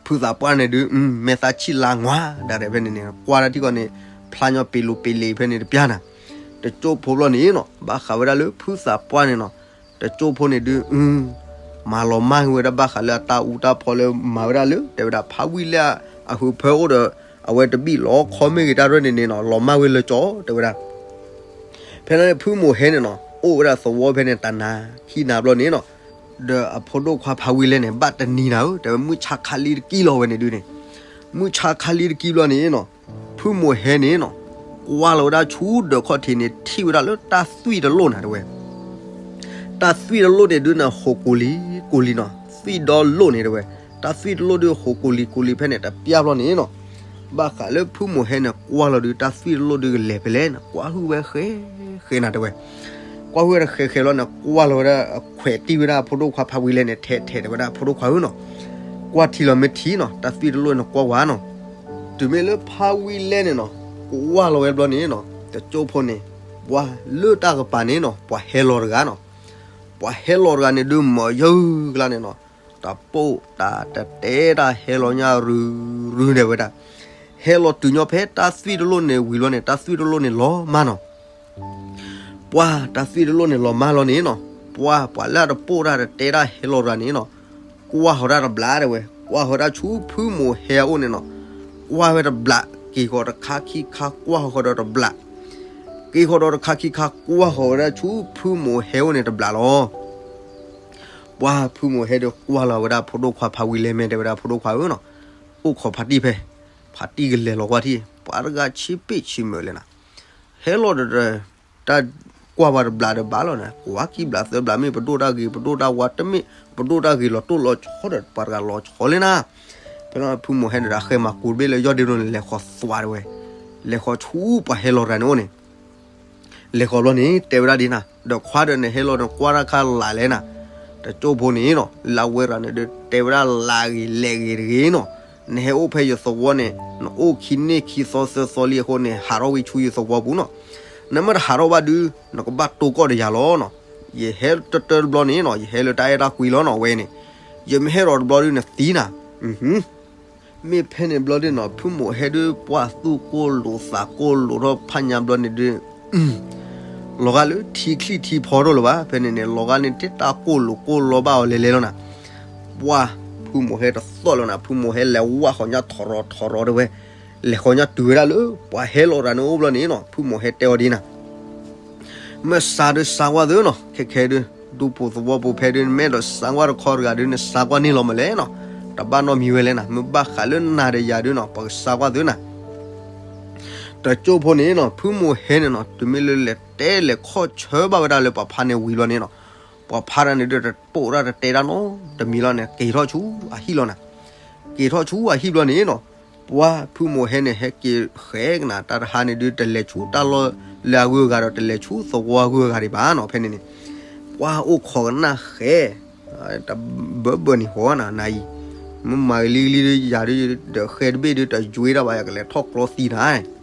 ဖုသးပှၢ်န့ၣ်ဒုး မဲာ်သၣ်ဆံၣ်လါငွါဒၣ်ရဲၣ် ဖဲန့ၣ်န့ၣ် ကွၢ်တၢ်ထံၣ်ကီးန့ၣ် ဖျါညီပ့ၤလိၤပ့ၤလ့ၤဖဲန့ၣ်တပျၢ်နၤ. တကၠိဖိဘျီန့ၣ်နီၤ ဘၣ်ဃးဝဲဒၣ်လၢဖုသးပှၢ်န့ၣ်နီၤ, တကၠိဖိန့ၣ်ဒုး မၤလီၤမၢ်ဝဲဒၣ် ဘၣ်ဃးလၢအတၢ်အူတၢ်ဖီလၢမၤဝဲဒၣ်လၢ တဲဝဲဒၣ် ဖးဝံၣ်လဲၢ်အဟုးဖၢအိၣ်ဒီး အဝဲတဘံၣ်လီခီမ့ၢ်ဂ့ၤတၢ်ရဲၣ်န့ၣ်န့ၣ်နီၤ လီၤမၢ်ဝဲလၢကၠီ တဲဝဲဒၣ်. ဖဲန့ၣ်ဖုမိၢ်ဟဲန့ၣ်နီၤ အိၣ်ဝဲဒၣ်သဝီဖဲန့ၣ် တနၤခံနၤဘျီန့ၣ်နီၤ, ဒီးအဖိဒိၣ်ခွါဖးဝံၣ်လဲၢ်န့ၣ် ဘၣ်တနံၤနၤဧၢ တဲဝဲ မုၢ်ဆါခါလံတကံၢ်လီၤဝဲန့ၣ်ဒုးန့ၣ်, မုၢ်ဆါခါလံတကံၢ်ဘျီန့ၣ်နီၤ, ဖုမိၢ်ဟဲန့ၣ်နီၤ ကွၢ်လီၤဝဲဒၣ်ဆူဒၢးခီၣ်ထံးန့ၣ် ထံၣ်ဝဲဒၣ်လၢတၢ်သွံၣ်တလိၣ်နၤ တဲဝဲ. တၢ်သွံၣ်တလိၣ်န့ၣ်ဒုးန့ၣ် ဟိးကိးလံကိးလံနီၤ, သွံၣ်ဒီလိၣ်န့ၣ် တဲဝဲ. တၢ်သွံၣ်တလိၣ်ဒုး ဟိးကိးလံကိးလံဖဲန့ၣ် တပျၢ်ဘျီန့ၣ်နီၤ, ဘၣ်ဃးလၢဖုမိၢ်ဟဲန့ၣ် ကွၢ်လီၤဒုး တၢ်သွံၣ်တလိၣ်ဒုးကလဲၤဖဲလဲၣ်န့ၣ် ကွၢ်ဟုၣ်ဝဲဃဲဃဲနၤ တဲဝဲ. ကွၢ်ဟုၣ်ဝဲတဃဲဃဲလီၤန့ၣ် ကွၢ်လီၤဝဲဒၣ်အခွဲးတံၢ်ဝဲဒၣ်အဖိဒိၣ်ခွါဖးဝံၣ်လဲၢ်န့ၣ် ထဲထဲ တဲဝဲဒၣ် ဖိဒိၣ်ခွါဧၢနီၤ, ကွၢ်ထံလီၤမ့ၢ်ထံနီၤ, တၢ်သွံၣ်တလိၣ်န့ၣ်ကွၢ်ဝဲနီၤ. တုၤမ့ၢ်လၢဖးဝံၣ်လဲၢ်န့ၣ်နီၤ ကွၢ်လီၤဝဲဘျီန့ၣ်နီၤ တကၠိဖိန့ၣ် ပှၤလၢတၢ်ကပၤန့ၣ်နီၤ ပှၤဟဲလီၤတဂၤနီၤ, ပှၤဟဲလီၤတဂၤန့ၣ်ဒုး မၤယၢၢ်ကျါန့ၣ်နီၤ, တပိာ်တၢ်တတဲတၢ် ဟဲလီၤညါရုၢ်ရုၢ်ဒဲးဝဲဒၣ်. ဟဲလီၤတုၤညီဖဲတၢ်သွံၣ်တလိၣ်န့ၣ်ဝံၤလီၤန့ၣ် တၢ်သွံၣ်တလိၣ်န့ၣ်လီၤမၢ်နီၤ. ပှၤတၢ်သွံၣ်တလိၣ်န့ၣ်လီၤမၢ်လီၤန့ၣ်နီၤ, ပှၤပှၤလၢအတပိာ်တၢ်တတဲတၢ် ဟဲလီၤတဂၤန့ၣ်နီၤ, ကွၢ်ဃီၤတၢ်တဘျး တဲဝဲ, ကွၢ်ဃီၤတၢ်ဆူဖုမိၢ်ဟဲအအိၣ်န့ၣ်နီၤ, ကွၢ်ဝဲတဘျး, က့ၤဃီၤတခါခံခါ ကွၢ်ဃီၤဒီးတဘျး, က့ၤဃီၤဒီးတခါခံခါ ကွၢ်ဃီၤဝဲဒၣ်ဆူဖုမိၢ်ဟဲအအိၣ်န့ၣ်တဘျးလီၤ. ပှၤဖုမိၢ်ဟဲဒီးကွၢ်လီၤဝဲဒၣ်ဖိဒိၣ်ခွါဖးဝံၣ်လဲၢ် မ့ၢ်တဲဝဲဒၣ် ဖိဒိၣ်ခွါဧၢနီၤ, အိၣ်ခိးဖါတံၢ်ဖဲ, ဖါတံၢ်ကလဲၤလီၤကွၢ်ထံၣ် ပှၤတဂၤဆံးပ့ၣ်ဆံးမုာ်လဲၣ်နၤ, ဟဲလီၤဒီး တၢ်ကွၢ်ပှၤတဘျးဒီးဘၣ်လီၤန့ၣ်, ကွၢ်ခံဘျးသၢဘျး မ့ၢ်ပဒိၣ်တၢ်ဂ့ၤ ပဒိၣ်တၢ်ဝါ တမ့ၢ်ပဒိၣ်တၢ်ဂ့ၤ လီၤတိၢ်လီၤဆီဒီး ပှၤတဂၤလီၤဆီလံနၤ. ဖဲန့ၣ်ဖုမိၢ်ဟဲန့ၣ်ဒီး ဃဲမၤကူးတဘ့ၣ်လၢယီၢ်ဒ့ဒိၣ်န့ၣ် လဲၤဃီၤသွး တဲဝဲ, လဲၤဃီၤဆူပှၤဟဲလီၤတဂၤန့ၣ်အိၣ်န့ၣ် လဲၤဃီၤဘျီန့ၣ် တဲဝဲဒၣ်ဒ်နၤ, ဒီးခွါဒီးနဟဲလီၤန့ၣ် ကွၢ်တၢ်ခါလၢ်လဲၣ်နၤ, တကၠိဖိန့ၣ်နီၤ လၢအဝဲတဂၤန့ၣ်ဒီး တဲဝဲဒၣ်လၢဂ့ၤလဲၢ်ဂ့ၤတဂ့ၤနီၤ, နဟဲအိၣ်ဖဲယသဝီန့ၣ် နအိၣ်ခံန့ၢ်ခံသီသၢသီလံအဃိန့ၣ် ဟးထီၣ်ဝံၤဆူယသဝီပူၤနီၤ, နမ့ၢ်တဟးထီၣ်ဘၣ်ဒုး နကဘၣ်တိၢ်ကီၢ်ဒီးယၤလီၤနီၤ, ယဟဲတတၢတဘျီန့ၣ်နီၤ ယဟဲလၢတၢ်အဲၣ်တၢ်ကွံလီၤနီၤ ဝဲန့ၣ်, ယမ့ၢ်ဟဲဒီးတဘျီဒုးနသံနၤ မ့ၢ်ဖဲန့ၣ်ဘျီဒုးနီၤ ဖုမိၢ်ဟဲဒုး ပှၢ်သူၣ်ကိၢ်လိာ်သးကိၢ်လိာ်ထီၣ်ဖးညါဘျီန့ၣ်ဒုး လီၤဂာ်လၢထံချံၣ်ထံဖီဒိၣ်လၢၤဘၣ်, ဖဲန့ၣ်န့ၣ် လီၤဂာ်န့ၣ်တ့တၢ်ကိၢ်လိာ်ကိၢ်လီၤဘၣ်အီၤလဲၤလဲၤလီၤနၤ, ပှၢ်ဖုမိၢ်ဟဲတသီၣ်လၢၤနၤ ဖုမိၢ်ဟဲလဲၤဝၢ်ဃီၤညါထီရီၤထီရီၤတဲဝဲ, လဲၤဃီၤညါတုၤဝဲဒၣ်လၢ ပှၤဟဲလီၤတဂၤန့ၣ်အိၣ်ဘျီန့ၣ်နီၤ ဖုမိၢ်ဟဲတဲအီၤဒ်နၤ မ့ၢ်စးဒုးစးကွၢ်သုနီၤ ခဲခဲဒုး ဒူပူၤသဝီပူၤဖဲဒုး နမ့ၢ်အဲၣ်ဒိးစးကွၢ်တခီတဂၤဒုး နစးကွၢ်န့ၢ်လီၤမးလဲၣ်နီၤ, တဘၣ်နီတမံၤဝဲလဲၣ်နၤ မ့ၢ်ဘၣ်ဃးလၢနၤဒီးယၤဒုးနီၤ ပကစးကွၢ်သုနၤ, တကၠိဖိန့ၣ်နီၤ ဖုမိၢ်ဟဲန့ၣ်နီၤ တုၤမ့ၢ်လၢလဲၤတဲလဲၤခီၣ်ဆၢဘၣ်ဝဲဒၣ်လၢပှၤဖးန့ၣ်ဝံၤဘျီန့ၣ်နီၤ, ပှၤဖးတၢ်န့ၣ်ဒုးတပိာ်တၢ်တတဲတၢ်နီတမံၤလီၤန့ၣ် က့ၤထီၣ်ဆူအဟံၣ်လီၤနၤ, က့ၤထီၣ်ဆူအဟံၣ်ဘျီန့ၣ်နီၤ ပှၢ်ဖုမိၢ်ဟဲန့ၣ် ဟဲက့ၤဃဲကနၤ တၢ်တဟါန့ၣ်ဒုး တလဲၤဆူတၢ်လီၢ်လၢအဂုၤအဂၤဒီး တလဲၤဆူသဝီအဂုၤအဂၤဒံးဘၣ်နီၤ ဖဲန့ၣ်န့ၣ်, ပှၢ်အိၣ်ခိးကနၣ်ဃဲ, တဘၢဘၢန့ၣ်ဃီနၤ နၤအံၤ, မ့ၢ်မၤဂ့ၤလံဂ့ၤလံဒုး ယၤဒုး ဒီးဃဲတဘ့ၣ်ဒုး တယွ့တၢ်ဘၣ် ယကလဲၤထီၣ်ကျီသံနၤ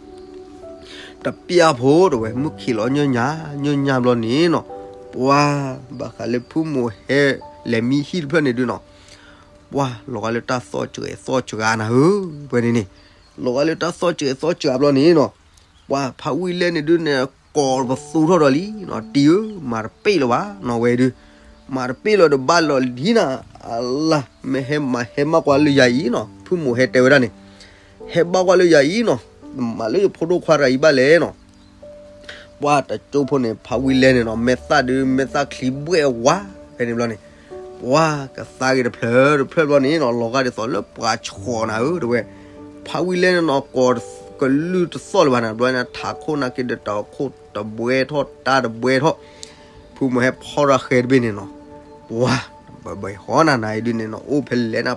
တပျၢ်ဖိတဲဝဲ မုၢ်ခံးလီၤညၣ်ညါ ညၣ်ညါဘျီန့ၣ်နီၤ, ပှၢ်ဘၣ်ဃးလၢဖုမိၢ်ဟဲ လဲၤမံဟံၣ်တဖျၢၣ်န့ၣ်ဒုးနီၤ, ပှၢ်လီၤဂာ်လၢတၢ်သီၣ်စှဲးသီၣ်စှၤနၤဧၢ, ဖဲန့ၣ်န့ၣ်, လီၤဂာ်လၢတၢ်သီၣ်စှဲးသီၣ်စှၤဘျီန့ၣ်နီၤ, ပှၢ်ဖးဝံၣ်လဲၢ်န့ၣ်ဒုးန့ၣ် ကိးပသူထီၣ်ဒီးလံနီၤ, တံၤဧၢ မၤတပ့ၢ်လၢၤဘၣ်နီၤ ဝဲဒုး, မၤတပ့ၢ်လၢၤဒီးဘၣ်လီၤလံနၤ, အလါ မ့ၢ်ဟဲမၤဟဲမၤကွၢ်လၢယၤအံၤနီၤ, ဖုမိၢ်ဟဲတဲဝဲဒၣ်န့ၣ် ဟဲဘၣ်ကွၢ်လၢယၤအံၤနီၤ, မၤလၢယဖိဒိၣ်ခွါတဂၤအံၤဘၣ်လဲၣ်နီၤ, ပှၢ်တကၠိဖိန့ၣ် ဖးဝံၣ်လဲၢ်န့ၣ်နီၤ မဲာ်သၣ်ဒုး မဲာ်သၣ်ချံဘှဲၣ်ဝါ, ဖဲန့ၣ်ဘျီန့ၣ်, ပှၢ်ကသါက့ၤတဖျၢၣ်တဖျၢၣ်ဘျီန့ၣ်နီၤ လီၤဂာ်ဒ်သိးလၢပှၤဆှီနၤဧၢ တဲဝဲ, ဖးဝံၣ်လဲၢ်န့ၣ်နီၤ ကိး ကလုၢ်တသီၣ်လၢၤဘၣ်နၤ ဘျီန့ၣ် ထးခိၣ်နာ်က့ဒီး တၢ်ခိၣ်တဘှဲထီၣ် တၢ်တဘှဲထီၣ်, ဖုမိၢ်ဟဲဖီၣ်ထီၣ်ဃဲတဘ့ၣ်န့ၣ်နီၤ, ပှၤ, ဘၣ်ဟီနၤနၤအံၤဒုန့ၣ်နီၤ အိၣ်ဖဲလဲၣ်နၤ,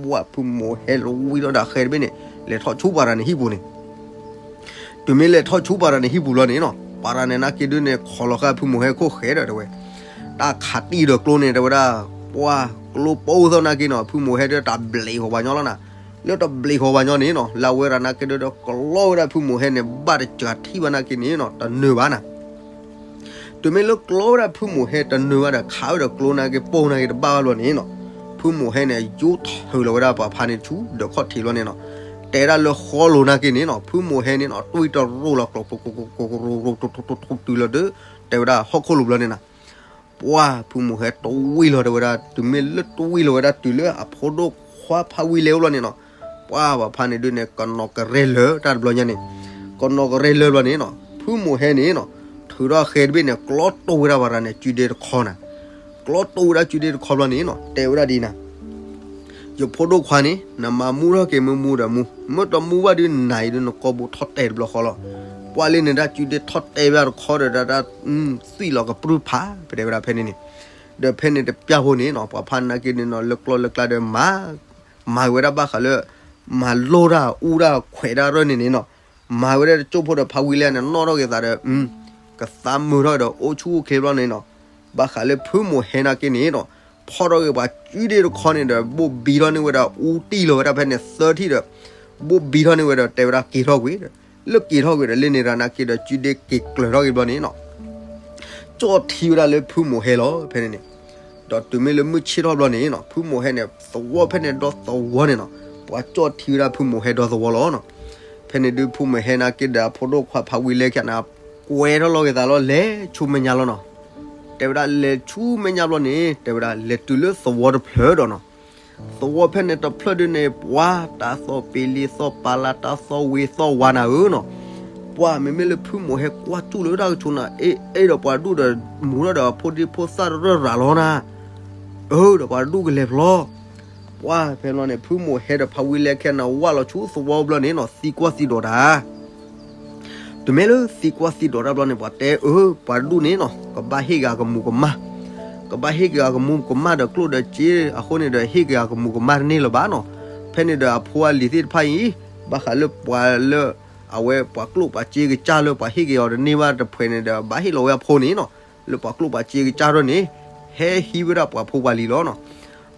ပှၤဖုမိၢ်ဟဲလီၤဝံၤထီၣ်ဒီးဃဲတဘ့ၣ်န့ၣ် လဲၤထီၣ်ဆူပှၤတဂၤန့ၣ်ဟံၣ်ပူၤန့ၣ် တုၤမ့ၢ်လဲၤထီၣ်ဆူပှၤတဂၤန့ၣ်ဟံၣ်ပူၤလီၤန့ၣ်နီၤ ပှၤတဂၤန့ၣ်နာ်က့ဒုန့ၣ် ခိးလီၤဃာ်ဖုမိၢ်ဟဲခိၣ်ဃဲဒီးတဲဝဲ, တၢ်ခးတံၢ်ဒီးကျိန့ၣ် တဲဝဲဒၣ်, ပှၤကျိပိၢ်သီၣ်နာ်က့နီၤ ဖုမိၢ်ဟဲဒီးတၢ်ဘျံးဃီၤပှၤညီလီၤနၤ, လၢတဘျံးဃီၤပှၤညီန့ၣ်နီၤ လၢအဝဲတဂၤနာ်က့ဒုဒီး ကျီဝဲဒၣ်ဖုမိၢ်ဟဲန့ၣ် ဘၣ်တစှၤထံၣ်ဘၣ်နာ်က့န့ၣ်နီၤ တနၢၤဘၣ်နၤ တုၤမ့ၢ်လၢကျီဝဲဒၣ်ဖုမိၢ်ဟဲတနၢၤဘၣ်ဒီး ခးဝဲဒီးကျိနာ်က့ပိၢ်နာ်က့တဘၣ်ဘၣ်ဘျီန့ၣ်နီၤ, ဖုမိၢ်ဟဲန့ၣ် ယိထၢၣ်လီၤဝဲဒၣ်ပှၤဖါန့ၣ်ဆူ ဒီးခီၣ်ထံးဘျီန့ၣ်နီၤ, တဲဒၣ်လၢဃီလိၤနာ်က့န့ၣ်နီၤ ဖုမိၢ်ဟဲန့ၣ်နီၤ တွံၢ်တရိၣ်လီၤကျိၤကျိၤကျိၤကျိၤကျိၤကျိၤကျိၤတုၤလီၤဒီး တဲဝဲဒၣ်ဟီၣ်ခိၣ်လိၤဘျီန့ၣ်နီၤ ပှၤဖုမိၢ်ဟဲတွံၢ်လီၤတဲဝဲဒၣ် တုၤမ့ၢ်လၢတွံၢ်လီၤဝဲဒၣ်တုၤလၢအဖိဒိၣ်ခွါဖးဝံၤလဲၤအိၣ်ဘျီန့ၣ်နီၤ, ပှၤပှၤဖါန့ၣ်ဒုန့ၣ် ကနီၤကရဲလၢတၢ်တဘျီညါန့ၣ်, ကနီၤကရဲလၢဘျီန့ၣ်နီၤ ဖုမိၢ်ဟဲန့ၣ်နီၤ, ထုးထီၣ်ဃဲတဘ့ၣ်န့ၣ် ကျီတိၢ်ဝဲဒၣ်ပှၤတဂၤန့ၣ် ကုဒ့တခီနၤ, ကျီတိၢ်ဝဲဒၣ်ကုဒ့တခီဘျီန့ၣ်နီၤ တဲဝဲဒၣ်ဒ်နၤ ယဖိဒိၣ်ခွါန့ၣ် နမၤမူထီၣ်က့ၤမ့ၢ်မူဒီးမူ, မ့ၢ်တမူဘၣ်ဒုးနၤအံၤဒုးနကိာ်ဘိထီၣ်တဲာ်တဘျီဃီလီၤ. ပှၤလၢန့ၣ်ဒၣ်ကုဒ့ထီၣ်တဲာ်ဝဲဒၣ်တခီဒီးဒၣ်ဒၣ် သွံၣ်လီၤကပြုၢ်ဖး ပတဲဝဲဒၣ်ဖဲန့ၣ်န့ၣ်, ဒီးဖဲန့ၣ်တပျၢ်ဖိန့ၣ်နီၤ ပှၤဖါနာ်က့န့ၣ်နီၤ လၢကျီၢ်လၢကျါဒီး မၤဝဲဒၣ်ဘၣ်ဃးလၢ မၤလိၢ်တၢ်အူတၢ်ခွဲးတၢ်ရၢၢ်န့ၣ်န့ၣ်နီၤ, မၤဝဲဒၣ်တကၠိၢ်ဖိဒီးဖးဝံၤလဲၣ်န့ၣ် နီၣ်ထီၣ်က့ၤသးဒီး ကသးမုာ်ထီၣ်က့ၤဒီးအိၣ်ဆူၣ်အိၣ်ချ့ဘျီန့ၣ်နီၤ, ဘၣ်ဃးလၢဖုမိၢ်ဟဲနာ်က့န့ၣ်နီၤ ဖီၣ်ထီၣ်က့ၤပှၤကုဒ့တခီန့ၣ်ဒီး ဘိၣ်ဘံထီၣ်န့ၢ်ဝဲဒီးအူတံၢ်လီၤဝဲဒၣ်ဖဲန့ၣ်သၢထံၣ်ဒီး ဘိၣ်ဘံထီၣ်န့ၢ်ဝဲဒီးတဲဝဲဒၣ်က့ၤထီၣ်ကွံာ်ဒီး လၢက့ၤထီၣ်ကွံာ်ဒီးလၢန့ၣ်ရၤနာ်က့ဒီး ကုဒ့က့ၤကျၢၤထီၣ်က့ၤဘျီန့ၣ်နီၤ ကၠီၣ်ထံဝဲဒၣ်လၢဖုမိၢ်ဟဲလီၤ ဖဲန့ၣ်န့ၣ်, ဒီးတုၤမ့ၢ်လၢမုၢ်ဆ့ၣ်ထီၣ်ဘျီန့ၣ်နီၤ ဖုမိၢ်ဟဲန့ၣ် သဝီဖဲန့ၣ်ဒီသဝီန့ၣ်နီၤ, ပှၤကၠီၣ်ထံဝဲဒၣ်ဖုမိၢ်ဟဲဒီသဝီလီၤနီၤ, ဖဲန့ၣ်ဒုးဖုမိၢ်ဟဲနာ်က့ဒီးအဖိဒိၣ်ခွါဖးဝံၤလဲၣ်ခံန့ၣ် ကွဲထီၣ်လီၤက့ၤသးလီၤ လဲၤဆူမဲာ်ညါလီၤနီၤ, တဲဝဲဒၣ်လဲၤဆူမဲာ်ညါဘျီန့ၣ် တဲဝဲဒၣ်လဲၤတုၤလၢသဝီတဖျၢၣ်ဒီးနီၤ သဝီဖဲန့ၣ်တဖျၢၣ်ဒုန့ၣ် ပှၤတၢ်သီၣ်ပ့ၤလံၤသီၣ်ပၤလၤတၢ်သီၣ်ဝ့ၤသီၣ်ဝါနၤဧၢနီၤ, ပှၤမ့မ့ၢ်လၢဖုမိၢ်ဟဲကွၢ်စူၣ်လၢတၢ်ကဆိးနၤ အဲၣ်အဲၣ်ဒီးပှၤဒူၣ်ဒီးမူထီၣ်ဒီးအဖိဒံဖိသၣ်တရၢၢ်ရၤလီၤနၤ, အၢ ဒီးပှၤဒူၣ်ကလဲၤဖျီ ပှၤဖဲလီၤန့ၣ် ဖုမိၢ်ဟဲဒီးဖးဝံၤလဲၣ်ခဲန့ၣ် ဝၢ်လီၤဆူသဝီဘျီန့ၣ်နီၤ သံကွၢ်သံဒိးတၢ် တုၤမ့ၢ်လၢသံကွၢ်သံဒိးတၢ်ဘျီန့ၣ် ပှၤတဲအၢ ပှၤဒူၣ်န့ၣ်နီၤ ကဘၣ်ဟ့ၣ်က့ၤအကမူၤကမၣ်, ကဘၣ်ဟ့ၣ်က့ၤအကမူၤကမၣ်ဒီးကျိၣ်ဒီးစ့အဃိန့ၣ်ဒီး ဟ့ၣ်က့ၤအကမူၤကမၣ်တန့ၢ်လၢၤဘၣ်နီၤ, ဖဲန့ၣ်ဒီးအဖိအလံၤသ့ၣ်တဖၣ်အံၤ ဘၣ်ဃးလၢပှၤလၢ အဝဲပှၤကျိၣ်ပှၤစ့ကစၢ်လၢပှၤဟ့ၣ်က့ၤအီၤတန့ၢ်ဘၣ်တဖှဲးန့ၣ်ဒီး ဘၣ်ဟ့ၣ်လီၤဝဲအဖိန့ၣ်နီၤ, လၢပှၤကျိၣ်ပှၤစ့ကစၢ်ထီၣ်န့ၣ် ဟဲဟံးဝဲဒၣ်ပှၤဖိပှၤလံၤလီၤနီၤ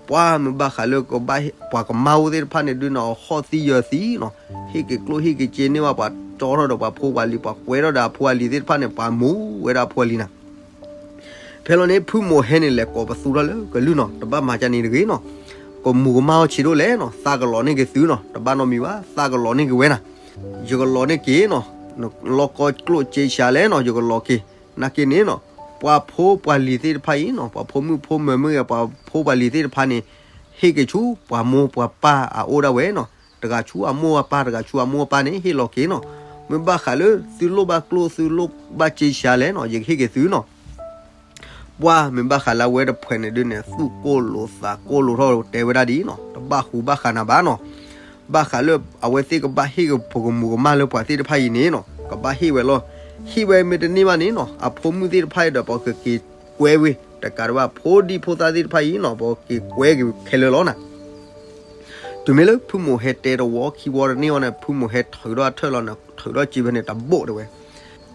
ပှၤမ့ၢ်ဘၣ်ဃးလၢကဘၣ်ပှၤကမၢ်အိၣ်သ့ၣ်တဖၣ်န့ၣ်ဒုးနီၤ ဟီၣ်သံယၢၤသံနီၤ, ဟ့ၣ်က့ၤကျိၣ်ဟ့ၣ်က့ၤစ့န့ၢ်ဘၣ်ပှၤကၠီထီၣ်ဒီးပှၤဖိပှၤလံၤ ပှၤကွဲထီၣ်ဒီးအဖိအလံၤသ့ၣ်တဖၣ်န့ၣ် ပှၤမူဝဲဒၣ်အဖိအလံၤနၤ, ဖဲလီၤန့ၣ် ဖုမိၢ်ဟဲန့ၣ် လဲၤကိးပသူထီၣ်လၢကလုၢ်နီၤ တဘၣ်မၤကန့ၣ်တဂ့ၤနီၤ, ကမူၤကမၣ်အီၤဆံးဒိၣ်လဲၣ်နီၤ သးကလီၤန့ၢ်က့ၤသုနီၤ တဘၣ်နီတမံၤဘၣ် သးကလီၤန့ၢ်က့ၤဝဲနၤ, ယကလီၤန့ၢ်က့ၤနီၤ, လီၢ်ကီၢ်ကျိၣ်စ့ဆံးလဲၣ်နီၤ ယကလီၤက့ၤ, နာ်က့န့ၣ်နီၤ, ပှၤဖိပှၤလံၤသ့ၣ်တဖၣ်အံၤနီၤ ပှၤဖိမုၣ်ဖိမၢၤမ့ၢ်ဂ့ၤ ပှၤဖိပှၤလံၤသ့ၣ်တဖၣ်န့ၣ် ဟ့ၣ်က့ၤဆူပှၤမိၢ်ပှၤပၢ်အအိၣ်ဒၣ်ဝဲနီၤ, တဂၤဆူအမိၢ်အပၢ် တဂၤဆူအမိၢ်အပၢ်န့ၣ် ဟ့ၣ်လီၤက့ၤနီၤ, မ့ၢ်ဘၣ်ဃးလၢသုလိၣ်ဘၣ်ကျိၣ်သုလိၣ်ဘၣ်စ့ဆံးလဲၣ်နီၤ ယကဟ့ၣ်က့ၤသုနီၤ ပှၤမ့ၢ်ဘၣ်ဃးလၢအဝဲတဖှဲးန့ၣ်ဒုးန့ၣ် သူၣ်ကိၢ်လိာ်သးကိၢ်လိာ်ထီၣ်တဲဝဲဒၣ်ဒ်နီၤ တဘၣ်ဟူးဘၣ်ဃးနၤဘၣ်နီၤ, ဘၣ်ဃးလၢအဝဲသ့ၣ်ကဘၣ်ဟ့ၣ်က့ၤပကမူၤကမၣ်လၢပှၤသ့ၣ်တဖၣ်အံၤန့ၣ်နီၤ ကဘၣ်ဟ့ၣ်ဝဲလီၤ, ဟ့ၣ်ဝဲမ့ၢ်တန့ၢ်ဘၣ်န့ၣ်နီၤ အဖိမုၣ်သ့ၣ်တဖၣ်အံၤဒီး ပကက့ၤကွဲဝံၤ တကးဒံးဘၣ်ဖိဒံဖိသၣ်သ့ၣ်တဖၣ်အံၤနီၤ ပကက့ၤကွဲက့ၤခဲလၢာ်လီၤနၤ တုၤမ့ၢ်လၢဖုမိၢ်ဟဲတဲတဝီခံဝီတန့ၢ်အီၤန့ၣ် ဖုမိၢ်ဟဲထုးထီၣ်အထၢၣ်လီၤန့ၣ် ထုးထီၣ်စ့ဖဲန့ၣ်တဘိၣ်တဲဝဲ,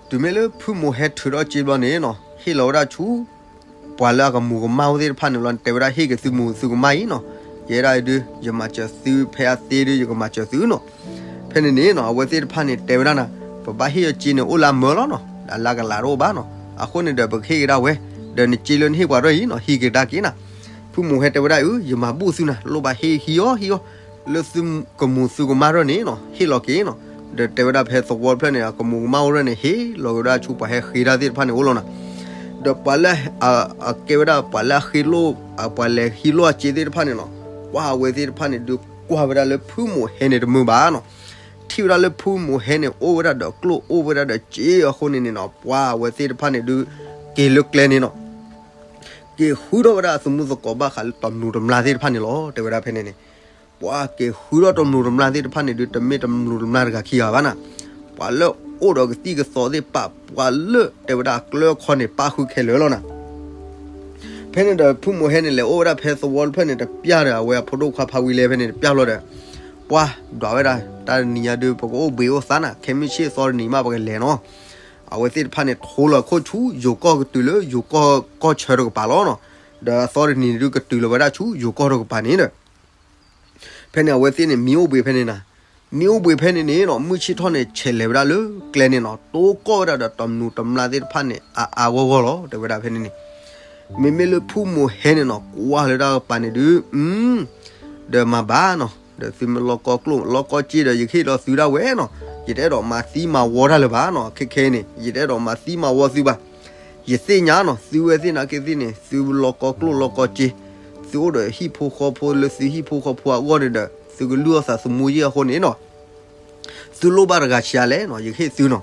တုၤမ့ၢ်လၢဖုမိၢ်ဟဲထုးထီၣ်စ့ဘျီန့ၣ်နီၤ ဟ့ၣ်လီၤဝဲဒၣ်ဆူ ပှၤလၢအကမူၤကမၣ်အိၣ်သ့ၣ်တဖၣ်န့ၣ်လီၤ တဲဝဲဒၣ်ဟ့ၣ်က့ၤသုမူၤသုကမၣ်အံၤနီၤ, ယဲဒၣ်အံၤဒုး ယမၤစၢၤသုဖဲအသ့ဒုး ယကမၤစၢၤသုနီၤ, ဖဲန့ၣ်န့ၣ်နီၤ အဝဲသ့ၣ်တဖၣ်န့ၣ် တဲဝဲဒၣ်နၤ, ပဘၣ်ဟ့ၣ်အီၤစ့န့ၣ် အိၣ်လၢအမၢလီၤနီၤ, အလၢကလးတအိၣ်ဘၣ်နီၤ, အဃိန့ၣ်ဒီး ပကဟ့ၣ်က့ၤဒၣ်ဝဲ, ဒီးနစ့လၢနဟ့ၣ်ပှၤတဖၣ်အံၤနီၤ ဟံးက့ၤတၢ်က့ၤနၤ, ဖုမိၢ်ဟဲတဲဝဲဒၣ်အု ယမၤဘူၣ်သုနၤ လိၣ်ဘၣ်ဟ့ၣ်ဟံးအီၤဟံးအီၤ, လၢသုကမူၤသုကမၣ်တဖၣ်န့ၣ်နီၤ ဟ့ၣ်လီၤက့ၤနီၤ, ဒီးတဲဝဲဒၣ်ဖဲသဝီတဖျၢၣ်န့ၣ် အကမူၤကမၣ်အိၣ်တဖၣ်န့ၣ် ဟ့ၣ်လီၤက့ၤဝဲဒၣ်ဆူပှၤဟဲဃ့တၢ်သ့ၣ်တဖၣ်န့ၣ်အိၣ်လီၤနၤ, ဒီးပှၤလၢ အကဲဝဲဒၣ်ပှၤလၢအဃ့လိၣ် ပှၤလဲၤဟံးလိၣ်အစ့သ့ၣ်တဖၣ်န့ၣ်နီၤ, ပှၤအဝဲသ့ၣ်တဖၣ်န့ၣ်ဒုးကွၢ်ဝဲဒၣ်လၢဖုမိၢ်ဟဲန့ၣ်တမုာ်ဘၣ်နီၤ, ထံၣ်ဝဲဒၣ်လၢဖုမိၢ်ဟဲန့ၣ် အိၣ်ဝဲဒၣ်ဒီးကျိၣ်အိၣ်ဝဲဒၣ်ဒီးစ့အဃိန့ၣ်န့ၣ်နီၤ ပှၤအဝဲသ့ၣ်တဖၣ်န့ၣ်ဒုး က့ၤလၢကျဲန့ၣ်နီၤ, က့ၤဃုထီၣ်ဝဲဒၣ်အသမူသကိးဘၣ်ဃးလၢတမျူးတမျၢ်သ့ၣ်တဖၣ်န့ၣ်လီၤ တဲဝဲဒၣ်ဖဲန့ၣ်န့ၣ်, ပှၤက့ၤဃုထီၣ်တမျိးတမျာ်သ့ၣ်တဖၣ်န့ၣ်ဒုး တမ့ၢ်တမျိးတမျာ်တဂၤခံဂၤဘၣ်နၤ, ပှၤလၢအိၣ်ဒီးကသံၣ်ကသီသ့ၣ်တဖၣ် ပှၤလၢတဲဝဲဒၣ်ကျၢခီန့ၣ် ပၣ်ဃုခဲလၢာ်လီၤနၤ. ဖဲန့ၣ်ဒီးဖုမိၢ်ဟဲန့ၣ် လဲၤအိၣ်ဝဲဒၣ်ဖဲသဝီတဖျၢၣ်န့ၣ် တပျၢ်ဒီး အဝဲအဖိဒိၣ်ခွါဖးဝံလဲဖဲန့ၣ် တပျၢ်လီၤဒီး ပှၤဒွးဝဲဒၣ် တၢ်တနံၤညါဒုး ပကအိၣ်ဘှံးအိၣ်သါနၤ, ခဲမုၢ်ဆ့ၣ်သီတနံၤမး ပကလဲၤနီၤ. အဝဲသ့ၣ်တဖၣ်န့ၣ် ထိလီၤခိၣ်ဆူယိၤကီၢ်ကတုၤလၢယိၤကီၢ်ကီၢ်ဆၢတကပၤလီၤနီၤ. ဒီးအသီတနံၤန့ၣ်ဒုး ကတုၤလီၤဝဲဒၣ်ဆူယိၤကီၢ်တကပၤန့ၣ်ဒီး ဖဲန့ၣ်အဝဲသ့ၣ်န့ၣ် မံအိၣ်ဘှံးဖဲန့ၣ်နၤ, မံအိၣ်ဘှံးဖဲန့ၣ်န့ၣ်နီၤ မုၢ်ဆ့ၣ်ထီၣ်န့ၣ် ဆဲးလဲၤဝဲဒၣ်လၢကျဲန့ၣ်နီၤ, တိၢ်ကီၢ်ဝဲဒၣ်ဒီးတမျိးတမျာ်သ့ၣ်တဖၣ်န့ၣ် အါအါဂီၢ်ဂီၢ်လီၤ တဲဝဲဒၣ်ဖဲန့ၣ်န့ၣ်. မ့မ့ၢ်လၢဖုမိၢ်ဟဲန့ၣ်နီၤ ကွၢ်လၢတၢ်ကပၤန့ၣ်ဒုး အ ဒီးမၤဘၣ်နီၤ, ဒီးသုမ့ၢ်လီၢ်ကီၢ်ကျိၣ်လီၢ်ကီၢ်စ့ဒီး ယကဟ့ၣ်လီၤသုဒၣ်ဝဲနီၤ, ယတအဲၣ်ဒိးမၤသံမၤဝီတၢ်လၢၤဘၣ်နီၤ, ခဲခဲအံၤန့ၣ် ယတအဲၣ်ဒိးမၤသံမၤဝီသုဘၣ်. ယသ့ၣ်ညါနီၤ သုဝဲသ့ၣ်နာ်က့သ့ၣ်န့ၣ် သုလီၢ်ကီၢ်ကျိၣ်လီၢ်ကီၢ်စ့, သုအိၣ်ဒီးဟံၣ်ဖိဃီဖိလၢသုဟံၣ်ဖိဃီဖိအဂီၢ်န့ၣ်ဒီး သုကလုၢ်အီၣ်သးသမူယံၢ်အဃိန့ၣ်နီၤ, သုလိၣ်ဘၣ်တဂၤဆံးအါလဲၣ်နီၤ ယကဟ့ၣ်သုနီၤ.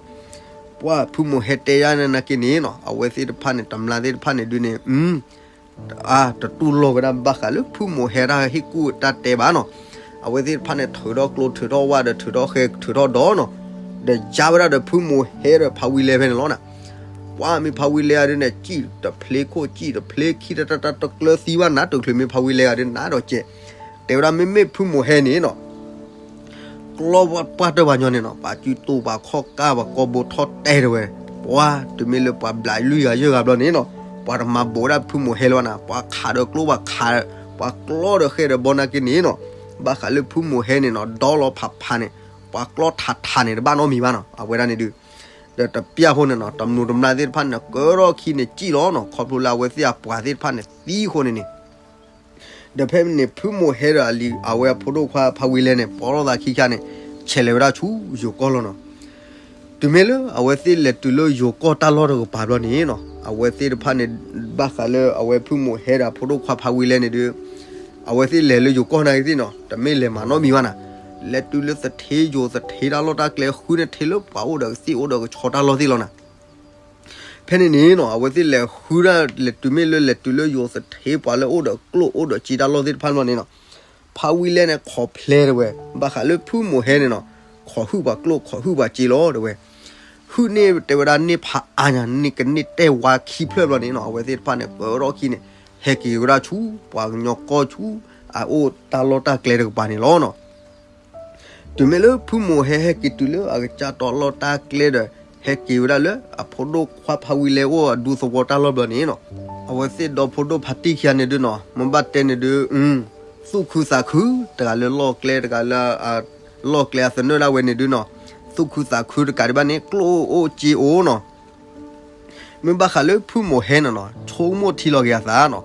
ပှၤဖုမိၢ်ဟဲတဲယါန့ၣ်နာ်က့န့ၣ်နီၤ အဝဲသ့ၣ်တဖၣ်န့ၣ် တမျာ်သ့ၣ်တဖၣ်န့ၣ်ဒုးန့ၣ် အ တတူၢ်လိာ်ဝဲဒၣ်ဘၣ်ဃးလၢဖုမိၢ်ဟဲတၢ်ဟ့ၣ်ကူၣ်တၢ်တဲဘၣ်နီၤ. အဝဲသ့ၣ်တဖၣ်န့ၣ် ထုးထီၣ်ကျိ ထုးထီၣ်ဝၣ်ဒီး ထုးထီၣ်ဃဲ ထုးထီၣ်ဒီးနီၤ, ဒီးယါဝဲဒၣ်ဒီးဖုမိၢ်ဟဲဒီးဖးဝံလဲဖဲန့ၣ်လီၤနၤ. ပှၤမ့ၢ်ဖးဝံလဲဂၤဒုးန့ၣ် စံၣ်တဖျ့ခိၣ် စံၣ်တဖျ့ခံ တတတတကျၢၤသံဘၣ်နၤ တချုးမ့ၢ်ဖးဝံလဲဂၤဒုးနၤဒီးကဲး, တဲဝဲဒၣ်မ့မ့ၢ်ဖုမိၢ်ဟဲန့ၣ်နီၤ ကျီပှၢ်တၢၢ်ပှၤညီန့ၣ်နီၤ ပှၤစုတူာ်ပှၤခီၣ်ကၢ်ပှၤကီဘိထီၣ်တဲာ်တဲဝဲ, ပှၤတုၤမ့ၢ်လၢပှၤဘျးလွံၢ်ဂၤယဲၢ်ဂၤဘျီန့ၣ်နီၤ ပှၤတမၤဘူးဝဲဒၣ်ဖုမိၢ်ဟဲလၢၤဘၣ်နၤ, ပှၤခးဒီးကျိပှၤခး, ပှၤကျီဒီးဃဲဒီးဘီနာ်က့န့ၣ်နီၤ, ဘၣ်ဃးလၢဖုမိၢ်ဟဲန့ၣ်နီၤ ဒီလီၤဖးဖးန့ၣ်, ပှၤကျီထးထးန့ၣ် တဘၣ်နီတမံၤဘၣ်နီၤ အဝဲဒၣ်န့ၣ်ဒုး, ဒီးတပျၢ်ဖိန့ၣ်နီၤ တမျာ်တမျာ်သ့ၣ်တဖၣ်န့ၣ် ကၢထီၣ်ခံန့ၣ်စံၣ်လီၤနီၤ ခီဖျိလၢအဝဲသ့ၣ်အပှၤသ့ၣ်တဖၣ်န့ၣ်သံအဃိန့ၣ်န့ၣ် ဒီးဖဲန့ၣ် ဖုမိၢ်ဟဲဒီးအလံၤ အဝဲအဖိဒိၣ်ခွါဖးဝံလဲန့ၣ် ပိာ်ထီၣ်သးခံခါန့ၣ် ဆဲးလဲၤဝဲဒၣ်ဆူယိၤကီၢ်လီၤနီၤ. တုၤမ့ၢ်လၢအဝဲသ့ၣ်လဲၤတုၤလၢယိၤကီၢ်တၢ်လီၢ်တကပၤဘျီန့ၣ်နီၤ အဝဲသ့ၣ်တဖၣ်န့ၣ် ဘၣ်ဃးလၢအဝဲဖုမိၢ်ဟဲဒီးအဖိဒိၣ်ခွါဖးဝံလဲန့ၣ်ဒုး အဝဲသ့ၣ်လဲၤလၢယိၤကီၢ်နာ်က့သ့ၣ်နီၤ တမ့ၢ်လဲၤမၤနီတမံၤဘၣ်နၤ, လဲၤတုၤလၢသထ့ယိၤသထ့တၢ်လီၢ်တၢ်ကျဲဃုန့ၣ် ထံလၢပှၤအိၣ်ဒီးကသ့ၣ်အိၣ်ဒီးကဆီတၢ်လီၢ်သ့ၣ်လီၤနၤ. ဖဲန့ၣ်န့ၣ်နီၤ အဝဲသ့ၣ်လဲၤဃုဒၣ်လဲၤတုၤမ့ၢ်လၢလဲၤတုၤလၢယိၤသထ့ပှၤလၢအိၣ်ဒီးကျိၣ်အိၣ်ဒီးစ့တၢ်လီၢ်သ့ၣ်တဖၣ်ဘျီန့ၣ်နီၤ ဖးဝံလဲန့ၣ် ခိးဖျဲးတဲဝဲ ဘၣ်ဃးလၢဖုမိၢ်ဟဲန့ၣ်နီၤ ခိးဟုၣ်ပှၤကျိၣ်ခိးဟုၣ်ပှၤစ့လီၤတဲဝဲ ဟုၣ်န့ၢ်တဲဝဲဒၣ်န့ၢ်ဖးအါညါ န့ၢ်ကန့ၢ်တဲဝါခံဖျၢၣ်ဘျီန့ၣ်နီၤ အဝဲသ့ၣ်တဖၣ်န့ၣ် ကၢထီၣ်ခံန့ၣ် ဟဲက့ၤဝဲဒၣ်ဆူ ပှၤကညီကီၢ်ဆူ အအိၣ်တၢ်လီၢ်တၢ်ကျဲတကပၤန့ၣ်လီၤနီၤ. တုၤမ့ၢ်လၢဖုမိၢ်ဟဲဟဲက့ၤတုၤလၢအကစၢ်တီလီၢ်တၢ်ကျဲဒီး ဟဲက့ၤဝဲဒၣ်လၢအဖိဒိၣ်ခွါဖးဝံလဲအိၣ်အဒူသဝီတၢ်လီၢ်ဘျီန့ၣ်နီၤ အဝဲသ့ၣ်ဒီဖိဒိၣ်ဖးတံၢ်ခံဂၤန့ၣ်ဒုးနီၤ မ့ၢ်ဘၣ်တဲန့ၣ်ဒုး သူၣ်ခုသးခု တဂၤလၢလီၢ်ကျဲတဂၤလၢ လီၢ်ကျဲအသနၢၣ်ဒၣ်ဝဲန့ၣ်ဒုးနီၤ သူၣ်ခုသးခုတကးဒံးဘၣ်န့ၣ် ကျိၣ်အိၣ်စ့အိၣ်နီၤ မ့ၢ်ဘၣ်ဃးလၢဖုမိၢ်ဟဲန့ၣ်နီၤ ဆိကမိၣ်ထံလီၤက့ၤအသးနီၤ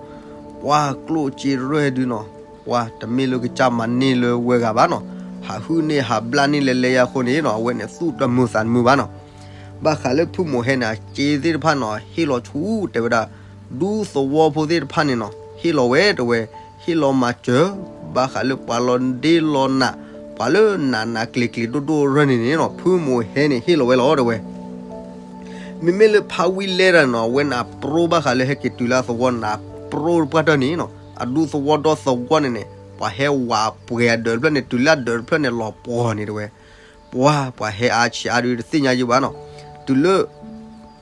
ပှၤကျိၣ်စ့ရဲၣ်ဒုးနီၤ ပှၤတမ့ၢ်လၢကစၢ်မၤန့ၢ်လၢဝဲဂၤဘၣ်နီၤ ဟးဟုၣ်န့ၢ်ဟးဘျၣ်န့ၢ်လဲၤလဲၤယါအဃိန့ၣ်နီၤ အဝဲန့ၣ် သူၣ်တမုာ်သးတမုာ်ဘၣ်နီၤ ဘၣ်ဃးလၢဖုမိၢ်ဟဲန့ၣ် အစ့သ့ၣ်တဖၣ်နီၤ ဟ့ၣ်လီၤဆူတဲဝဲဒၣ် ဒူသဝီဖိသ့ၣ်တဖၣ်န့ၣ်နီၤ ဟ့ၣ်လီၤဝဲတဲဝဲ ဟ့ၣ်လီၤမၤစၢၤ ဘၣ်ဃးလၢပှၤလီၤဒ့လီၤနး ပှၤလၢနးနးကျံၤကျံၤဒိၣ်ဒိၣ်ရဲၣ်န့ၣ်န့ၣ်နီၤ ဖုမိၢ်ဟဲန့ၣ် ဟ့ၣ်လီၤဝဲလီၤတဲဝဲ မ့မ့ၢ်လၢဖးဝံလဲတၢ်န့ၣ်နီၤ အဝဲန့ၣ်အပြိဘၣ်ဃးလၢဟဲက့ၤတုၤလၢအသဝီန့ၣ်အပြိတပှၢ်တၢၢ်န့ၣ်နီၤ အဒူသဝီဒီသဝီန့ၣ်န့ၣ် ပှၤဟဲဝးပှဲၤအဒၢးတဖျၢၣ်န့ၣ် တုၤလၢအဒၢးတဖျၢၣ်န့ၣ် လီၤပှီၤန့ၣ်တဲဝဲ ပှၤ ပှၤဟဲအါဆံးအါဒုးတသ့ၣ်ညါယံၤဘၣ်နီၤ တုၤလၢ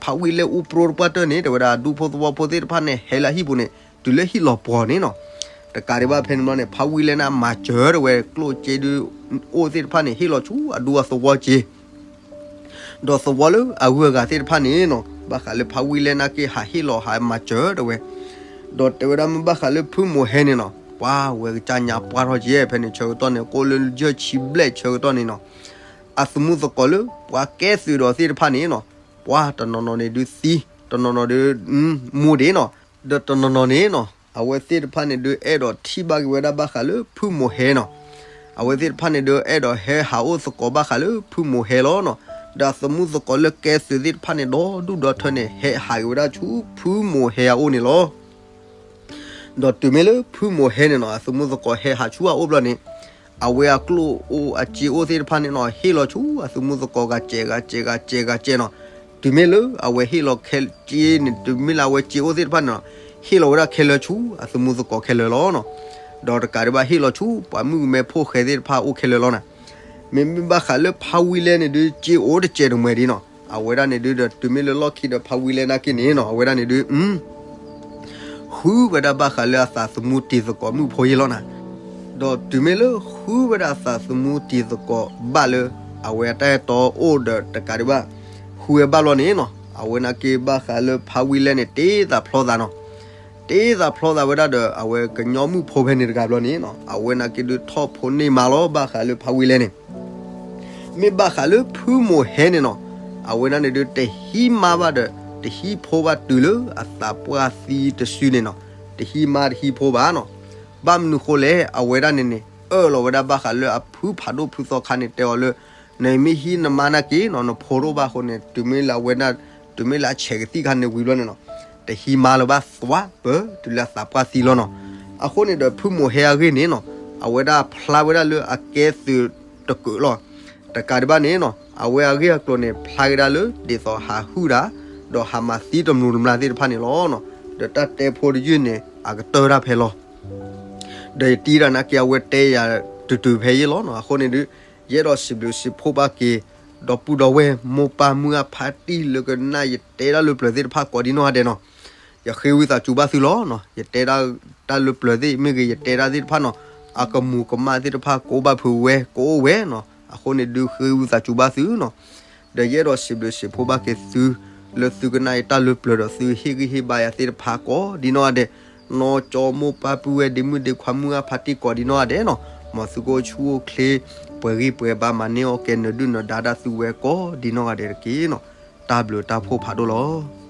ဖးဝံလဲအိၣ်ပြိတပှၢ်တၢၢ်န့ၣ် တဲဝဲဒၣ် အဒူဖိသဝီဖိသ့ၣ်တဖၣ်န့ၣ် ဟဲလၢအဟံၣ်ပူၤန့ၣ် တုၤလၢဟံၣ်လီၤပှီၤန့ၣ်နီၤ တကးဒံးဘၣ်ဖဲန့ၣ်ဘျီန့ၣ် ဖးဝံလဲန့ၣ်မၤစၢၤတဲဝဲ ကျိၣ်စ့ဒုး အိၣ်သ့ၣ်တဖၣ်န့ၣ် ဟ့ၣ်လီၤဆူအဒူအသဝီစ့ ဒီးသဝီလၢအဂုၤအဂၤသ့ၣ်တဖၣ်န့ၣ်နီၤ ဘၣ်ဃးလၢဖးဝံလဲနာ်က့ဟးဟ့ၣ်လီၤဟးမၤစၢၤတဲဝဲ ဒီးတဲဝဲဒၣ်မ့ၢ်ဘၣ်ဃးလၢဖုမိၢ်ဟဲန့ၣ်နီၤ ပှၤဝဲကစၢ်ညါပှၢ်ထီၣ်က့ ဖဲန့ၣ်ဆၢကတီၢ်န့ၣ် ကအိၣ်လၢယဲၢ်ဆံဘျဲၣ်ဆၢကတီၢ်န့ၣ်နီၤ အသမူသကိးလၢပှၤကဲသုးဒီးသ့ၣ်တဖၣ်န့ၣ်နီၤ ပှၤတနီၤနီၤန့ၣ်ဒုးသံ တနီၤနီၤဒုး မူဒ့နီၤ ဒီးတနီၤနီၤန့ၣ်နီၤ အဝဲသ့ၣ်တဖၣ်န့ၣ်ဒုး အဲၣ်ဒိးထံၣ်ဘၣ်က့ၤဝဲဒၣ်ဘၣ်ဃးလၢဖုမိၢ်ဟဲနီၤ အဝဲသ့ၣ်တဖၣ်န့ၣ်ဒုး အဲၣ်ဒိးဟဲဟးအိၣ်သကိးဘၣ်ဃးလၢဖုမိၢ်ဟဲလီၤနီၤ ဒီးအသမူသကိးလၢကဲသုးသ့ၣ်တဖၣ်န့ၣ် ဒီဒူၣ်ဒီထၢန့ၣ် ဟဲဟးက့ၤဝဲဒၣ်ဆူဖုမိၢ်ဟဲအအိၣ်န့ၣ်လီၤ ဒီးတုၤမ့ၢ်လၢဖုမိၢ်ဟဲန့ၣ်နီၤ အသမူသကိးဟဲဟးဆူအအိၣ်ဘျီန့ၣ် အဝဲအကျိၣ်အိၣ်အစ့အိၣ်သ့ၣ်တဖၣ်န့ၣ်နီၤ ဟ့ၣ်လီၤဆူအသမူသကိးဂၤစဲးဂၤစဲးဂၤစဲးဂၤစဲးနီၤ တုၤမ့ၢ်လၢအဝဲဟ့ၣ်လီၤခဲစ့န့ၣ် တုၤမ့ၢ်လၢအဝဲစ့အိၣ်သ့ၣ်တဖၣ်န့ၣ်နီၤ ဟ့ၣ်လီၤဝဲဒၣ်ခဲလၢာ်ဆူအသမူသကိးခဲလၢာ်လီၤနီၤ ဒီးတကးဒံးဘၣ်ဟ့ၣ်လီၤဆူပှၤမုၣ်ကမဲဖိၣ်ဃဲသ့ၣ်တဖၣ်အိၣ်ခဲလၢာ်လီၤနၤ. မ့မ့ၢ်ဘၣ်ဃးလၢဖးဝံလဲၣ်န့ၣ်ဒုး စ့အိၣ်တစဲးတမှဲၤဒံးနီၤ. အဝဲဒၣ်န့ၣ်ဒုးဒီး တုၤမ့ၢ်လၢလီၢ်ခံဒီးဖးဝံလဲၣ်နာ်က့န့ၣ်နီၤ အဝဲဒၣ်န့ၣ်ဒုး ဃုဝဲဒၣ်ဘၣ်ဃးလၢအသးသမူတံၤသကိးမုၣ်ဖိယ့ၢ်လီၤနၤ. ဒီးတုၤမ့ၢ်လၢဃုဝဲဒၣ်အသးသမူတံၤသကိးဘၣ်လၢ အဝဲအတၢ်အဲၣ်တီအိၣ်ဒီးတကးဒံးဘၣ် ဃုဝဲဘၣ်ဘျီန့ၣ်နီၤ အဝဲနာ်က့ဘၣ်ဃးလၢဖးဝံလဲၣ်န့ၣ် တ့သးဖျီသးနီၤ. တ့သးဖျီသးဝဲဒၣ်ဒီး အဝဲကညီမုၣ်ဖိဖဲန့ၣ်တဂၤဘျီန့ၣ်နီၤ အဝဲနာ်က့ဒုးထီၣ်ဖိန့ၢ်မါလီၤ ဘၣ်ဃးလၢဖးဝံလဲၣ်န့ၣ် မ့ၢ်ဘၣ်ဃးလၢဖုမိၢ်ဟဲန့ၣ်နီၤ အဝဲဒၣ်န့ၣ်ဒုး တဟံးမါဘၣ်ဒီး တဟံးဖိဘၣ်တုၤလၢအသးပှၢ်သံတစုန့ၣ်နီၤ. တဟံးမါတဟံးဖိဘၣ်နီၤ. ဘၣ်မနုၤဃိလဲၣ် အဝဲဒၣ်န့ၣ်န့ၣ် အၢၣ်လီၤဝဲဒၣ်ဘၣ်ဃးလၢအဖုဖးဒိၣ်ဖုသီခါန့ၣ် တဲအီၤလၢ နမ့ၢ်ဟံးနမါနာ်က့နီၤ နဖိတအိၣ်ဘၣ်အဃိန့ၣ် တုၤမ့ၢ်လၢအဝဲဒၣ် တုၤမ့ၢ်လၢအဆဲးကသံၣ်ခါန့ၣ်ဝံၤဘျီန့ၣ်နီၤ တဟံးမါလၢၤဘၣ် သွါပၢၤတုၤလၢအသးပှၢ်သံလီၤနီၤ. အဃိန့ၣ်ဒီး ဖုမိၢ်ဟဲအဂ့ၢ်န့ၣ်နီၤ အဝဲဒၣ်ဖျါဝဲဒၣ်လၢအကဲသုးတကုးလီၤ. တကးဒံးဘၣ်န့ၣ်နီၤ အဝဲအဂ့ၢ်အကျိၤန့ၣ် ဖျါက့ၤဒၣ်လၢ ဒ်သိးဟးဟုၣ်တၢ် ဒီးဟးမၤသံတမျိးတမျာ်သ့ၣ်တဖၣ်န့ၣ်လီၤ. ဒီးတၢ်တဲဖိတယုၢ်န့ၣ် အကတၢၢ်တၢ်ဖဲလီၤ. ဒီးယတံၤတၢ်နာ်က့ အဝဲတဲယၤတုၤတုၤဖဲယ့ၢ်လီၤနီၤ. အဃိန့ၣ်ဒုး ယအဲၣ်ဒိးစံးဘျုးစံးဖှိၣ်ဘၣ်က့ၤ ဒီပုၢ်ဒီဝဲၢ်မိၢ်ပၢ်မုၢ်အဖါတံၢ်လၢကနၣ်ယတဲတၢ်လၢပျၢၤသ့ၣ်တဖၣ်ကိးဒံနီၢ်ဂၤဒဲးနီၤ. ယဃ့ဝံသးစူၤဘၣ်သုလီၤနီၤ. ယတဲတၢ်လၢပျၢၤသ့ၣ်မ့ၢ်ဂ့ၤ ယတဲတၢ်သ့ၣ်တဖၣ်နီၤ အကမူးကမၣ်သ့ၣ်တဖၣ် ကအိၣ်ဘၣ်ဖုးဝဲ ကအိၣ်ဝဲနီၤ. အဃိန့ၣ်ဒုးဃ့ဝံသးစူၤဘၣ်သုနီၤ. ဒီးယအဲၣ်ဒိးစံးဘျုးစံးဖှိၣ်ဘၣ်က့ၤသု လၢသုကနၣ်ယတၢ်လၢပျၢၤဒီးသုဟ့ၣ်ဂံၢ်ဟ့ၣ်ဘါယၤသ့ၣ်တဖၣ်ကိးဒံနီၢ်ဂၤဒဲး, နီၢ်ကၠီမိၢ်ပၢ်ပုၢ်ဝဲၢ်ဒ့မုၣ်ဒ့ခွါမုၢ်အါဖါတံၢ်ကိးဒံနီၢ်ဂၤဒဲးနီၤ, မ်သုကအိၣ်ဆူၣ်အိၣ်ချ့ ပှဲၤဂံၢ်ပှဲၤဘါမၤန့ၢ်အီၣ်ကဲနဒုၣ်နဒါတၢ်သုဝဲကိးဒံနီၢ်ဂၤဒဲးတက့ၢ်နီၤ. တၢ်ဘျုးတၢ်ဖှိၣ်ဖးဒိၣ်လီၤ.